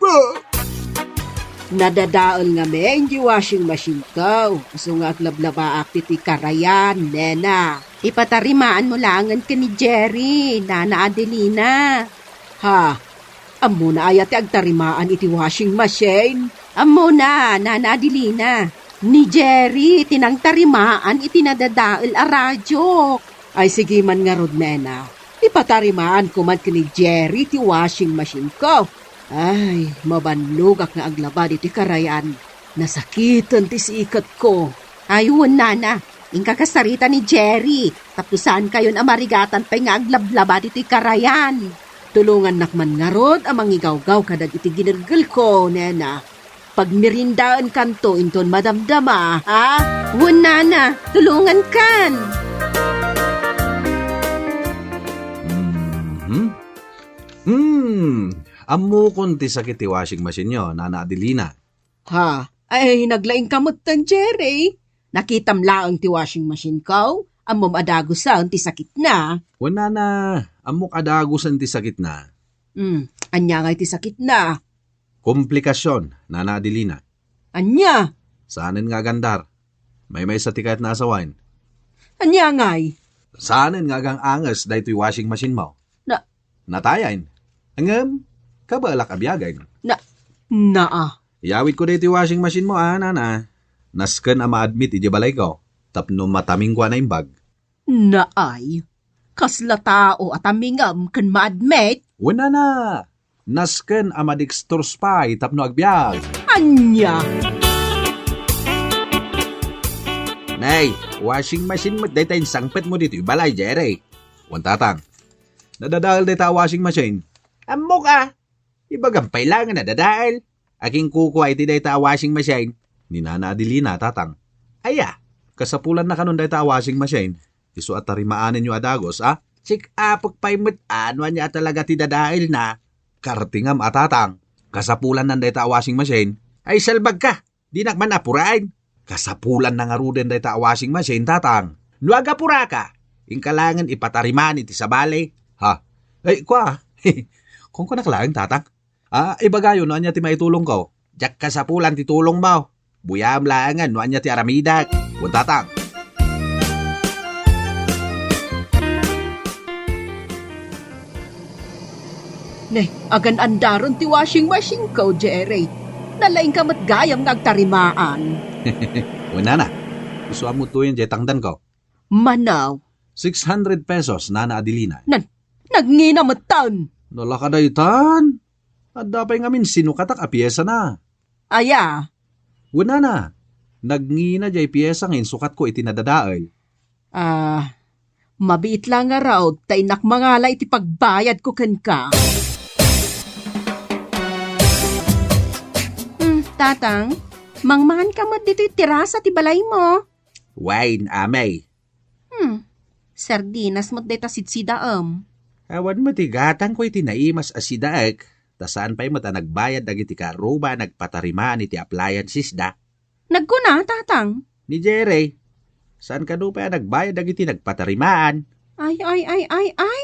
Nadadael ngamin ti washing machine ko. Isu nga aglablabaak ti karayan, nena. Ipatarimaanmo laengen ken ni Jerry, Nana Adelina. Ha? Ammona aya ti agtarimaan iti washing machine? Ammona, Nana Adelina. Ni Jerry ti nangtarimaan iti nadadael a radio. Ay, sige man ngarud, nena. Ipatarimaanko man ken ni Jerry ti washing machine ko. Ay, mabannogak nga aglaba ditoy karayan. Nasakiten ti siketko. Ay, wen, nana. Inka kasarita ni Jerry. Tapno saankayon a marigatan pay nga aglablaba ditoy karayan. Tulongannak man ngarud a mangigawgaw kadagiti ginergelko, nena. Pagmerindaenkanto inton madamdama, ha? Wen, nana, tulongankan. Mhm. Hmm. Ammokon ti sakit ti washing machine-yo, Nana Adelina. Ha? Ay, naglaingka metten, Jerry. Nakitam laeng ti washing machine-ko. Ammom a dagusen ti sakitna. Wen, nana, ammok a dagusen ti sakitna. Hmm, ania ngay ti sakitna? Komplikasyon, Nana Adelina. Ania? Saanen nga agandar. Maymaysa ti kayatna a sawen. Ania ngay? Saanen nga agang-anges daytoy washing machine-mo. Na- Natayen. Ngem, kabaelak a biagen. Na-, naa. Iyawidko daytoy washing machine-mo, a, nana. Nasken a ma-admit idiay balayko. Tapno matamingko a naimbag. Naay, kasla tao a tamingem ken ma-admit? Wen, nana, nasken a madextrose pay tapno agbiag. Ania? Nay, washing machine met dayta insangpetmo ditoy balay, Jerry. Wen, tatang, nadadael dayta a washing machine. Ammok a, Ibagam pay laeng a nadadael. Aginkukua iti dayta a washing machine, ni Nana Adelina, tatang. Aya, kasapulanna kanon dayta a washing machine? Isu a tarimaanenyo a dagus, a? Check-upek pay met a no ania a talaga ti dadaelna. Kartingam a, tatang. Kasapulannan dayta a washing machine. Ay, salbagka. Dinak man apuraen. Kasapulanna ngaruden dayta a washing machine, tatang. No agapuraka, inka laengen ipatarimaan iti sabali. Ha? Ay, kua. Kunkunak laeng, tatang. Ah, ibagayo no ania ti maitulongko. Diak kasapulan ti tulongmo. Buyaem laengen no ania ti aramidek. Wen, tatang. Ne, agan-andaren ti washing machine-ko, Jerry. Nalaingka met gayam nga agtarimaan. Wen, nana, isu a mutuyen jay tangdanko. Manaw. Six hundred pesos, Nana Adelina. Nan, nagngina metten. Nalaka daytan. Adda pay ngamin sinukatak a piesana. Aya? Wen, nana, nagngina jay piesa nga insukatko iti nadadael. Ah, mabiit la ngarud ta innak mangala iti pagbayadko kenka. Hmm, tatang, mangmanganka met ditoy terasa ti balaymo. Wen, amay. Hmm, sardinas met dayta sidsidaem. Awan met ti gatangko iti naimas a sidaek, ta saan pay met a nagbayad dagiti kaarruba a nagpatarimaan iti appliances da. Nagkuna, tatang. Ni Jerry, saan kano pay a nagbayad dagiti nagpatarimaan? Ay, ay, ay, ay, ay.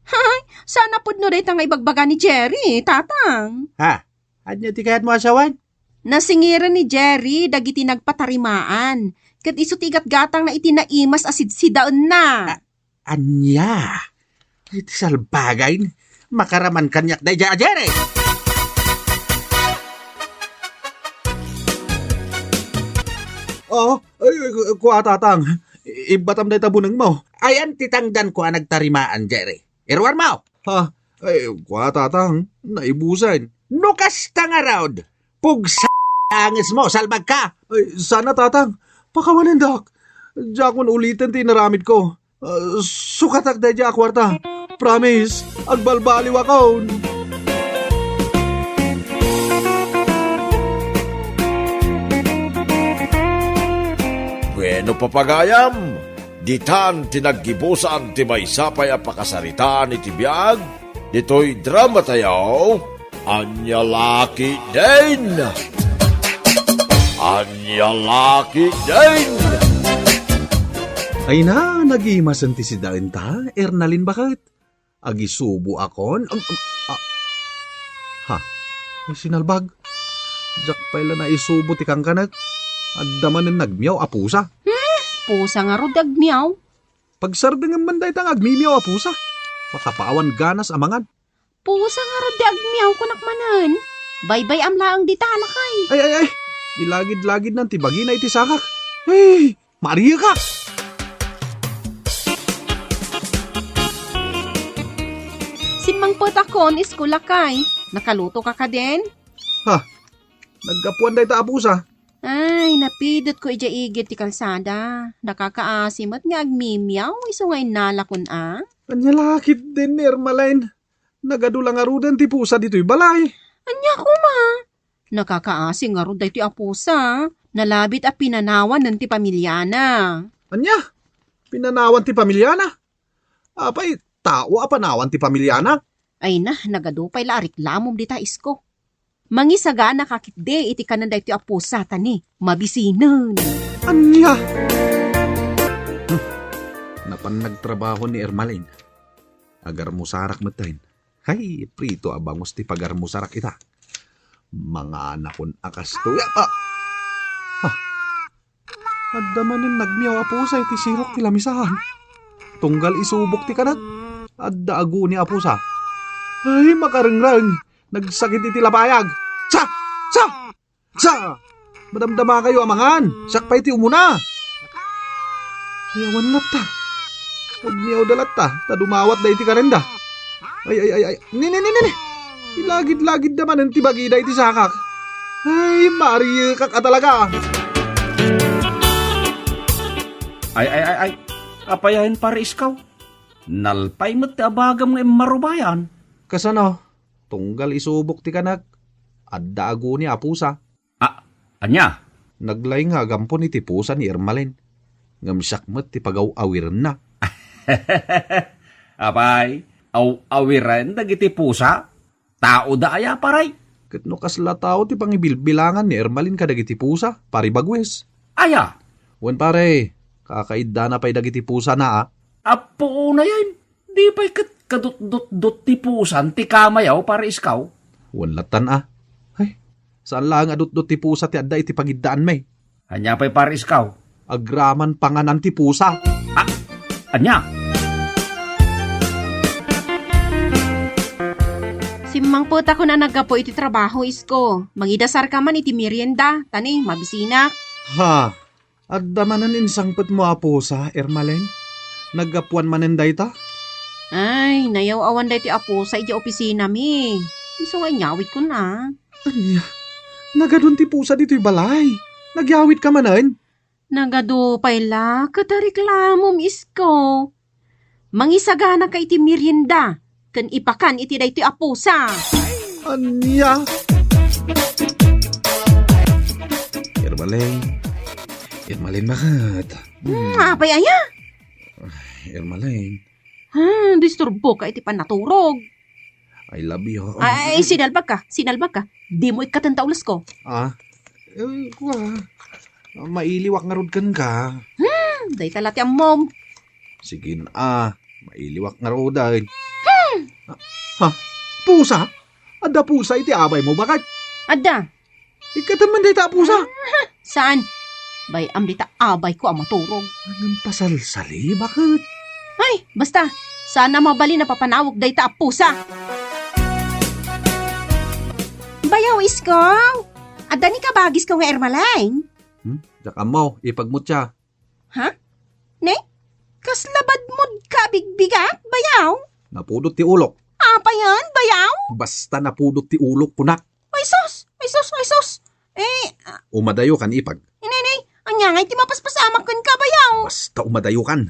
Hay, saan a pudno dayta nga ibagbaga ni Jerry, tatang. Ha? Ania ti kayatmo a sawen? Nasingiren ni Jerry dagiti nagpatarimaan, ket isu ti igatgatangna iti naimas a sidsidaenna. A-, ania? Ay, ti salbagay. Makaraman kaniak daydiay a Jerry. Oh, ay, ay, kua, Tatang. Ibbatam dayta bunengmo. Ayan ti tangdanko a nagtarimaan, Jerry. Iruarmo! Ha? Ay, kua, Tatang. Naibusen. No kasta ngarud, pugsa angesmo, salbagka! Ay, sana, Tatang. Pakawanendak. Diakon uliten ti inaramidko. Ah, sukatak daydiay a kuarta. Promise, agbalbaliwakon. Bueno, papagayam, ditan ti naggibusan ti maysa pay a pakasaritaan iti biag ditoy dramatayo, Ania La Ketdin! Ania La Ketdin! Ay na, nagimasen ti sidaenta, Ernalin baket. Agisuboakon? Am-, am-, a-, ha? Ay, sinalbag. Diak pay la naisubo ti kankanek. Adda manen nagmiaw a pusa. Hmm? Pusa ngarud ti agmiaw? Pagsardengem man dayta nga agmimiaw a pusa. Makapawan ganas a mangan. Pusa ngarud ti agmiaw, kunak manen. Baybay-am laeng dita, lakay. Ay, ay, ay. Ilagid-lagidnan ti bagina iti sakak. Ay, maariyekak! Simmangpetakon, isko, lakay. Nakalutoka kadin? Ha? Naggapuan dayta a pusa? Ay, napidutko idiay igid ti kalsada. Nakakaasi met nga agmimiaw, isu nga innalakon a. Ania la ketdin, Ermalin? Nagadu la ngaruden ti pusa ditoy balay. Ania koma? Nakakaasi ngarud daytoy a pusa. Nalabit a pinanawanen ti pamiliana. Ania? Pinanawan ti pamiliana? Apay, tao a panawan ti pamiliana? Ay na, nagadu pay la a reklamom dita, isko. Mangisaganaka ketdi iti kanen daytoy a pusa, ta ni mabisinen. Ania? Hmm. Napan nagtrabaho ni Ermalin. Agarmusarak metten. Hay, prito a bangus ti pagarmusarak ita. Manganakon a kastoy. Ah! Ah! Adda manen nagmiaw a pusa iti sirok ti lamisaan. Tunggal isubok ti kanek, adda aguni a pusa. Ay, makarengreng! Nagsakit iti lapayag! Sa! Sa! Sa! Madamdamakayo a mangan! Siak pay ti umuna! Ay, awan latta. Agmiawda latta, ta dumawatda iti karenda. Ay, ay, ay, ay. Ni, ni, ni, ni, ni. Ilagid-lagidda manen ti bagida iti sakak. Ay, maariyekak a talaga. Ay, ay, ay, ay. Apay ayan, Pare Iskaw? Nalpay met ti abagam nga immarubayan. Kasano? Tunggal isubok ti kanek, adda aguni a pusa. A-, ania? Naglaing nga agampon iti pusa ni Ermalin. Ngem siak met ti pagaw-awirenna. Apay, aw-awiren dagiti pusa? Taoda aya, paray? Ket no kasla tao ti pangibilbilangan ni Ermalin kadagiti pusa, Pare Bagues. Aya? Wen, pare, kakaiddana pay dagiti pusana, a. Apo, unayen. Di pay ket kadutdutdot ti pusan ti kamayaw, Pare Iskaw? Wen lattan a. Ay, saan laeng a dutdot ti pusa ti adda iti pagiddaanmi. Ania pay, Pare Iskaw? Agraman panganan ti pusa. A-, ania? Simmangpetakon a naggapu iti trabaho, isko. Mangidasarka man iti merienda, ta ni, mabisinak. Ha? Adda manen insangpetmo a pusa, Ermalin? Naggapuan manen dayta? Ay, nayaw-awan daytoy a pusa idiay opisinami. Isu nga inyawidkon a. Ania? Nagadun ti pusa ditoy balay. Nagyawidka manen? Nagadu pay la, ket a reklamom, isko. Mangisaganaka iti merienda ken ipakan iti daytoy a pusa. Ania? Ermalin. Ermalin, baket? Hmm, apay aya? Ay, Ermalin. Hmm, disturboka iti pannaturog. I love you. Ay, sinalbagka, sinalbagka. Dimo ikkaten ta ulesko. Ah? Eh, kua. Mailiwak ngarud kenka. Hmm, dayta la ti ammom. Sige na, ah. Mailiwak ngaruden. Hmm! Ha? Pusa? Adda pusa iti abaymo, baket? Adda. Ikkatem man dayta a pusa. Saan? Bay-am dita abayko a maturog. Ngem pasalsali, baket? Ay, basta, saan a mabalin a papanawek dayta a pusa. Bayaw, Isko! Adda ni kabagisko nga Ermalay? Hmm? Diak ammo, ipagmutya. Ha? Ne? Kasla badmod ka bigbigak, bayaw? Napudot ti ulok. Apayen, bayaw? Basta napudot ti ulok, kunak. Ay sus! Ay sus! Ay sus! Eh, ah, Umadayo kan ipag. Inay, inay, ania ngay ti mapaspasamak kenka, bayaw? Basta umadayo kan.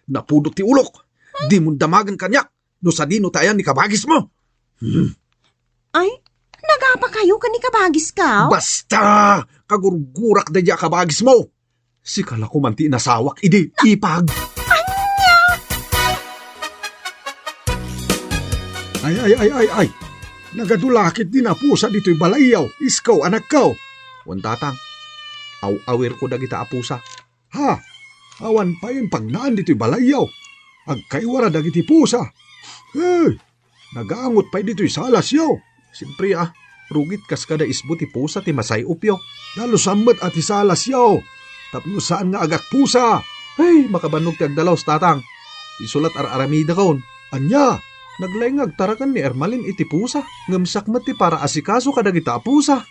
Napudot ti ulok. Dimon damagen kaniak. No sadino ti ayan ni kabagismo. Hmm. Ay, nagapakayo ken ni kabagiska? Basta! Kagurgurak daydi a kabagismo. Sika la koman ti inasawak idi ipag. Ania? Ay, ay, ay, ay, ay. Nagadu la ketdi a pusa ditoy balayyo, Isko, anakko. Wen, tatang. Aw-awirko dagita a pusa. Ha? Awan pay pagnaan ditoy balayyo. Agkaiwara dagiti pusa. Hey! Nagangot pay ditoy salasyo. Siempre, ah, rugit kas kada isbo ti pusa ti masay-opyo. Dalusan met a ti salasyo. Tapno saan nga agak pusa. Hey, makabannog ti agdalus, tatang. Isu la ti ar-aramidakon. Ania? Naglaing nga agtaraken ni Ermalin iti pusa. Ngem siak met ti para asikaso kadagita a pusa.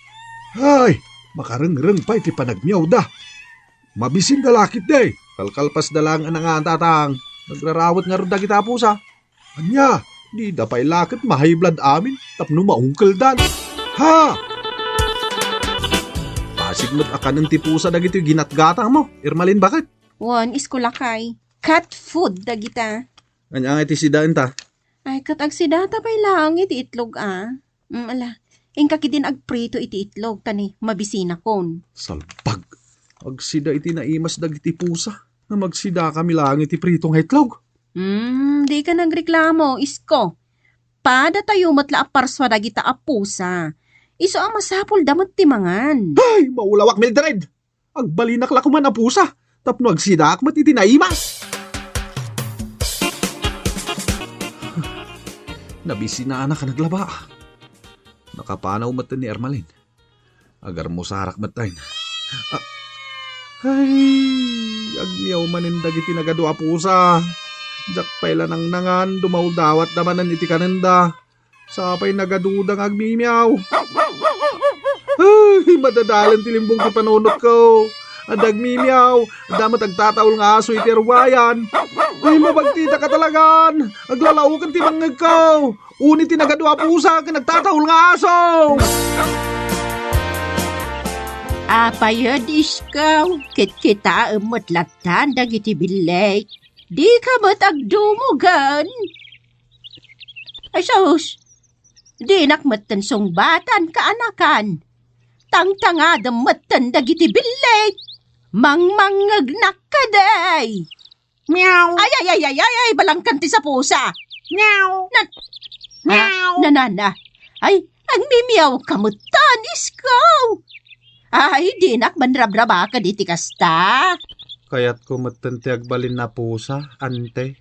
Hay, makarengreng pay ti panagmiawda. Mabisinda la ketdi. Kalkalpasda laeng a nangan, tatang. Nagrarawet ngarud dagita a pusa. Ania, dida pay la ket ma-high blood amin tapno maungkeldan. Ha! Pasig met a kanen ti pusa dagitoy ginatgatangmo, Ermalin, baket? Wen, Isko, lakay. Cat food dagita. Ania nga iti sidaenta? Ay, ket agsidata pay laeng iti itlog, a. Mm, ala. Inka ketdin agprito iti itlog, ta ni mabisinakon. Salbag. Agsida iti naimas dagiti pusa. Nga magsidakami laeng iti prito nga itlog. Mm, dika nagreklamo, Isko. Padatayo met la a parsua dagita a pusa. Isu a masapulda met ti mangan. Ay, maulawak, Mildred! Agbalinak la koman a pusa, tapno agsidaak met iti naimas. Nabisinanak a naglaba. Nakapanaw met ni Ermalin. Agarmusarak met ay. Ah, ay, agmiaw manen dagiti nagadu a pusa. Diak pay la nangnangan, dumawdawatda manen iti kanenda. Sapay nagaduda nga agmimiaw. Ay, madadalen ti limbong ti panunotko. Adda agmimiaw, adda met agtataul nga aso iti arugayan. Ay, mabagtitaka talagan. Aglalaoken ti mangngegko. Uni ti nagadu a pusa ken nagtataul nga aso. Apay, Isko, kitkitaem met lattan dagiti billeg. Dika met agdumugen. Ay sus, dinak metten sungbatan, kaanakan. Tangtangadem metten dagiti billeg. Mangmangngegnak kadi. Meow. Ay, ay, ay, ay, ay, ay, balangkan ti sapusa. Meow. Na, Meow. Na, na, na. Ay, agmimiaw ka metten, Isko. Ay, dinak manrabrabakad iti kasta. Kayatko metten ti agbalin a pusa, ante.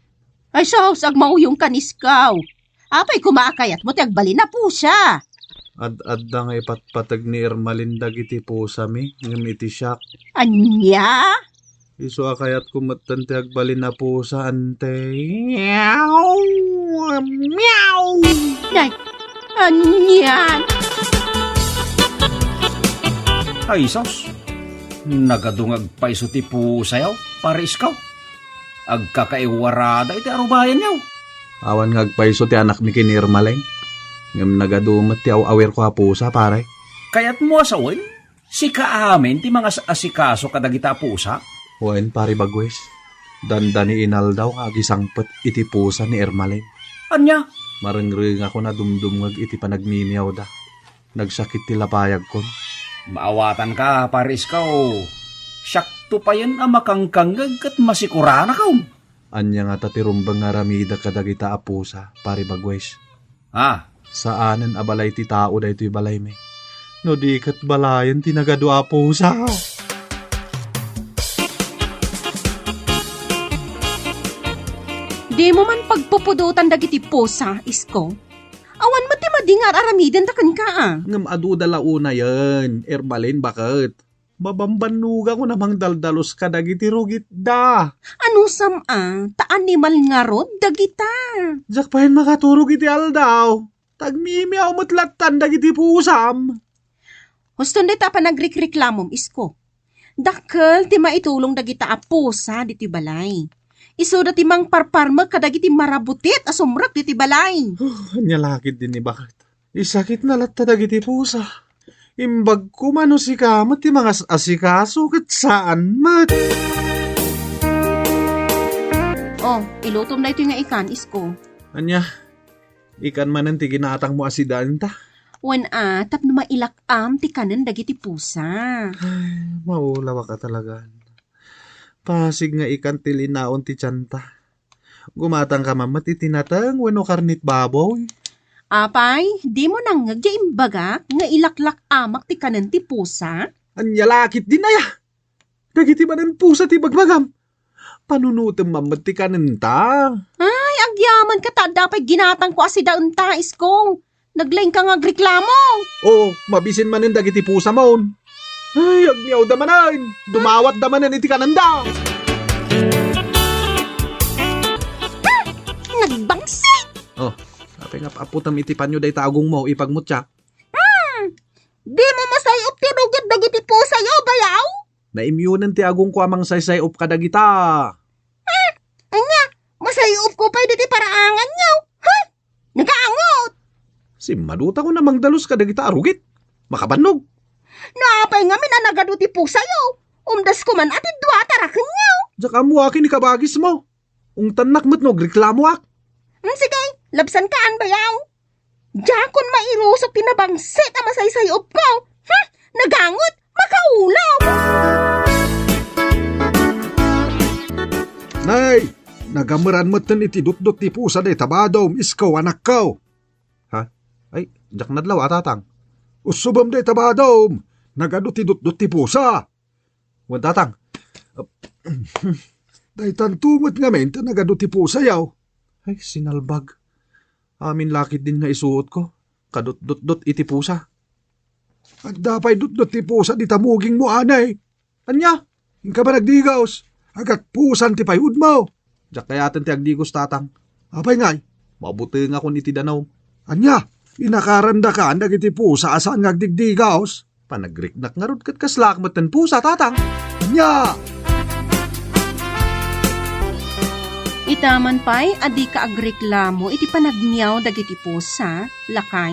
Ay sus, agmauyong ka, Isko. Apay koma a kayatmo ti agbalin a pusa? Ad-adda nga ipatpateg ni Ermalin dagiti pusami, ngem iti siak. Ania? Isu a kayatko metten ti agbalin a pusa, ante. Meow! Meow! Nay, ania? Ay, sus! Nagadu nga agpayso ti pusayo, Pare Isko. Agkakaiwarada iti arubayanyo. Awan nga agpayso ti anakmi ken ni Ermalin. Ngem nagadu met ti aw-awirko a pusa, pare. Kayatmo a sawen? Sika amin ti mangas-asikaso kadagita a pusa? Wen, Pare Bagwes. Dandani inaldaw nga agisangpet iti pusa ni Ermalin. Ania? Marengrengakon a dumdumngeg iti panagmimiawda. Nagsakit ti lapayagkon. Maawatanka, Pare Isko. Siakto payen a makangkangngeg ket masikuranakon. Ania ngata ti rumbeng nga aramidek kadagita a pusa, Pare Bagwes? Ah. Saanen a balay ti tao daytoy balaymi. No di ket balayen ti nagadu a pusa. Dimo man pagpupudotan dagiti pusa, Isko. Awan met ti Di nga ar-aramidenta kenka, a. Ngem adu da la unayen, Ermalin, baket. Mabambannogak no mangdaldalus kadagiti rugitda. Anusam a, ta animal ngarud dagita. Diak pay makaturog iti aldaw. Tagmimiaw met lattan dagiti pusam. Huston dayta a panagrikriklamom, Isko. Dakkel ti maitulong dagita a pusa ditoy balay. Isuda ti mangparparmek kadagiti marabutit a sumrek ditoy balay. Huh, ania la ketdi ni baket. Isakitna latta dagiti pusa. Imbag koma no sika met ti mangas-asikaso ket saan met. Oh, ilutom daytoy nga ikan, Isko. Ania, ikan manen ti ginatangmo a sidaenta? Wen a, tapno mailak-am ti kanen dagiti pusa. Ay, maulawak a talagan. Pasig nga ikan ti linaon ti tianta. Gumatangka man met iti nateng wenno karnit baboy. Apay, dimo nangngeg ti imbagak nga ilaklak-amak ti kanen ti pusa? Ania la ketdin aya? Dagiti manen pusa ti bagbagam. Panunotem man met ti kanenta. Ay, agyamanka ta adda pay ginatangko a sidaenta, Isko. Naglaingka nga agreklamo. Oo, mabisin manen dagiti pusamon. Ay, agmiawda manen. Dumawatda manen iti kanenda. Ah! Nagbangsit! Oh, apay nga apputam iti panyo dayta agongmo, ipagmutya? Hmm. Dimo masay-op ti rugit dagiti pusayo, bayaw? Naimyonen ti agongko a mangsaysay-op kadagita. Hmm. Ania, masay-opko pay diti paraanganyo? Ha? Nagaangot! Simmaduta ko a mangdalus kadagita a rugit. Makabannog. No apay ngamin a nagadu ti pusayo, umdasko man a ti dua a tarakenyo. Diak ammo akin ikabagismo. Ungtannak met no agreklamoak. Hmm, sige, labsanka, bayaw. Diakon mairusok ti nabangsit a masaysay-opko. Hmm, nagangot, makaulaw. Nay, nagameran metten iti dutdot ti pusa dayta badom, Isko, anakko. Ha? Ay, diak nadlaw a, tatang. Usubem dayta badom. Nagadu ti dutdot ti pusa. Wen, tatang. Daytanto met ngamin ta nagadu ti pusayo. Ay, sinalbag. Amin la ketdin nga isuotko. Kadutdutdot iti pusa. Adda pay dutdot ti pusa dita mugingmo, anay. Ania? Inka man agdigos. Agatpusan ti payudmo. Diak kayaten ti agdigos, tatang. Apay ngay? Mabutengakon iti danum. Ania? Inakarandaka dagiti pusa a saan nga agdigdigos? Panagriknak ngarud ket kaslaak met ti pusa, tatang. Ania? Ita man pay a dika agreklamo iti panagmiaw dagiti pusa, lakay.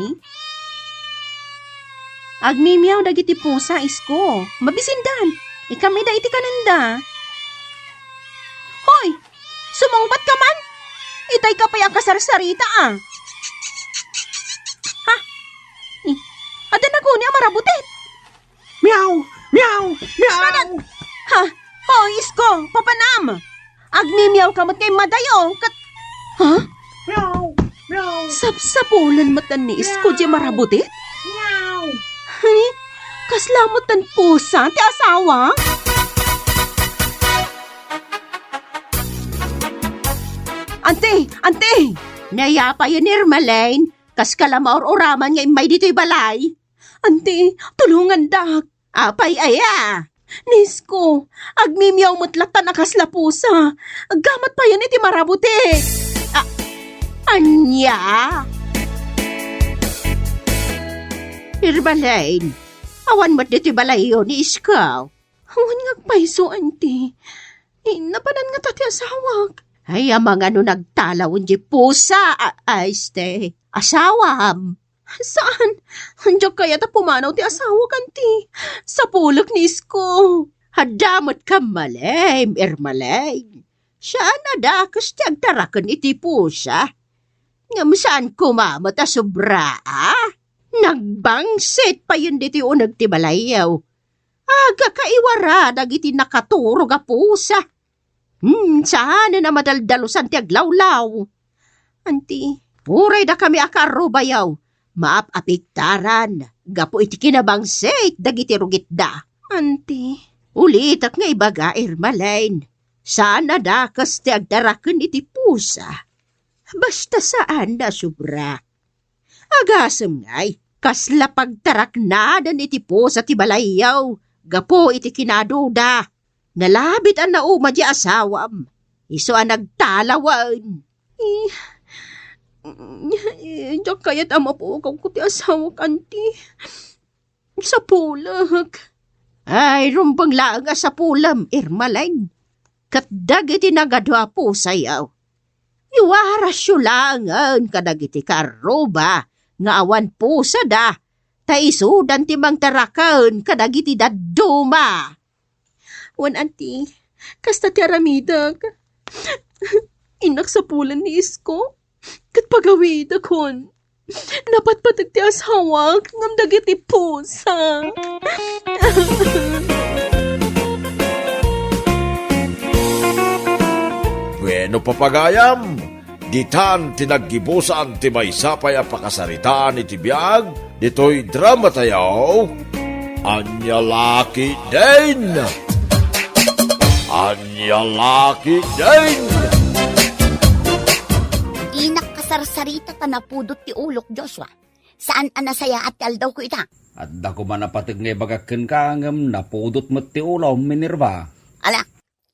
Agmimiaw dagiti pusa, Isko. Mabisindan. Ikam ida iti kanenda. Hoy! Sumungbatka man? Itay ka pay a kasarsarita, a. Ha? Eh, adda naguni a marabutit? Miau! Miau! Miau! Ha? Hoy, Isko, papanam! Agmimiaw ka met nga immadayo, ket, ha? Miau! Miau! Sapsapulen met ni Isko diay marabutit? Miau! Ay, kasla met ti pusa ti asawa? Anti! Anti! Nayapayen, Irma Lane, kaska la maur-uraman nga immay ditoy balay. Anti, tulongandak. Apay aya? Ni Isko, agmimiaw met lattan a kasla pusa. Gamat payen iti marabutit. A-, ania? Irma Lane, awan met ditoy balayyo ni Isko. Awan nga agpayso, anti. Napanan ngata ti asawak. Ay, amangan no nagtalawen diay pusa, a-, a, este, asawam. Saan? Diak kayat a pumanaw ti asawak, anti. Sapulek ni Isko. Adda met kammalem, Irma Lane. Saan a dakes ti agtaraken iti pusa. Ngem saan koma met a sobra, a? Nagbangsit payen ditoy uneg ti balayyo. Agkaiwara dagiti nakaturog a pusa. Hmm, saanen a madaldalusan ti aglawlaw. Anti, uray dakami a kaarrubayo, maap-apigtaran gapu iti kinabangsit dagiti rugitda. Anti, ulitek nga ibaga, Irma Lane, saan a dakes ti agtaraken iti pusa. Basta saan a sobra. Agasem ngay, kasla pagtaraknaden iti pusa ti balayyo gapu iti kinaduda. Nalabit a nauma ti asawam, isu a nagtalawen. Eh, eh, diak kayat a mapukawko ti asawak, anti. Sapulek. Ay, rumbeng laeng a sapulem, Irmaleng. Ket dagiti nagadu a pusayo, iwarasyo laengen kadagiti karruba nga awan pusada, ta isudan ti mangtaraken kadagiti dadduma. Wen, anti, kasta ti aramidek. Innak sapulen ni Isko ket pagawidekon. Napatpateg ti asawak ngem dagiti pusa. Bueno, papagayam, ditan ti naggibusan ti maysa pay a pakasaritaan iti biag ditoy dramatayo. Ania la ketdin? Ania la ketdin? Dinak kasarsarita ta napudot ti ulok, Joshua. Saan a nasayaat ti aldawko ita? Adda koma napateg nga ibagak kenka, ngem napudot met ti ulom, Minerva. Ala,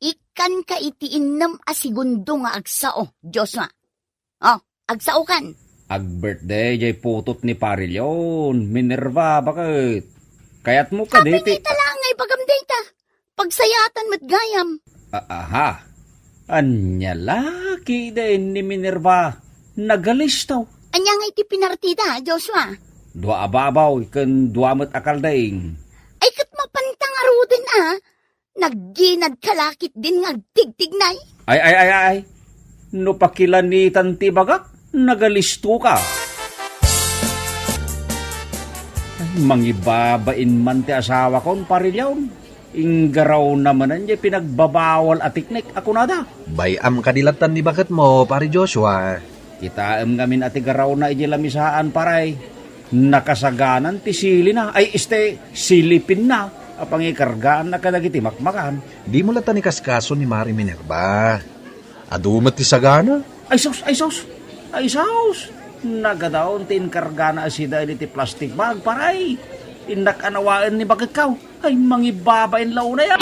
ikkanka iti innem a segundo nga agsao, Joshua. Oh, agsaokan. Ag-birthday jay putot ni Pari Leon, Minerva, baket. Kayatmo kaditi? Apay nga ita laeng nga ibagam dayta? Pagsayaatan met gayam. A-, aha. Ania la ketdin ni Minerva? Nagalisto. Ania ngay ti pinartida, Joshua? Dua a babaw ken dua met a kalding. Ay, ket mapanta ngaruden a. Nagginadka la ketdin nga agtigtignay. Ay, ay, ay, ay. No pakilanitan ti ibagak, nagalistoka. Ay, mangibabain man ti asawakon, Pari Leon. Inggarawna manen jay pinagbabawal a teknik a kunada. Bay-am kadi lattan ni baketmo, Pari Joshua. Kitaem ngamin a ti garawna idiay lamisaan, paray. Nakasaganan ti silina, ay, este, silipinna a pangikargaanna kadagiti makmakan. Dimo lattan ikaskaso ni Mari Minerva. Adu met ti sagana. Ay sus, ay sus, ay sus! Nagadaon ti inkargana a sida iti plastic bag, paray. Innak anawaen ni baketko. Ay, mangibabain la unay a.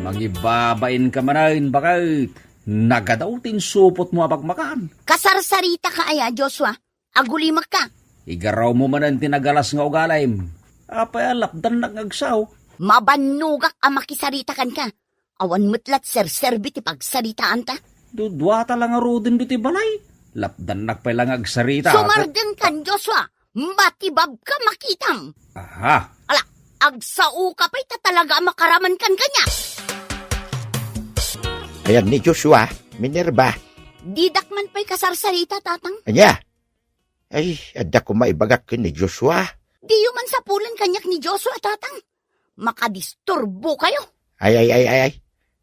Mangibabainka manen, baket. Nagadaw ti insupotmo a makmakan. Kasarsaritaka aya, Joshua? Agulimekka. Igarawmo manen ti nagalas nga ugalim. Apay a lapdannak nga agsao? Mabannogak a makisarita kenka. Awan met la ti serserbi ti pagsaritaanta. Duduata la ngaruden ditoy balay. Lapdannak pay la nga agsarita. Sumardengkan, Joshua. Matibabka makitam. Aha. Ala, agsaoka pay ta talaga a makaramankan kaniak. Ayan ni Joshua, Minerva. Didak man pay kasarsarita, Tatang. Ania? Ay, adda koma ibagak ken ni Joshua. Diyo man sapulen kaniak ni Joshua, Tatang. Makadisturbokayo. Ay, ay, ay, ay, ay.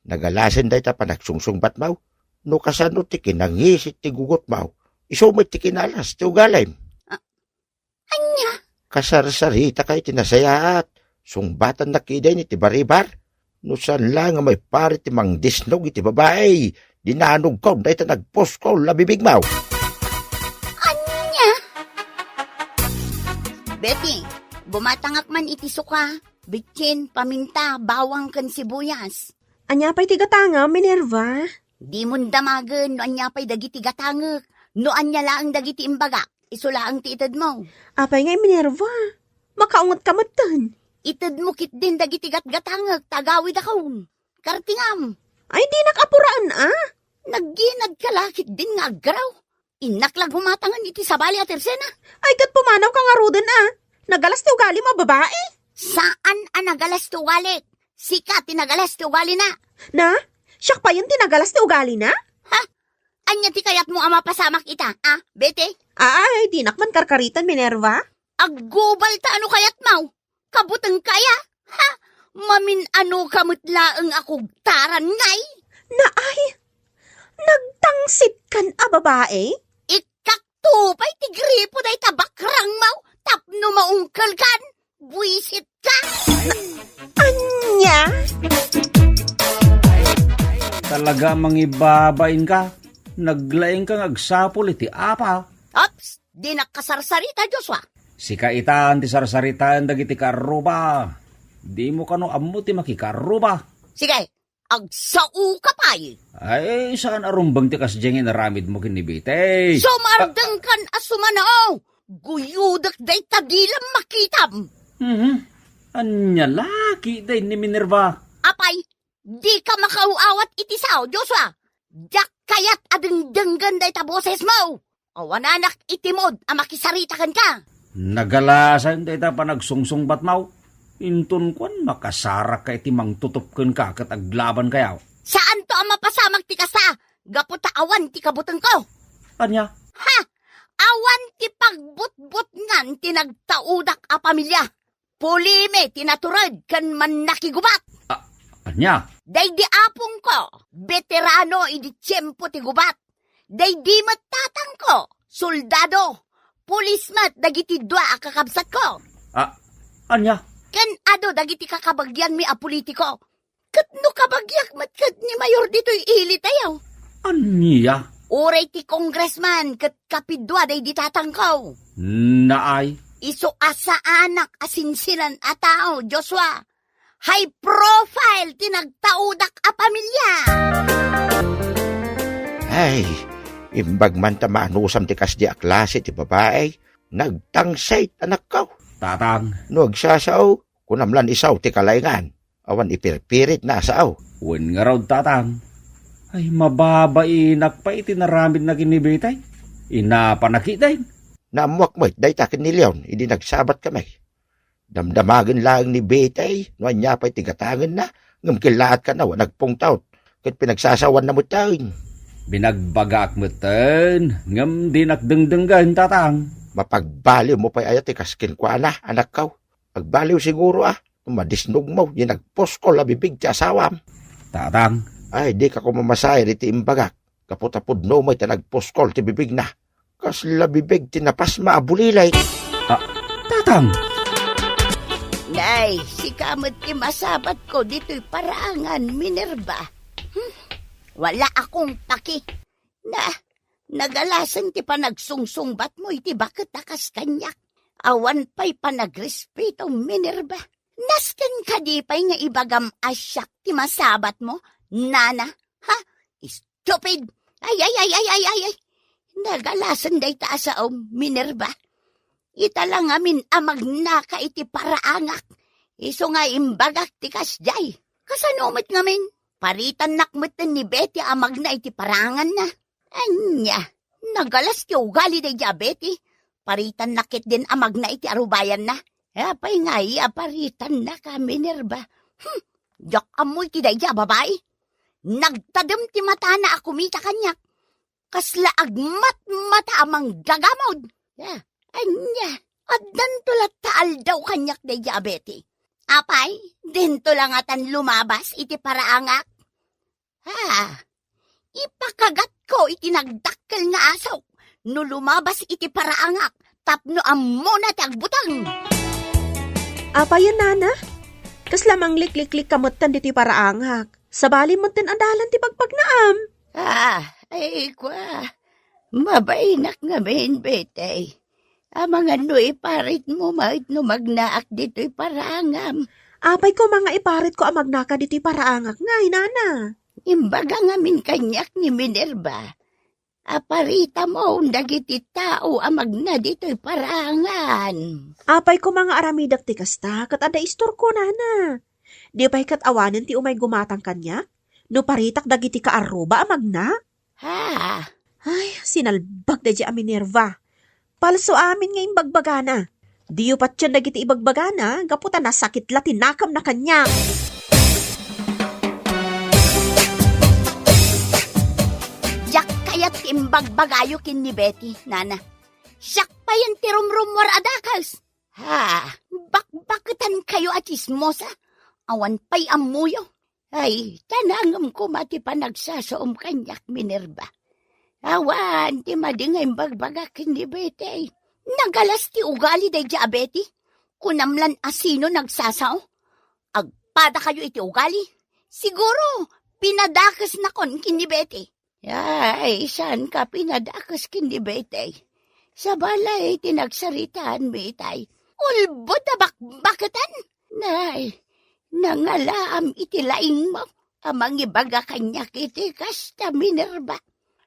Nagalasen dayta panagsungsungbatmaw. No kasano ti kinangisit ti gugotmaw, isu met ti kinalas ti ugalim. A-, ania? Kasarsaritaka iti nasayaat. Sungbatannak ketdin iti baribar. No saan la nga maipari ti mangdisnog iti babai, dinanogkon dayta nagpuskol a bibigmaw. Ania? Betty, bumatangak man iti suka, bitsin, paminta, bawang, ken sibuyas. Ania pay ti gatangem, Minerva? Dimon damagen no ania pay dagiti gatangek, no ania laeng dagiti imbagak, isu laeng ti itedmo. Apay ngay, Minerva? Makaungetka metten. Itedmo ketdin dagiti gatgatangek ta agawidakon. Kartingam. Ay, dinak apuraen a. Nagginadka la ketdin nga aggaraw. Innak la gumatangen iti sabali a tersena. Ay, ket pumanawka ngaruden a. Nagalas ti ugalim a babai. Saan a nagalas ti ugalik. Sika ti nagalas ti ugalina. Na? Siak payen ti nagalas ti ugalina? Ha? Ania ti kayatmo a mapasamak ita, a, Betty? Ay, dinak man karkaritan, Minerva. Aggubalta no kayatmo. Kabutengka aya? Ha? Mamin-anoka met laeng a kugtaran ngay? Naay, nagtangsitkan a babai? Ikkakto pay ti gripo dayta bakrangmo tapno maungkelkan. Buisitka! Ania? Talaga mangibabainka. Naglaingka nga agsapul iti apa. Ops! Dinak kasarsarita, Joshua. Sika itan ti sarsaritaen dagiti kaarruba. Dimo kano ammo ti makikaarruba. Sige, agsaoka pay. Ay, saan a rumbeng ti kasdiay nga inaramidmo ken ni Betty? Sumardengkan a sumano! Guyodek dayta dilam makitam. Mhm. Ania la ketdin ni Minerva? Apay, dika makaaw-awat iti sao, Joshua. Diak kayat a dengdenggen dayta bosesmo. Awananak iti mood a makisarita kenka. Nagalasen dayta panagsungsungbatmo. Inton kuan, makasarakka iti mangtutop kenka ket aglabankayo. Saanto a mapasamak ti kasta, gapu ta awan ti kabutengko. Ania? Ha! Awan ti pagbutbutngan ti nagtaudak a pamilia. Pulimi ti natured ken mannakigubat. A-, ania? Daydi apongko, beterano idi tiempo ti gubat. Daydi met tatangko, soldado, pulis met dagiti dua a kakabsatko. A-, ania? Ken adu dagiti kakabagianmi a politiko. Ket no kabagiak met ket ni Mayor ditoy ilitayo. Ania? Uray ti congressman ket kapidua daydi tatangko. Naay. Isu a saanak a sinsinan a tao, Joshua. High profile ti nagtaudak a pamilia. Ay, imbag man ta maanusam ti kasdi a klase ti babai. Nagtangsit, anakko. Tatang. No agsasao, kunam lan isao ti kalaengan. Awan ipirpirit na a sao. Wen ngarud, Tatang. Ay, mababainak pay iti naramidna ken ni Betty. Inapana ketdin. Naammuak met dayta ken ni Leon idi nagsabatkami. Damdamagen laeng ni Betty no ania pay ti gatangenna, ngem kellaat kano a nagpungtot ket pinagsasawanna metten. Binagbagaak metten, ngem dinak dengdenggen, Tatang. Mapagbaliwmo pay aya ti kas kenkuana, anakko? Agbaliw siguro a no madisnogmo ti nagpuskol a bibig ti asawam. Tatang. Ay, dika koma masayad iti imbagak, gapu ta pudno met a nagpuskol ti bibigna. Kasla bibig ti napasma a bulilit. A, Tatang! Nay, sika met ti masabatko ditoy paraangan, Minerva. Hmm, wala akong paki. Na, nagalasen ti panagsungsungbatmo iti baket a kas kaniak. Awan pay panagrespeto, Minerva. Nasken kadi pay nga ibagam a siak ti masabatmo, nana? Ha? Stupid! Ay, ay, ay, ay, ay, ay, ay! Nagalasen dayta a saom, Minerva. Ita la ngamin a magnaka iti paraangak. Isu nga imbagak ti kasdiay. Kasano met ngamin? Paritannak metten ni Betty a magna iti paraanganna. Ania, nagalas ti ugali daydi a Betty. Paritannak ketdin a magna iti arubayanna. Apay ngay a paritannaka, Minerva? Hmm, diak ammo iti daydi a babai. Nagtadem ti matana a kumita kaniak. Kasla agmatmata a manggagamod. Ah, ania, addanto latta aldaw kaniak daydi a Betty. Apay, dinto la ngatan lumabas iti paraangak? Ha? Ipakagatko iti nagdakkel nga asok no lumabas iti paraangak tapno ammona ti agbuteng. Apay a, nana? Kasla manglikliklikka metten ditoy paraangak. Sabali metten a dalan ti pagpagnaam. Ah, ay, kua. Mabainak ngamin, Betty. Amangan no iparitmo met no magnaak ditoy paraangam. Apay koma nga iparitko a magnaka ditoy paraangak ngay, nana? Imbaga ngamin kaniak ni Minerva a paritam dagiti tao a magna ditoy paraangan. Apay koma nga aramidek ti kasta, ket adda istorko, nana. Di pay ket awanen ti umay gumatang kaniak no paritak dagiti kaarruba a magna? Ha? Ay, sinalbag daydi a Minerva. Palso amin nga imbagbagana. Diyo patien dagiti ibagbagana, gapu ta nasakit la ti nakamna kaniak. Diak kayat ti imbagbagayo ken ni Betty, nana. Siak payen ti rumrummuar a dakes. Ha, bakbaketankayo a tsismosa. Awan pay ammoyo. Ay, tanangem koma ti panagsasaom kaniak, Minerva. Awan ti madi nga imbagbagak ken ni Betty. Nagalas ti ugali daydi a Betty. Kunam lan a sino nagsasao. Agpadakayo iti ugali. Siguro, pinadakesnakon ken ni Betty. Ay, saanka pinadakes ken ni Betty? Sabali ti nagsaritaanmi itay. Ulbod a bakbaketan. Nay, nangalaam iti laingmo a mangibaga kaniak iti kasta, Minerva.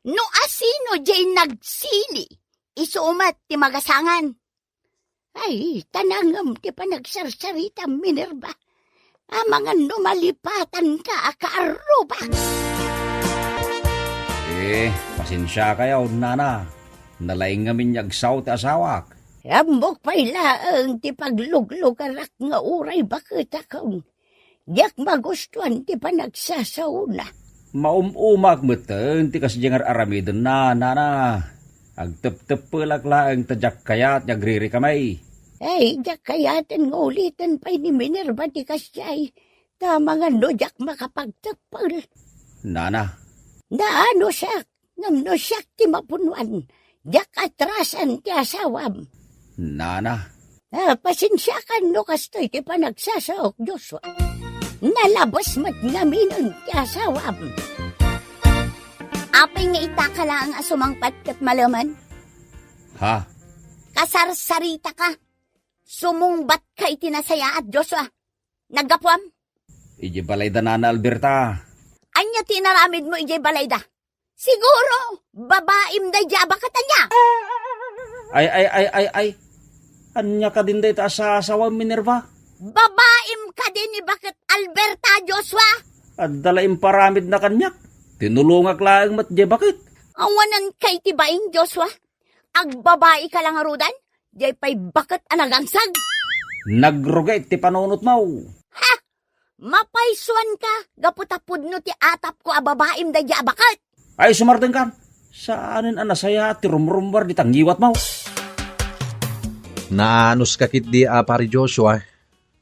No asino diay nagsili, isu met ti magasangan. Ay, ta nangem ti panagsarsaritam, Minerva. Amangan no malipatanka a kaarrubak. Eh, pasensiakayo, nana. Nalaing ngamin nga agsao ti asawak. Ammok pay laeng ti pagluglugarak nga uray baketakon. Diak magustuan ti panagsasaona. Maum-umaak metten ti kasdiay nga ar-aramidenna, nana. Agtepteppelak laeng ta diak kayat nga agririkami. Ay, diak kayaten nga uliten pay ni Minerva ti kasdiay. Ta amangan no diak makapagteppel. Nana. Naano siak, ngem no siak ti mapunuan, diak atrasan ti asawam. Nana. Ah, pasensiakan no kastoy ti panagsasaok, Joshua. Nalabes met ngaminen ti asawam. Apay nga itaka laeng a sumangpet ket malemen? Ha? Kasarsaritaka. Sumungbatka iti nasayaat, Joshua. Naggapuam? Idiay balayda, Nana Alberta. Ania ti inaramidmo idiay balayda? Siguro, babaim daydiay a baket, ania? Ay, ay, ay, ay, ay. Ania kadin dayta a sasawam, Minerva? Babaim kadi ni baket Alberta, Joshua? Adda la imparamidna kaniak. Tinulongak laeng met diay baket. Awananka iti bain, Joshua. Agbabaika la ngaruden, diay pay baket a nagangsag. Nagrugi ti panunotmo. Ha? Mapaysuanka gapu ta pudno ti atapko a babaim daydiay a baket. Ay, sumardengkan. Saanen a nasayaat ti rumrummuar dita ngiwatmo. Naanuska ketdi a Pari Joshua.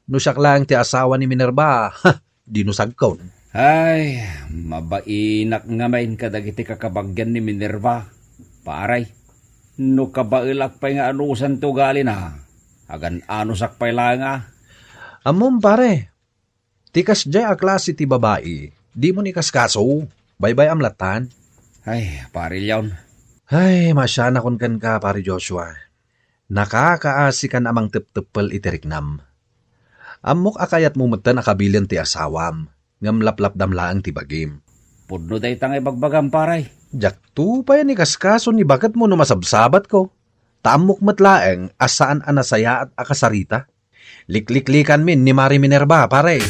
No siak laeng ti asawa ni Minerva, ha, dinusagkon. Ay, mabainak ngamin kadagiti kakabagian ni Minerva, pare. No kabaelak pay nga anusan ti ugalina, agan-anusak pay laeng a. Ammom, pare, ti kasdiay a klase ti babai, dimo ni kaskaso, baybay-am lattan. Ay, pare Leon. Ay, maasianakon kenka, pare Joshua. Nakakaasikan a mangtepteppel iti riknam. Ammok a kayatmo metten a kabilen ti asawam, ngem laplapdam laeng ti bagim. Pudno dayta nga ibagbagam, pare. Diakto pay a nikaskaso ni baketmo no masabsabatko. Ta ammok met laeng a saan a nasayaat a kasarita. Likliklikanmin ni Mari Minerva, pare.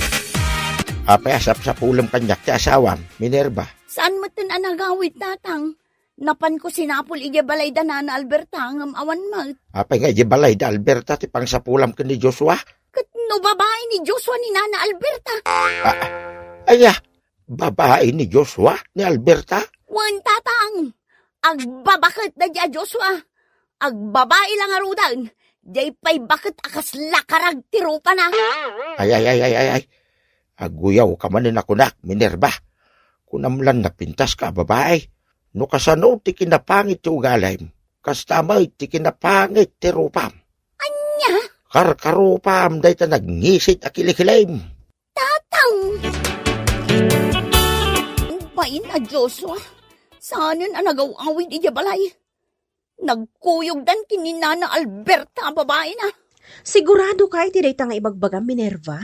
Apay a sapsapulem kaniak ti asawam, Minerva? Saan metten a nagawid, Tatang? Napanko sinapul idiay balay da Nana Alberta, ngem awan met. Apay nga idiay balay da Alberta ti pangsapulam ken ni Joshua? Ket no babai ni Joshua ni Nana Alberta? Ah, aya, babai ni Joshua ni Alberta? Wen, Tatang, agbabaket daydiay a Joshua. Agbabai la ngaruden, diay pay baket a kasla karag ti rupana. Ay, ay, ay, ay, ay, ay. Aguyaw ka manen a kunak, Minerva. Kunam lan napintaska a babai. No kasano ti kinapangit ti ugalim, kasta met ti kinapangit ti rupam. Ania? Karkarupam dayta nagngisit a kilikilim. Tatang! Bain a Joshua, saanen a nagaw-awid idiay balay. Nagkuyogdan ken ni Nana Alberta a babaina. Sigurado ka iti dayta nga ibagbagam, Minerva?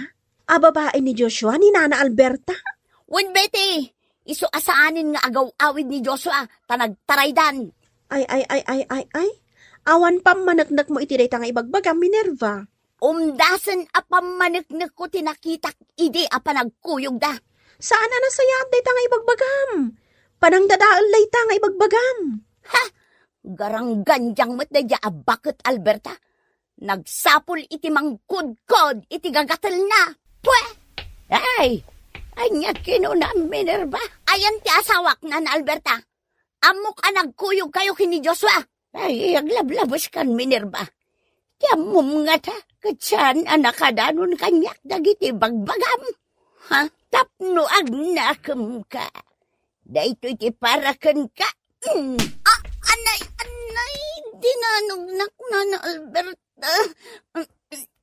A babai ni Joshua ni Nana Alberta? Wen, Betty, isu a saanen nga agaw-awid ni Joshua ta nagtaraydan. Ay, ay, ay, ay, ay, ay. Awan pammaneknekmo iti dayta nga ibagbagam, Minerva. Umdasen a pammaneknekko ti nakitak idi a panagkuyogda. Saan a nasayaat dayta nga ibagbagam. Panangdadael dayta nga ibagbagam. Ha! Garanggandiang met daydiay a baket Alberta. Nagsapul iti mangkudkod iti gagatelna. Pwe! Ay! Ania kinunam, Minerva? Ayan ti asawak, Nana Alberta. Ammok a nagkuyogkayo ken ni Joshua. Ay, aglablabeskan, Minerva. Ti ammom ngata, ket saan a nakadanon kaniak dagiti bagbagam. Ha? Tapno agnakemka. Daytoy ti para kenka. Mm. Ah, anay, anay, dinanognak, Nana Alberta. Mm,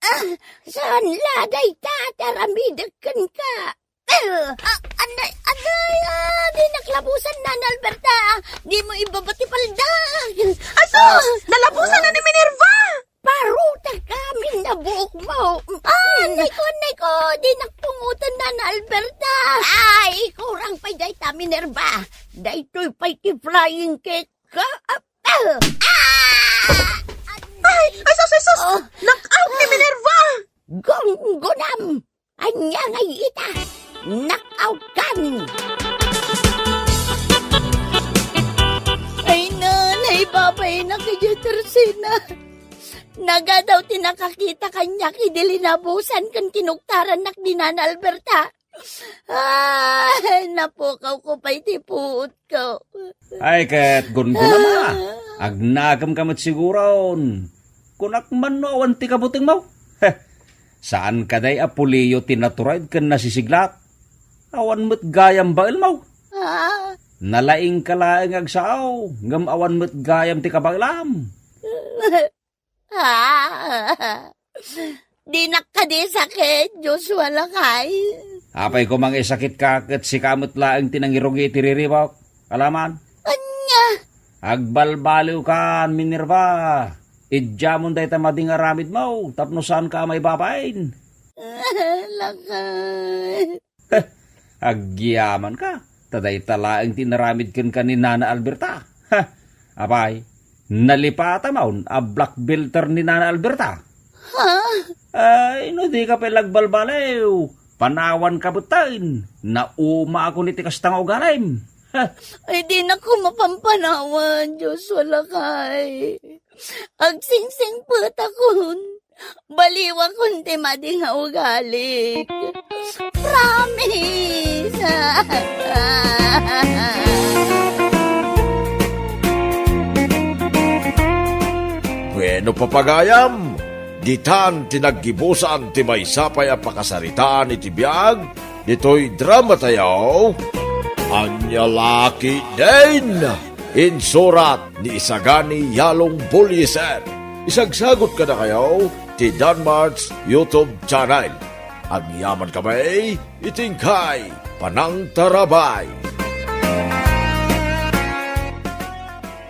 ah, saan la dayta ti aramidek kenka? Ah, anay, anay, ah, dinak Nalabusan na, Nana Alberta. Di mo ibaba ti palda. Aso, nalabusan na ni Minerva. Paruta ka, min na buok mo. Ah, nay ko, nay ko, di nakpungutan, Nana Alberta. Ay, kurang pay dayta, Minerva. Daytoy pay ti flying kick. Ka, ah, ah, ah! Ay, ay, sus, ay, sus! Oh. Knockout ni Minerva! Gunggunam! Ania nga ita? Knockout kan! Ay, nanay, babay na kay Jetersina. Nagadaw ti nakakita kaniak idi linabusan ken kinuktarannak ni Nana Alberta. Ay, napukaw ko pay ti puot ko. Ay, ket gungguna, ma. Agnakem ka met siguron. Kunak man no awan ti kabutengmo. Heh, saan ka day a puliyo ti natured ken nasisiglat. Awan met gayam baelmo. Ah. Nalaing ka laeng agsao, ngem awan met gayam ti kabaelam. Ah, dinak kadi sakit, Joshua lakay. Apay ko mangisakit ka ket sika met laeng ti nangirugi iti riribok. Alaman? Ania? Agbalbaliw kan, Minerva. Idiamon dayta madi nga aramidmo tapno saan ka a maibabain. Lakay. Heh, agyaman ka. Ta dayta laeng ti inaramid kenka ni Nana Alberta. Heh, apay, nalipatam a black belter ni Nana Alberta. Ha? Ay, no di ka pay agbalbaliw, panawan ka betten. Naumaakon iti kasta nga ugalim. Heh. Ay, dinak ko mapampanawan, Diyos, walakay. Agsingsingpetakon. Baliwakon ti madi nga ugali. Promise! Bueno, papagayam, ditan ti naggibusan ti maysa pay a pakasaritaan iti biag ditoy dramatayo, Ania La Ketdin. Insurat ni Isagani Yalong Bullieser. Isagsagut kadakayo ti Danmart's YouTube channel. Agyaman kami iti inkay panangtarabay.